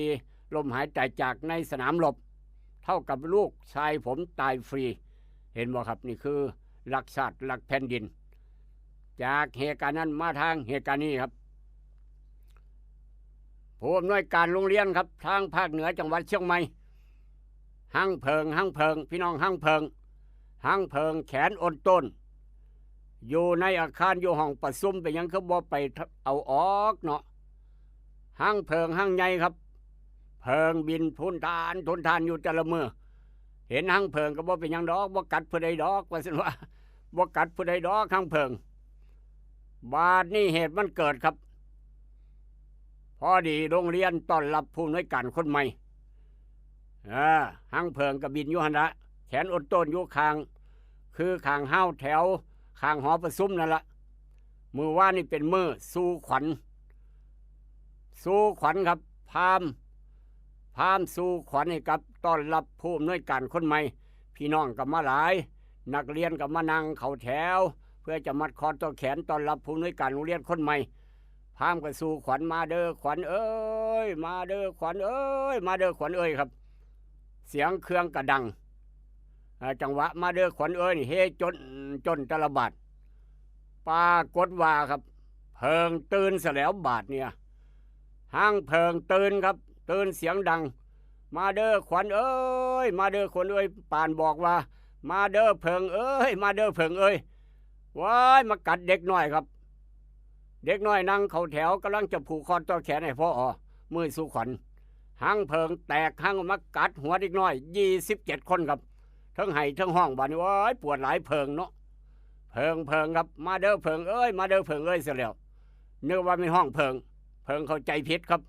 ล้มหายตายจากในสนามรบ เท่ากับลูกชายผมตายฟรี เห็นบ่ครับ นี่คือรักชาติรักแผ่นดิน จากเหตุการณ์นั้นมาทางเหตุการณ์นี้ครับ ผู้อำนวยการโรงเรียนครับ ทางภาคเหนือจังหวัดเชียงใหม่ ฮังเผิง ฮังเผิง พี่น้องฮังเผิง ฮังเผิง แขนโอนโตน อยู่ในอาคาร อยู่ห้องประชุม เป็นหยังคือบ่ไปเอาออกเนาะ ฮังเผิงฮังใหญ่ครับ เผิงบินทุนทานทุนทานอยู่แต่ละมื้อ เห็นฮังเผิงก็บ่เป็นหยังดอก บ่กัดผู้ใดดอก ว่าซั่นว่า บ่กัดผู้ใดดอกฮังเผิง บาดนี้เหตุมันเกิดครับ พอดีโรงเรียนต้อนรับผู้อำนวยการคนใหม่ เออ ฮังเผิงก็บินอยู่หั่นละ แขนโอนโตนอยู่ข้าง คือข้างฮาวแถว ข้างหอประชุมนั่นละ มื้อวานนี่เป็นมื้อสู่ขวัญ สู่ขวัญครับ พราหมณ์ พราหมณ์สู่ขวัญให้กับต้อนรับผู้อำนวยการคนใหม่ พี่น้องก็มาหลาย นักเรียนก็มานั่งเข้าแถว เพื่อจะมัดคอต่อแขนต้อนรับผู้อำนวยการโรงเรียนคนใหม่ พราหมณ์ก็สู่ขวัญ มาเด้อขวัญเอ้ย มาเด้อขวัญเอ้ย มาเด้อขวัญเอ้ยครับ เสียงเครื่องก็ดัง อ่า จังหวะมาเด้อขวัญเอ้ยนี่เฮจน จนแต่ละบาด ปรากฏว่าครับ เผิงตื่นซะแล้วบาดเนี่ย ฮังเผิงตื่นครับ ตื่นเสียงดัง มาเด้อขวัญเอ้ย มาเด้อขวัญเอ้ย ปานบอกว่า มาเด้อเผิงเอ้ย มาเด้อเผิงเอ้ย ว้าย มากัดเด็กน้อยครับ เด็กน้อยนั่งเข้าแถวกำลังจะผูกคอต่อแขนให้พ่อออมื้อสู่ขวัญ ฮังเผิงแตกฮังออกมากัดหัวเด็กน้อย ยี่สิบเจ็ด คนครับ ทั้งไห้ทั้งฮ้อง บาดนี้ โอ้ย ปวดหลายเผิงเนาะ เผิง เผิงครับ มาเด้อเผิงเอ้ย มาเด้อเผิงเอ้ย ซะแล้ว นึกว่าเป็นฮ้องเผิง เผิงเข้าใจผิดครับ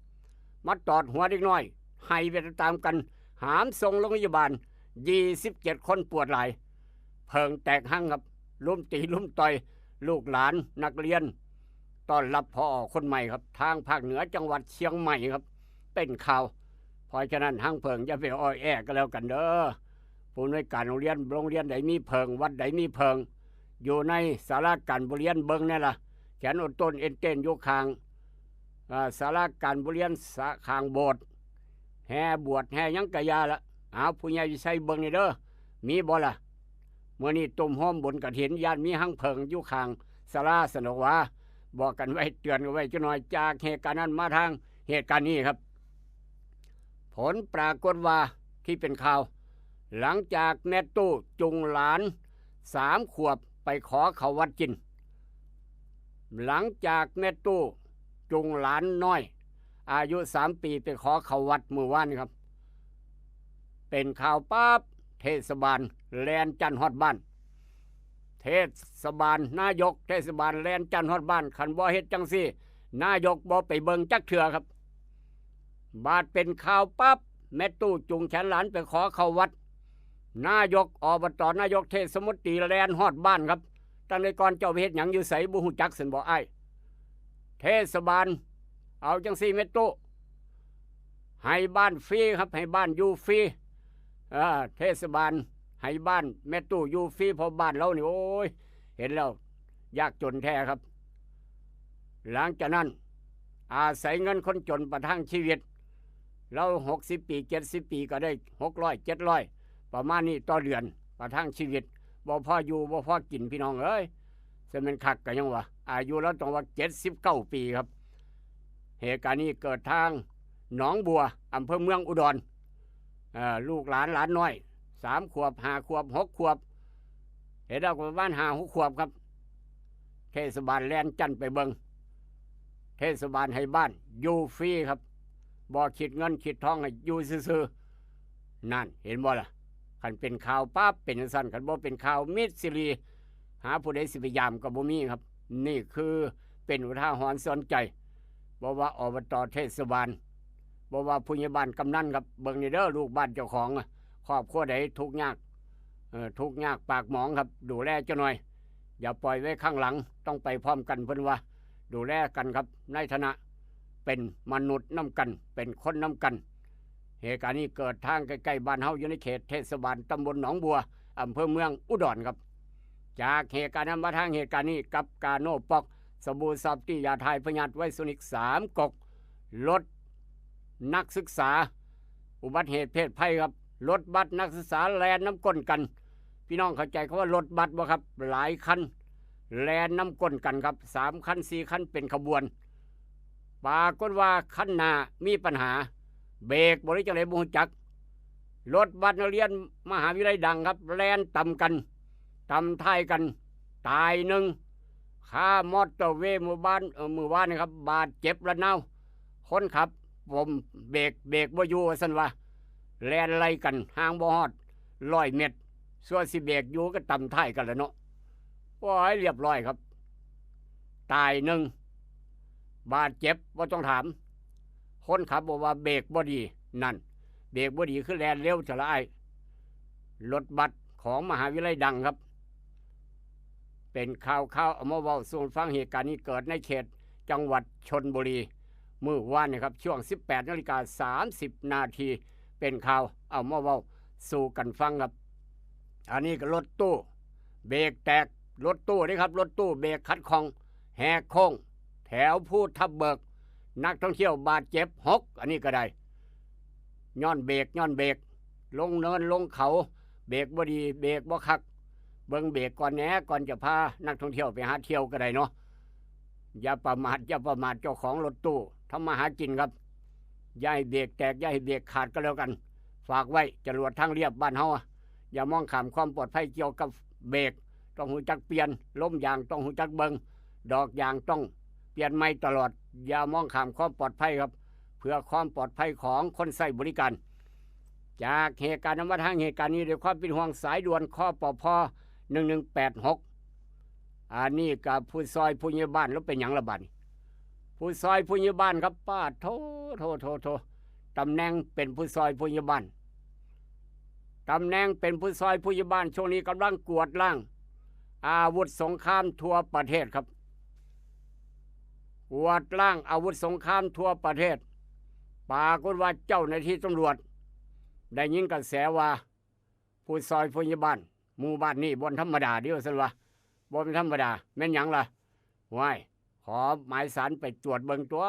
มาตอดหัวเด็กน้อย ไห้ไปตามๆกัน หามส่งโรงพยาบาล ยี่สิบเจ็ด คน ปวดหลาย เผิงแตกฮังครับ ลุมตีลุมต่อย ลูกหลานนักเรียน ต้อนรับ ผอ.คนใหม่ครับ ทางภาคเหนือจังหวัดเชียงใหม่ครับ เป็นข่าว เพราะฉะนั้นฮังเผิงอย่าไปอ้อยแอ้ก็แล้วกันเด้อ ผู้อำนวยการโรงเรียน โรงเรียนใดมีเผิง วัดใดมีเผิง อยู่ในศาลาการประเรียนเบิ่งแน่ล่ะ แขนโอนโตนเอนเตนอยู่ข้าง อ่า ศาลาการประเรียน สะ ข้างโบสถ์ แห่บวชแห่หยังกะยาละ เอาผู้ใหญ่วิชัยเบิ่งนี่เด้อ มีบ่ล่ะ มื้อนี้ตุ้มโฮมบุญกฐิน ย่านมีฮังเผิงอยู่ข้างศาลา สนอกว่า บอกกันไว้ เตือนกันไว้จักหน่อย จากเหตุการณ์นั้นมาทางเหตุการณ์นี้ครับ ผลปรากฏว่าที่เป็นข่าว หลังจากแม่ตู้จุงหลานสามขวบไปขอเข้าวัดกิน หลังจากแม่ตู้จุงหลานน้อย อายุสามปีไปขอเข้าวัดมื้อวานครับ เป็นข่าวปั๊บ เทศบาลแล่นจั่นฮอดบ้าน เทศบาล นายกเทศบาลแล่นจั่นฮอดบ้าน คันบ่เฮ็ดจั่งซี้ นายกบ่ไปเบิ่งจักเทื่อครับ บาดเป็นข่าวปั๊บ แม่ตู้จุงแขนหลานไปขอเข้าวัด นายก อบต. นายกเทศมนตรีแล่นฮอดบ้านครับ ตั้งแต่ก่อนเจ้าไปเฮ็ดหยังอยู่ไส บ่ฮู้จักซั่นบ่อ้าย เทศบาล เอาจั่งซี้แม่ตู้ ให้บ้านฟรีครับ ให้บ้านอยู่ฟรี เออ เทศบาลให้บ้านแม่ตู้อยู่ฟรี เพราะบ้านเรานี่ โอ้ย เห็นแล้วยากจนแท้ครับ หลังจากนั้น อาศัยเงินคนจนประทังชีวิต เราหกสิบปี เจ็ดสิบปี ก็ได้หกร้อย เจ็ดร้อย ประมาณนี้ต่อเดือน ประทังชีวิต บ่พออยู่ บ่พอกิน พี่น้องเอ้ย จะแม่นคักก็ยังว่า อายุเราต้องว่า เจ็ดสิบเก้าปีครับ เหตุการณ์นี้เกิดทางหนองบัว อำเภอเมืองอุดร เอ่อ ลูกหลาน หลานน้อย สามขวบ ห้าขวบ หกขวบ เห็นแล้วก็ประมาณห้าหกขวบครับ เทศบาลแล่นจั่นไปเบิ่ง เทศบาลให้บ้านอยู่ฟรีครับ บ่คิดเงินคิดทอง ให้อยู่ซื่อๆ นั่น เห็นบ่ล่ะ คันเป็นข่าวปั๊บเป็นจั่งซั้น คันบ่เป็นข่าวมิดซีรี หาผู้ใดสิไปยามก็บ่มีครับ นี่คือเป็นอุทาหรณ์สอนใจ บ่ว่า อบต. เทศบาล บ่ว่าผู้ใหญ่บ้านกำนันครับ เบิ่งนี่เด้อ ลูกบ้านเจ้าของอะ ครอบครัวใดทุกข์ยาก เอ่อ ทุกข์ยากปากหมองครับ ดูแลจักหน่อย อย่าปล่อยไว้ข้างหลัง ต้องไปพร้อมกัน เพิ่นว่า ดูแลกันครับ ในฐานะเป็นมนุษย์นำกัน เป็นคนนำกัน เหตุการณ์นี้เกิดทางใกล้ๆบ้านเฮา อยู่ในเขตเทศบาลตำบลหนองบัว อำเภอเมืองอุดรครับ จากเหตุการณ์นั้นมาทางเหตุการณ์นี้ กับกาโน่ป๊อก สบู่ซอฟตี้ ยาถ่ายพยาธิไวโซนิกสามก๊อก รถนักศึกษา อุบัติเหตุเพศภัยครับ รถบัสนักศึกษาแล่นนำก้นกัน พี่น้องเข้าใจคำว่ารถบัสบ่ครับ หลายคันแล่นนำก้นกันครับ สามคันสี่คันเป็นขบวน ปรากฏว่าคันหน้ามีปัญหา เบรกบ่หรือจั่งใดบ่ฮู้จัก รถบัสนักเรียนมหาวิทยาลัยดังครับ แล่นตำกัน ตำท้ายกัน ตายหนึ่ง คามอเตอร์เวย์มื้อบ้าน เอ่อ มื้อวานนี่ครับ บาดเจ็บระนาว คนขับ ผมเบรก เบรกบ่อยู่ว่าซั่นว่า แล่นไล่กัน ห่างบ่ฮอดร้อยเมตร ซั่วสิเบรกอยู่ก็ตำท้ายกันแล้วเนาะ โอ้ย เรียบร้อยครับ ตายหนึ่ง บาดเจ็บบ่ต้องถาม คนขับบอกว่าเบรกบ่ดี นั่น เบรกบ่ดีคือแล่นเร็วแท้ละอ้าย รถบัสของมหาวิทยาลัยดังครับ เป็นข่าวๆ เอามาเว้าสู่ฟัง เหตุการณ์นี้เกิดในเขตจังหวัดชลบุรี มื้อวานนี่ครับ ช่วงสิบแปดนาฬิกาสามสิบนาที เป็นข่าวเอามาเว้าสู่กันฟังครับ อันนี้ก็รถตู้เบรกแตก รถตู้นี่ครับ รถตู้เบรกขัดข้อง แหกโค้ง แถวภูทับเบิก นักท่องเที่ยวบาดเจ็บหก อันนี้ก็ได้ ย้อนเบรก ย้อนเบรก ลงเนินลงเขา เบรกบ่ดี เบรกบ่คัก เบิ่งเบรกก่อนแหน่ ก่อนจะพานักท่องเที่ยวไปหาเที่ยวก็ได้เนาะ อย่าประมาท อย่าประมาทเจ้าของรถตู้ ทำมาหากินครับ อย่าให้เบรกแตก อย่าให้เบรกขาดก็แล้วกัน ฝากไว้ จรวดทางเลียบบ้านเฮา อย่ามองข้ามความปลอดภัยเกี่ยวกับเบรก ต้องฮู้จักเปลี่ยน ลมยางต้องฮู้จักเบิ่ง ดอกยางต้องเปลี่ยนใหม่ตลอด อย่ามองข้ามความปลอดภัยครับ เพื่อความปลอดภัยของคนใช้บริการ จากเหตุการณ์นั้นมาทางเหตุการณ์นี้ ด้วยความเป็นห่วง สายด่วน คปภ หนึ่งหนึ่งแปดหก อันนี้กับผู้ซอยผู้ใหญ่บ้าน แล้วเป็นหยังละบัดนี้ ผู้ซอยผู้ใหญ่บ้านครับ ป้าดโธ่ โธ่ โธ่ โธ่ ตำแหน่งเป็นผู้ซอยผู้ใหญ่บ้าน ตำแหน่งเป็นผู้ซอยผู้ใหญ่บ้าน ช่วงนี้กำลังกวาดล้างอาวุธสงครามทั่วประเทศครับ กวาดล้างอาวุธสงครามทั่วประเทศ ปรากฏว่าเจ้าหน้าที่ตำรวจ ได้ยินกระแสว่า ผู้ซอยผู้ใหญ่บ้าน หมู่บ้านนี้บ่ธรรมดาเด้อซั่นว่า บ่ธรรมดา แม่นหยังล่ะ ว้าย ขอหมายศาลไปตรวจเบิ่งตั๋ว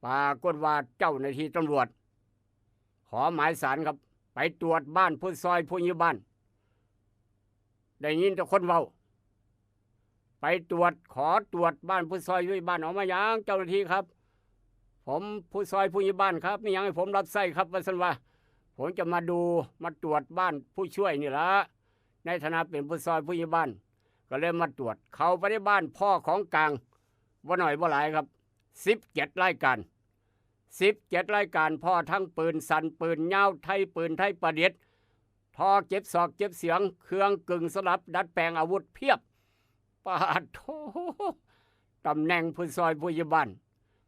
ปรากฏว่าเจ้าหน้าที่ตำรวจ ขอหมายศาลครับ ไปตรวจบ้านผู้ซอยผู้ใหญ่บ้าน ได้ยินแต่คนเว้า ไปตรวจ ขอตรวจบ้านผู้ซอยผู้ใหญ่บ้าน ออกมาหยัง เจ้าหน้าที่ครับ ผมผู้ซอยผู้ใหญ่บ้านครับ มีหยังให้ผมรับใช้ครับ ว่าซั่นว่า ผมจะมาดู มาตรวจบ้านผู้ช่วยนี่ละ ในฐานะเป็นผู้ซอยผู้ใหญ่บ้าน ก็เลยมาตรวจ เข้าไปในบ้าน พ้อของกลางบ่น้อยบ่หลายครับ สิบเจ็ดรายการ สิบเจ็ดรายการ พ้อทั้งปืนสั้น ปืนยาวไทย ปืนไทยประดิษฐ์ ท่อเก็บซอกเก็บเสียง เครื่องกึ่งสลับ ดัดแปลงอาวุธเพียบ ปาดโธ่ ตำแหน่งผู้ซอยผู้ใหญ่บ้าน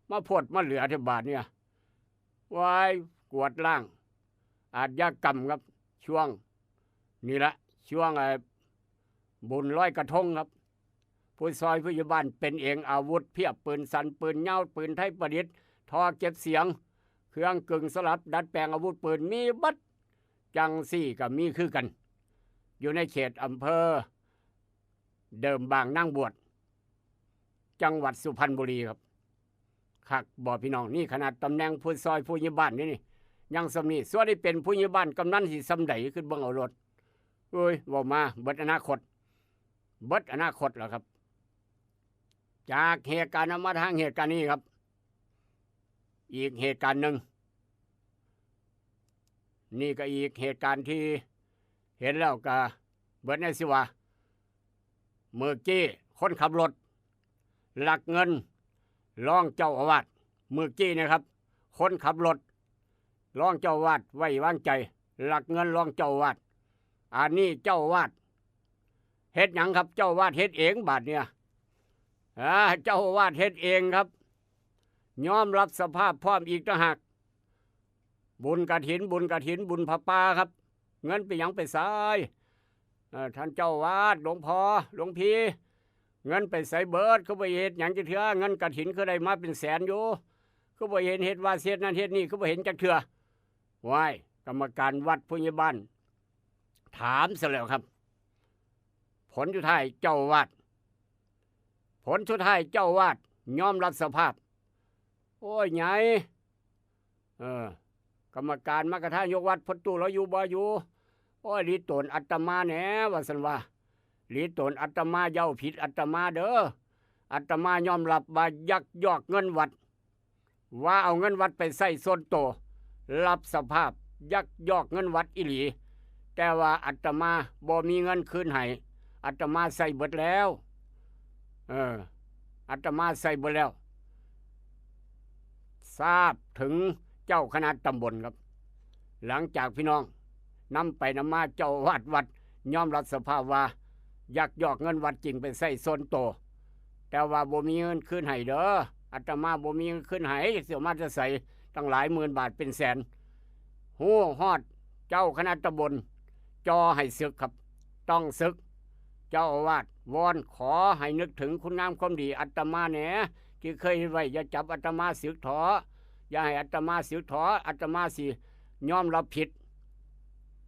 มาโพดมาเหลือแท้บาดเนี่ย ว้าย กวาดล้างอาชญากรรมครับ ช่วง นี่ละ ช่วง เอ่อ บุญลอยกระทงครับ ผู้ซอยผู้ใหญ่บ้านเป็นเอง อาวุธเพียบ ปืนสั้น ปืนยาว ปืนไทยประดิษฐ์ ท่อเก็บเสียง เครื่องกึ่งสลับ ดัดแปลงอาวุธปืน มีเบิด จั่งซี้ก็มีคือกัน อยู่ในเขตอำเภอเดิมบางนางบวช จังหวัดสุพรรณบุรีครับ คักบ่พี่น้อง นี่ขนาดตำแหน่งผู้ซอยผู้ใหญ่บ้านนี่นี่ ยังส่ำนี้ ซั่วได้เป็นผู้ใหญ่บ้านกำนันสิส่ำใด คือเบิ่งเอาโลด เอ้ย เว้ามา เบิดอนาคต เบิดอนาคตแล้วครับ จากเหตุการณ์นั้นมาทางเหตุการณ์นี้ครับ อีกเหตุการณ์หนึ่ง นี่ก็อีกเหตุการณ์ที่เห็นแล้วก็เบิดแนวสิว่า มื้อกี้คนขับรถลักเงินรองเจ้าอาวาส มื้อกี้นะครับ คนขับรถรองเจ้าอาวาสไว้วางใจ ลักเงินรองเจ้าอาวาส อันนี้เจ้าอาวาสเฮ็ดหยังครับ เจ้าอาวาสเฮ็ดเองบาดเนี่ย อ่า เจ้าอาวาสเฮ็ดเองครับ ยอมรับสภาพพร้อมอีกต่างหาก บุญกฐิน บุญกฐิน บุญผ้าป่าครับ เงินไปหยังไปไส เอ่อ ท่านเจ้าอาวาส หลวงพ่อ หลวงพี่ เงินไปไสเบิด คือบ่เห็นหยังจักเทื่อ เงินกฐินคือได้มาเป็นแสนอยู่ คือบ่เห็นเฮ็ดวัดเฮ็ดนั่นเฮ็ดนี่ คือบ่เห็นจักเทื่อ ว้าย กรรมการวัด ผู้ใหญ่บ้าน ถามซะแล้วครับ ผลสุดท้ายเจ้าอาวาส ผลสุดท้ายเจ้าอาวาสยอมรับสภาพ โอ้ย ใหญ่ เออ กรรมการมรรคทายกวัด พ่อตู้ลาวอยู่บ่อยู่ โอ้ย หลีตนอาตมาแหน่ ว่าซั่นว่า หลีตนอาตมา อย่าเอาผิดอาตมาเด้อ อาตมายอมรับว่ายักยอกเงินวัด ว่าเอาเงินวัดไปใช้ส่วนตัว รับสภาพยักยอกเงินวัดอีหลี แต่ว่าอาตมาบ่มีเงินคืนให้ อาตมาใช้เบิดแล้ว เออ อาตมาใช้เบิดแล้ว ทราบถึงเจ้าคณะตำบลครับ หลังจากพี่น้องนำไปนำมา เจ้าอาวาสวัดยอมรับสภาพว่า ยักยอกเงินวัดจริงไปใช้ส่วนตัว แต่ว่าบ่มีเงินคืนให้เด้อ อาตมาบ่มีเงินคืนให้ สิเอามาแต่ไส ตั้งหลายหมื่นบาทเป็นแสน ฮู้ฮอดเจ้าคณะตำบล จ่อให้สึกครับ ต้องสึก เจ้าอาวาสวอนขอให้นึกถึงคุณงามความดีอาตมาแหน่ ที่เคยเฮ็ดไว้ อย่าจับอาตมาสึกเถาะ อย่าให้อาตมาสึกเถาะ อาตมาสิยอมรับผิด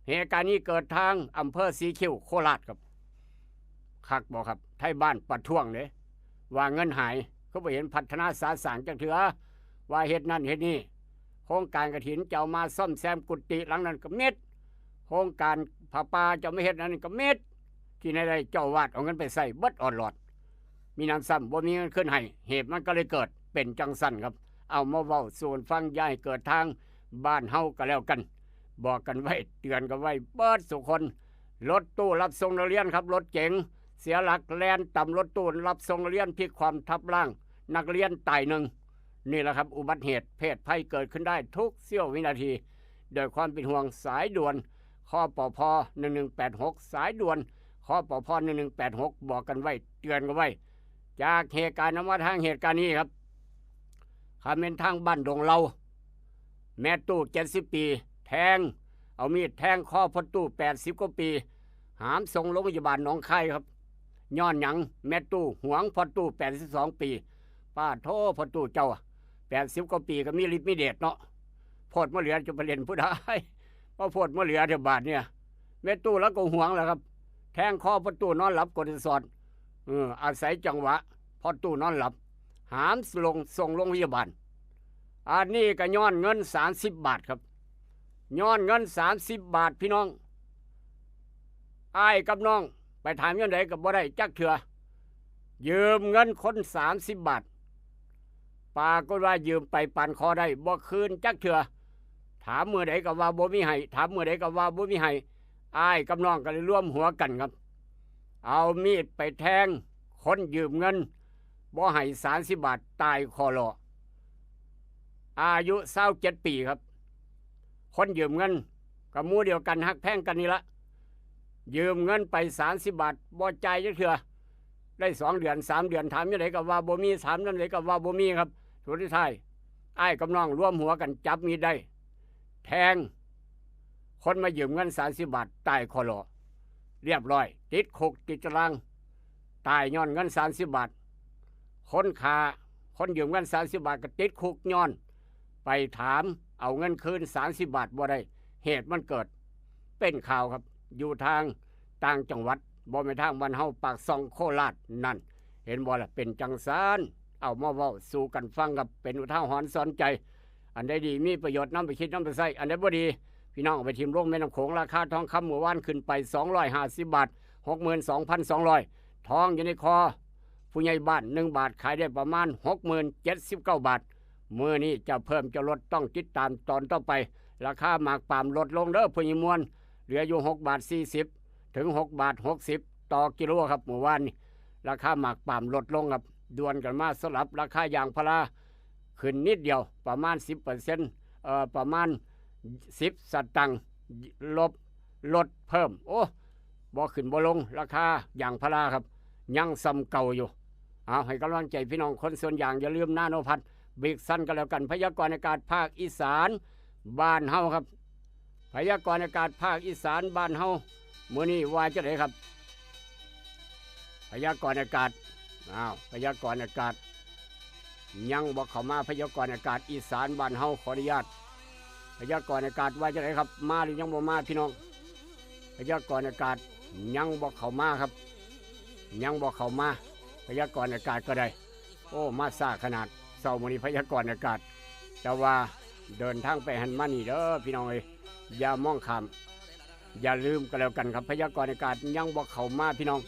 เหตุการณ์นี้เกิดทางอำเภอสีคิ้ว โคราชครับ คักบ่ครับ ไทบ้านประท้วงเด้ ว่าเงินหาย คือบ่เห็นพัฒนาสาสางจักเทื่อ ว่าเฮ็ดนั่นเฮ็ดนี่ โครงการกฐินจะเอามาซ่อมแซมกุฏิหลังนั้นก็มิด โครงการผาป่าจะเอามาเฮ็ดนั่นก็มิด ที่ไหนได้เจ้าอาวาสเอาเงินไปใช้เบิดออดลอด มีหนำซ้ำบ่มีเงินคืนให้ เหตุมันก็เลยเกิดเป็นจั่งซั้นครับ เอามาเว้าสู่กันฟัง อย่าให้เกิดทางบ้านเฮาก็แล้วกัน บอกกันไว้ เตือนกันไว้เบิดสู่คน รถตู้รับส่งนักเรียนครับ รถเก๋งเสียหลักแล่นตำรถตู้รับส่งนักเรียน พลิกคว่ำทับร่างนักเรียนตายหนึ่ง นี่แหละครับ อุบัติเหตุเพศภัยเกิดขึ้นได้ทุกเสี้ยววินาที โดยความเป็นห่วง สายด่วน คปภ หนึ่งหนึ่งแปดหก สายด่วน คปภ หนึ่งหนึ่งแปดหก บอกกันไว้ เตือนกันไว้ จากเหตุการณ์นำมาทางเหตุการณ์นี้ครับ คันแม่นทางบ้านดงเหล่า แม่ตู้เจ็ดสิบปี แทง เอามีดแทงคอพ่อตู้แปดสิบกว่าปี หามส่งโรงพยาบาลหนองคายครับ ย้อนหยัง แม่ตู้หวงพ่อตู้แปดสิบสองปี ป้าโธ่ พ่อตู้เจ้า แปดสิบกว่าปีก็มีฤทธิ์มีเดชเนาะ โพดมาเหลือจะไปเล่นผู้ใด มาโพดมาเหลือเถอะบาดเนี่ย แม่ตู้แล้วก็หวงแหละครับ แทงคอพ่อตู้นอนหลับกดสอด เออ อาศัยจังหวะพ่อตู้นอนหลับ หามส่ง ส่งโรงพยาบาล อันนี้ก็ย้อนเงินสามสิบบาทครับ ย้อนเงินสามสิบบาทพี่น้อง อ้ายกับน้อง ไปถามยามใดก็บ่ได้จักเทื่อ ยืมเงินคนสามสิบบาท ปรากฏว่ายืมไปปานคอได้ บ่คืนจักเทื่อ ถามมื้อใดก็ว่าบ่มีให้ ถามมื้อใดก็ว่าบ่มีให้ อ้ายกับน้องก็เลยรวมหัวกันครับ เอามีดไปแทงคนยืมเงิน บ่ให้สามสิบบาท ตายคอลอ อายุซาวเจ็ดปีครับ คนยืมเงิน ก็หมู่เดียวกันฮักแพงกันนี่ละ ยืมเงินไปสามสิบบาท บ่จ่ายจักเทื่อ ได้สองเดือนสามเดือน ถามยามใดก็ว่าบ่มี ถามยามใดก็ว่าบ่มีครับ สุดท้าย อ้ายกับน้องรวมหัวกันจับมีดได้ แทง คนมายืมเงินสามสิบบาท ตายคอลอ เรียบร้อย ติดคุกติดตาราง ตายย้อนเงินสามสิบบาท คนฆ่า คนยืมเงินสามสิบบาทก็ติดคุกย้อน ไปถามเอาเงินคืนสามสิบบาทบ่ได้ เหตุมันเกิด เป็นข่าวครับ อยู่ทางต่างจังหวัด บ่แม่นทางบ้านเฮา ปากซ่องโคราชนั่น เห็นบ่ล่ะ เป็นจั่งซั้น เอามาเว้าสู่กันฟังครับ เป็นอุทาหรณ์สอนใจ อันใดดีมีประโยชน์นำไปคิดนำไปใช้ อันใดบ่ดี พี่น้องเอาไปถิ่มลงแม่น้ำโขง ราคาทองคำเมื่อวานขึ้นไปสองร้อยห้าสิบบาท หกหมื่นสองพันสองร้อย ทองอยู่ในคอ ผู้ใหญ่บ้านหนึ่งบาทขายได้ประมาณหกหมื่นเจ็ดสิบเก้าบาท มื้อนี้จะเพิ่มจะลดต้องติดตามตอนต่อไป ราคาหมากปาล์มลดลงเด้อผู้ใหญ่มวล เหลืออยู่หกบาทสี่สิบ ถึงหกบาทหกสิบต่อกิโลครับ เมื่อวานนี้ราคาหมากปาล์มลดลงครับ ด่วนกันมาสำหรับราคายางพารา ขึ้นนิดเดียว ประมาณสิบเปอร์เซ็นต์ เอ่อ ประมาณสิบสตางค์ ลบ ลดเพิ่ม โอ้ บ่ขึ้นบ่ลง ราคายางพาราครับ ยังส่ำเก่าอยู่ เอาให้กำลังใจพี่น้องคนสวนยาง อย่าลืมนาโนพัด บิ๊กซันก็แล้วกัน พยากรณ์อากาศภาคอีสานบ้านเฮาครับ พยากรณ์อากาศภาคอีสานบ้านเฮา มื้อนี้ว่าจั่งใดครับ พยากรณ์อากาศ อ้าว พยากรณ์อากาศ ยังบ่เข้ามา พยากรณ์อากาศอีสานบ้านเฮา ขออนุญาต พยากรณ์อากาศว่าจังไดครับ มาหรือยังบ่มาพี่น้อง พยากรณ์อากาศยังบ่เข้ามาครับ ยังบ่เข้ามา พยากรณ์อากาศก็ได้ โอ้ มาช้าขนาด เช้ามื้อนี้พยากรณ์อากาศ แต่ว่าเดินทางไปหั้นมานี่เด้อพี่น้องเอ้ย อย่ามองข้าม อย่าลืมก็แล้วกันครับ พยากรณ์อากาศยังบ่เข้ามาพี่น้อง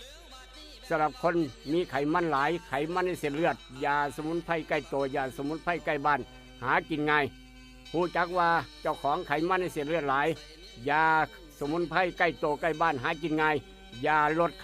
สำหรับคนมีไขมันหลาย ไขมันในเส้นเลือด ยาสมุนไพรใกล้ตัว ยาสมุนไพรใกล้บ้าน หากินง่าย รู้จักว่าเจ้าของไขมันในเส้นเลือดหลาย ยาสมุนไพรใกล้ตัวใกล้บ้านหากินง่าย ยาลดไข